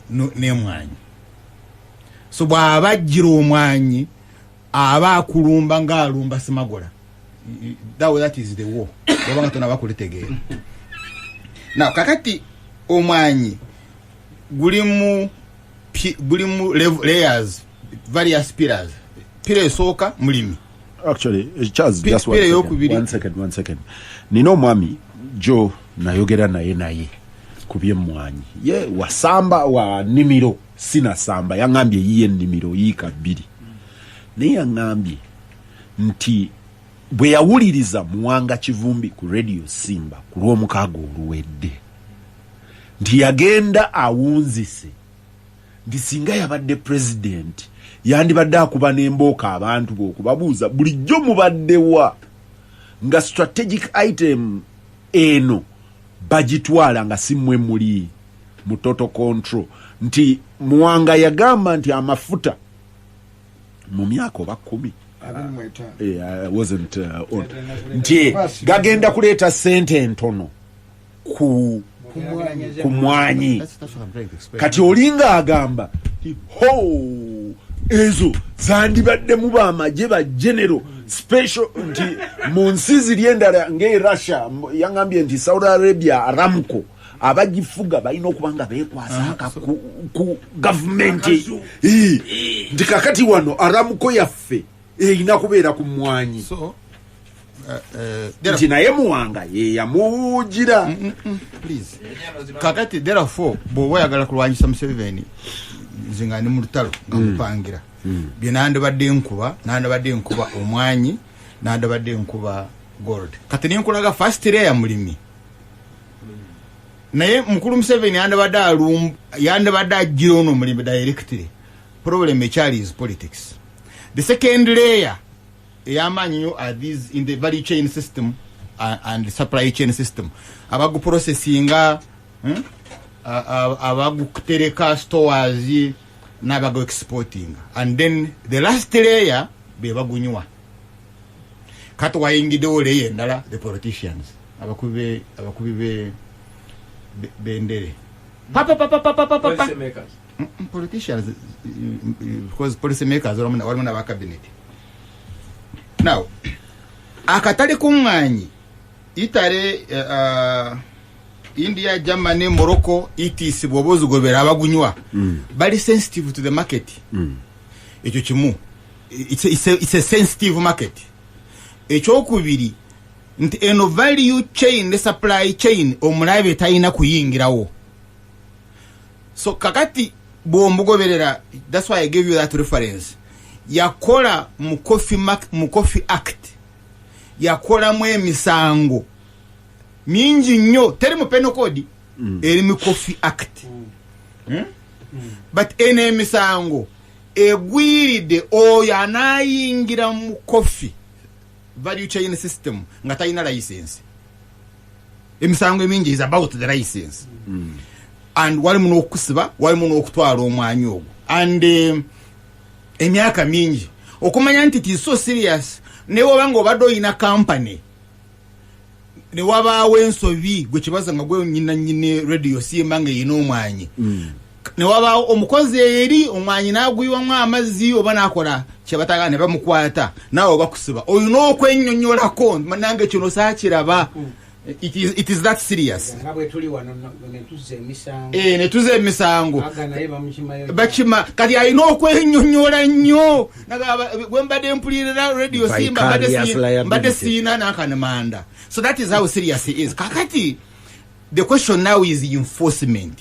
n'emwanyi. So bw'aba ajjira omwanyi, aba akulumba ng'alumba simagola. That is the war, bw'oba nga tonaba kulitegeera. Now kakati omwanyi gulimu layers, various pillars. Pillar Pillar esooka mulimi. Actually, Charles, just one Pillar second, eyokubiri. one second, one second. Nina omwami jo nayogera naye ku byemmwanyi, ye wasamba wa nnimiro, sinasamba, yaŋŋambye yiye ennimiro yiika 2, naye yaŋŋambye nti bwe yawuliriza Muwanga Kivumbi ku Radio Simba ku lw'omukaaga oluwedde, nti yagenda awunzise nti singa yabadde president yandibadde akuba n'embooka abantu bw'okubabuuza bulijjo mubaddewa nga strategic item eno bagitwala nga si mmwe muli mu total control. Nti Muwanga yagamba nti amafuta mu myaka oba 10 25. I wasn't on, nti gagenda kuleeta sente entono ku mwanyi. That's what I'm trying to explain. Kati olinga agamba nti ho ezo zandibaddemu bamagye ba general special, nti mu nsi ziri endala ng'e Russia, yaŋŋambye nti Saudi Arabia Aramco abagifuga balina okuba nga beekwasa ku gavumenti, nti kakati wano Aramco yaffe erina kubeera ku mwanyi. So, nti naye Muwanga ye yamugira. Please. Kakati therefore bw'oba oyagala kulwanyisa Museveni, nze nga ndi mu lutalo nga mupangira bye nandibadde nkuba omwanyi, nandibadde nkuba gold. Kati nenkulaga first layer mulimi, naye mukulu Museveni yandibadde ajjira ono omulimi directly. Problem ekyali is politics. The second layer ey'amaanyi nnyo are these in the value chain system and supply chain system, abaguprocessinga, abagutereka stores n'abagu exporting, and then the last layer be bagunywa. Kati wayingiddewo layer endala, the politicians, abakubi bendere pa pa pa pa pa pa pa. Politicians, because policy makers walimu n'aba cabinet. Now akatale k'omwanyi, Italy, India, Germany, Morocco, etc, bw'oba ozigobera abagunywa bali sensitive to the market. Ekyo kimu, it's a sensitive market. Ekyokubiri nti eno value chain ne supply chain omulabe talina kuyingirawo. So kakati bw'omugoberera, that's why I gave you that reference. Yakola mu Coffee Act, yakolamu emisango mingi nnyo, teri mu penal code, eri mu Coffee Act. But eno emisango egwiridde oyo anaayingira mu coffee value chain system nga talina license. Emisango emingi is about the license. And walimu n'okusiba, walimu n'okutwala omwanyi ogwo. And emyaka mingi okumanya nti it is so serious, ne woba nga obadde oyina company ne wabaawo ensobi, gwe kibaza nga gwe nyina nyine Radio Simba nga erina omwanyi, ne wabaawo omukozi eri omwanyi n'agwiwamu amazzi oba n'akola kyebatagala ne bamukwata, naawe bakusiba, olina okwennyonnyolako nange kino saakiraba. It is that serious. Nga bwe tuli wano ne tuzza emisango. Ne tuzza emisango. Aga naye bamukimayo. Bakima kati alina okwennyonnyola nnyo. Gwe mbadde mpulirira Radio Simba, Vicarious liability. mbadde siina nankanimanda. So that is how serious it is. Kakati the question now is enforcement.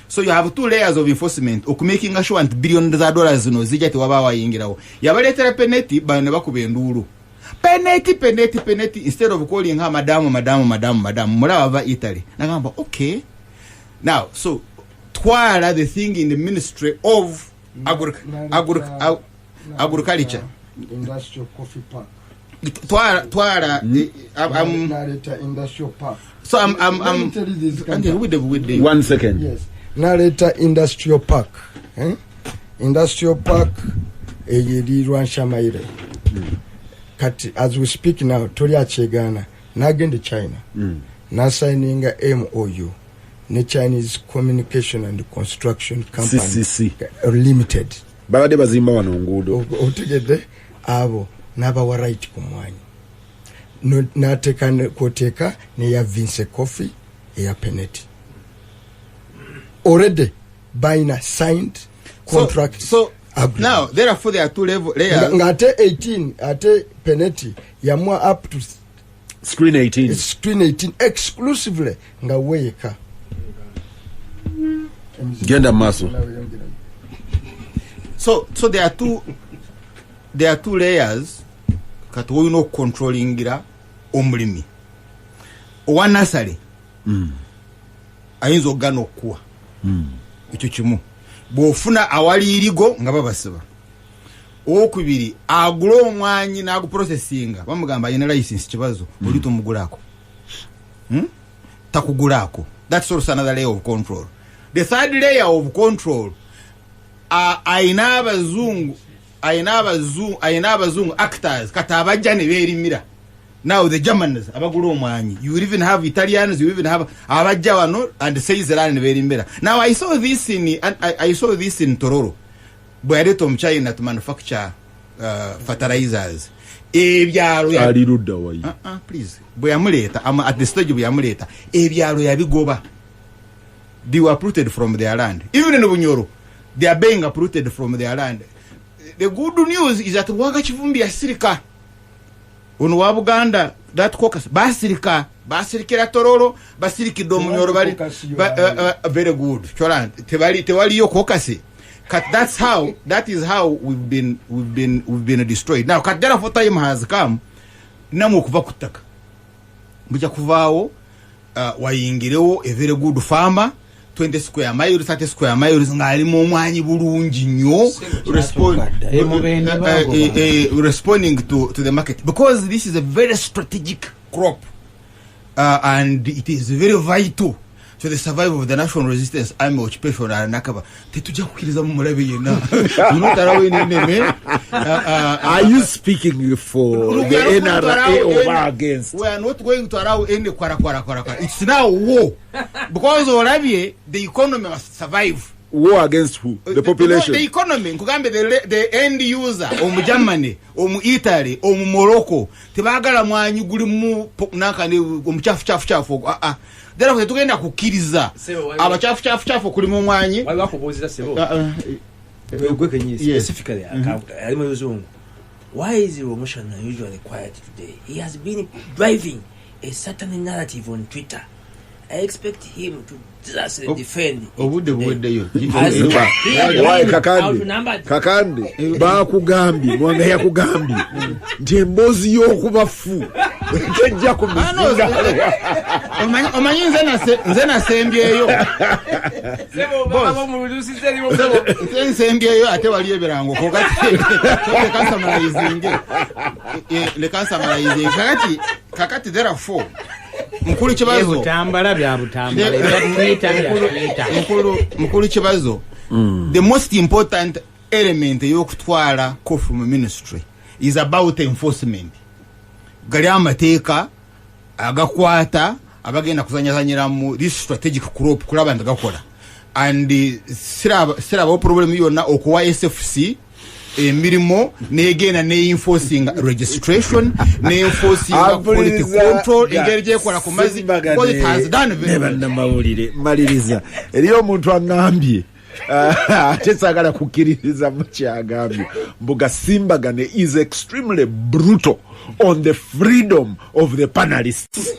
So you have two layers of enforcement, okumakinga sure nti billion za dollars zino zijja tewaba wayingirawo. Yabaleetera Pinetti, bano ne bakuba enduulu, Pinetti, Pinetti, Pinetti, instead of calling her madamu, madamu, madamu, madamu, mulaba va Italy. Nagamba okay, now so twala the thing in the Ministry of Agriculture. Industrial Coffee Park. Twala Naleta Industrial Park. So I'm Let me tell you this Andy, company. with the One second. Yes. Naleta Industrial Park. Industrial Park eyo eri Rwanshamayire. Kati as we speak now toli akyegaana n'agenda e China n'asayininga MOU ne Chinese Communication and Construction Company CCC. Limited. Babadde bazimba wano nguudo. Otegedde abo n'abawa right ku mwanyi, n'ateeka kwoteeka neya Vince Coffee eya Pinetti, already balina signed contract. So Agreement. Now therefore there are two level layers. Ng'ate 18, ate Peneti yamuwa up to Screen 18. Screen 18 exclusively nga weeyeka. Genda mu maaso. So there are two layers. Kati wolina okucontrollingira omulimi owa nasale, ayinza okugana okukuwa ekyo kimu. Bw'ofuna awali irigo nga babasiba. Owokubiri, agula omwanyi n'aguprocessinga, bamugamba ayina license, kibazo oli tomugulako. Takugulako. That's also another layer of control. The third layer of control, ayina abazungu actors kati abajja ne beerimira. Now the Germans abagula omwanyi, you will even have Italians, you even have abajja wano and seize land ne beerimira. Now I saw this in Tororo bwe yaleeta omuchina to manufacture fertilizers, ebyalo Ali ludda wayi? Please, bwe yamuleeta, at the stage bwe yamuleeta, ebyalo yabigoba. They were uprooted from their land. Even in Bunyoro they are being uprooted from their land. The good news is that Waga Kivumbi yasirika, ono wa Buganda, that caucus basirika, basirikira Tororo, basirikidde omunyoro bali Caucus very good. Chola tewali, tewaliyo caucus. Kat that is how we've been destroyed. Now kat therefore time has come namwe okuva ku ttaka mujja kuvaawo, wayingirewo a very good farmer, 20 square miles, 30 square miles, ng'alimu omwanyi bulungi nnyo. Kyatuuka dda. Mubende baago. Responding to the market, because this is a very strategic crop, and it is very vital to the survival of the National Resistance Army occupation. Nakaba tetujja kukkiriza mu mulabe yenna. Do not allow any enemy. Are you speaking for We the are not going to NRA allow or against? We are not going to allow any kwara kwara kwara kwara. It's now war, because olabye the economy must survive. War against who? The population? No, the economy. Nkugambe the end user, omu Germany, omu Italy, omu Morocco, tebagala mwanyi guli mu nakani omuchafu chafu chafu ogwo. Ah ah, therefore tetugenda kukkiriza Sebo, abachafu chafu chafu okulima omwanyi. Waliwo akubuuziza, sebo. Ah, ah, Gwe kenyini. Yes. Specifically ali mu luzungu. Why is Rwomushana usually quiet today? He has been driving a certain narrative on Twitter. I expect him to zealously defend it Obudde today. buweddeyo. Has he Why, been Kakande? outnumbered? Kakande, bakugambye, Mwanga yakugambye nti emboozi y'okubafu tejja ku Ah, no, mizinga. Omanyi nze nasembyeyo. Sebo, Boss. baba mulusize erimu. Nze nsembyeyo, ate wali ebirango. Kokati leka nsummarizinge. Leka nsummarizinge. Kakati therefore, mukulu Kibazo, Butambala bya Butambala, ebya Twitter bya Twitter. Mukulu Kibazo, the most important element ey'okutwala coffee mu ministry is about enforcement. Gali amateeka agakwata abagenda kuzanyazanyira mu this strategic crop, kulaba nti gakola. And sirabawo problem yonna okuwa SFC emirimu negenda neenforcing registration, neenforcing quality control, engeri gyekola ku mazzi, because it has done very well. Bannamawulire, maliriza. Eriyo omuntu aŋŋambye, ate saagala kukkiririza mu kyagambye, mbuga Simbagane is extremely brutal on the freedom of the panelists.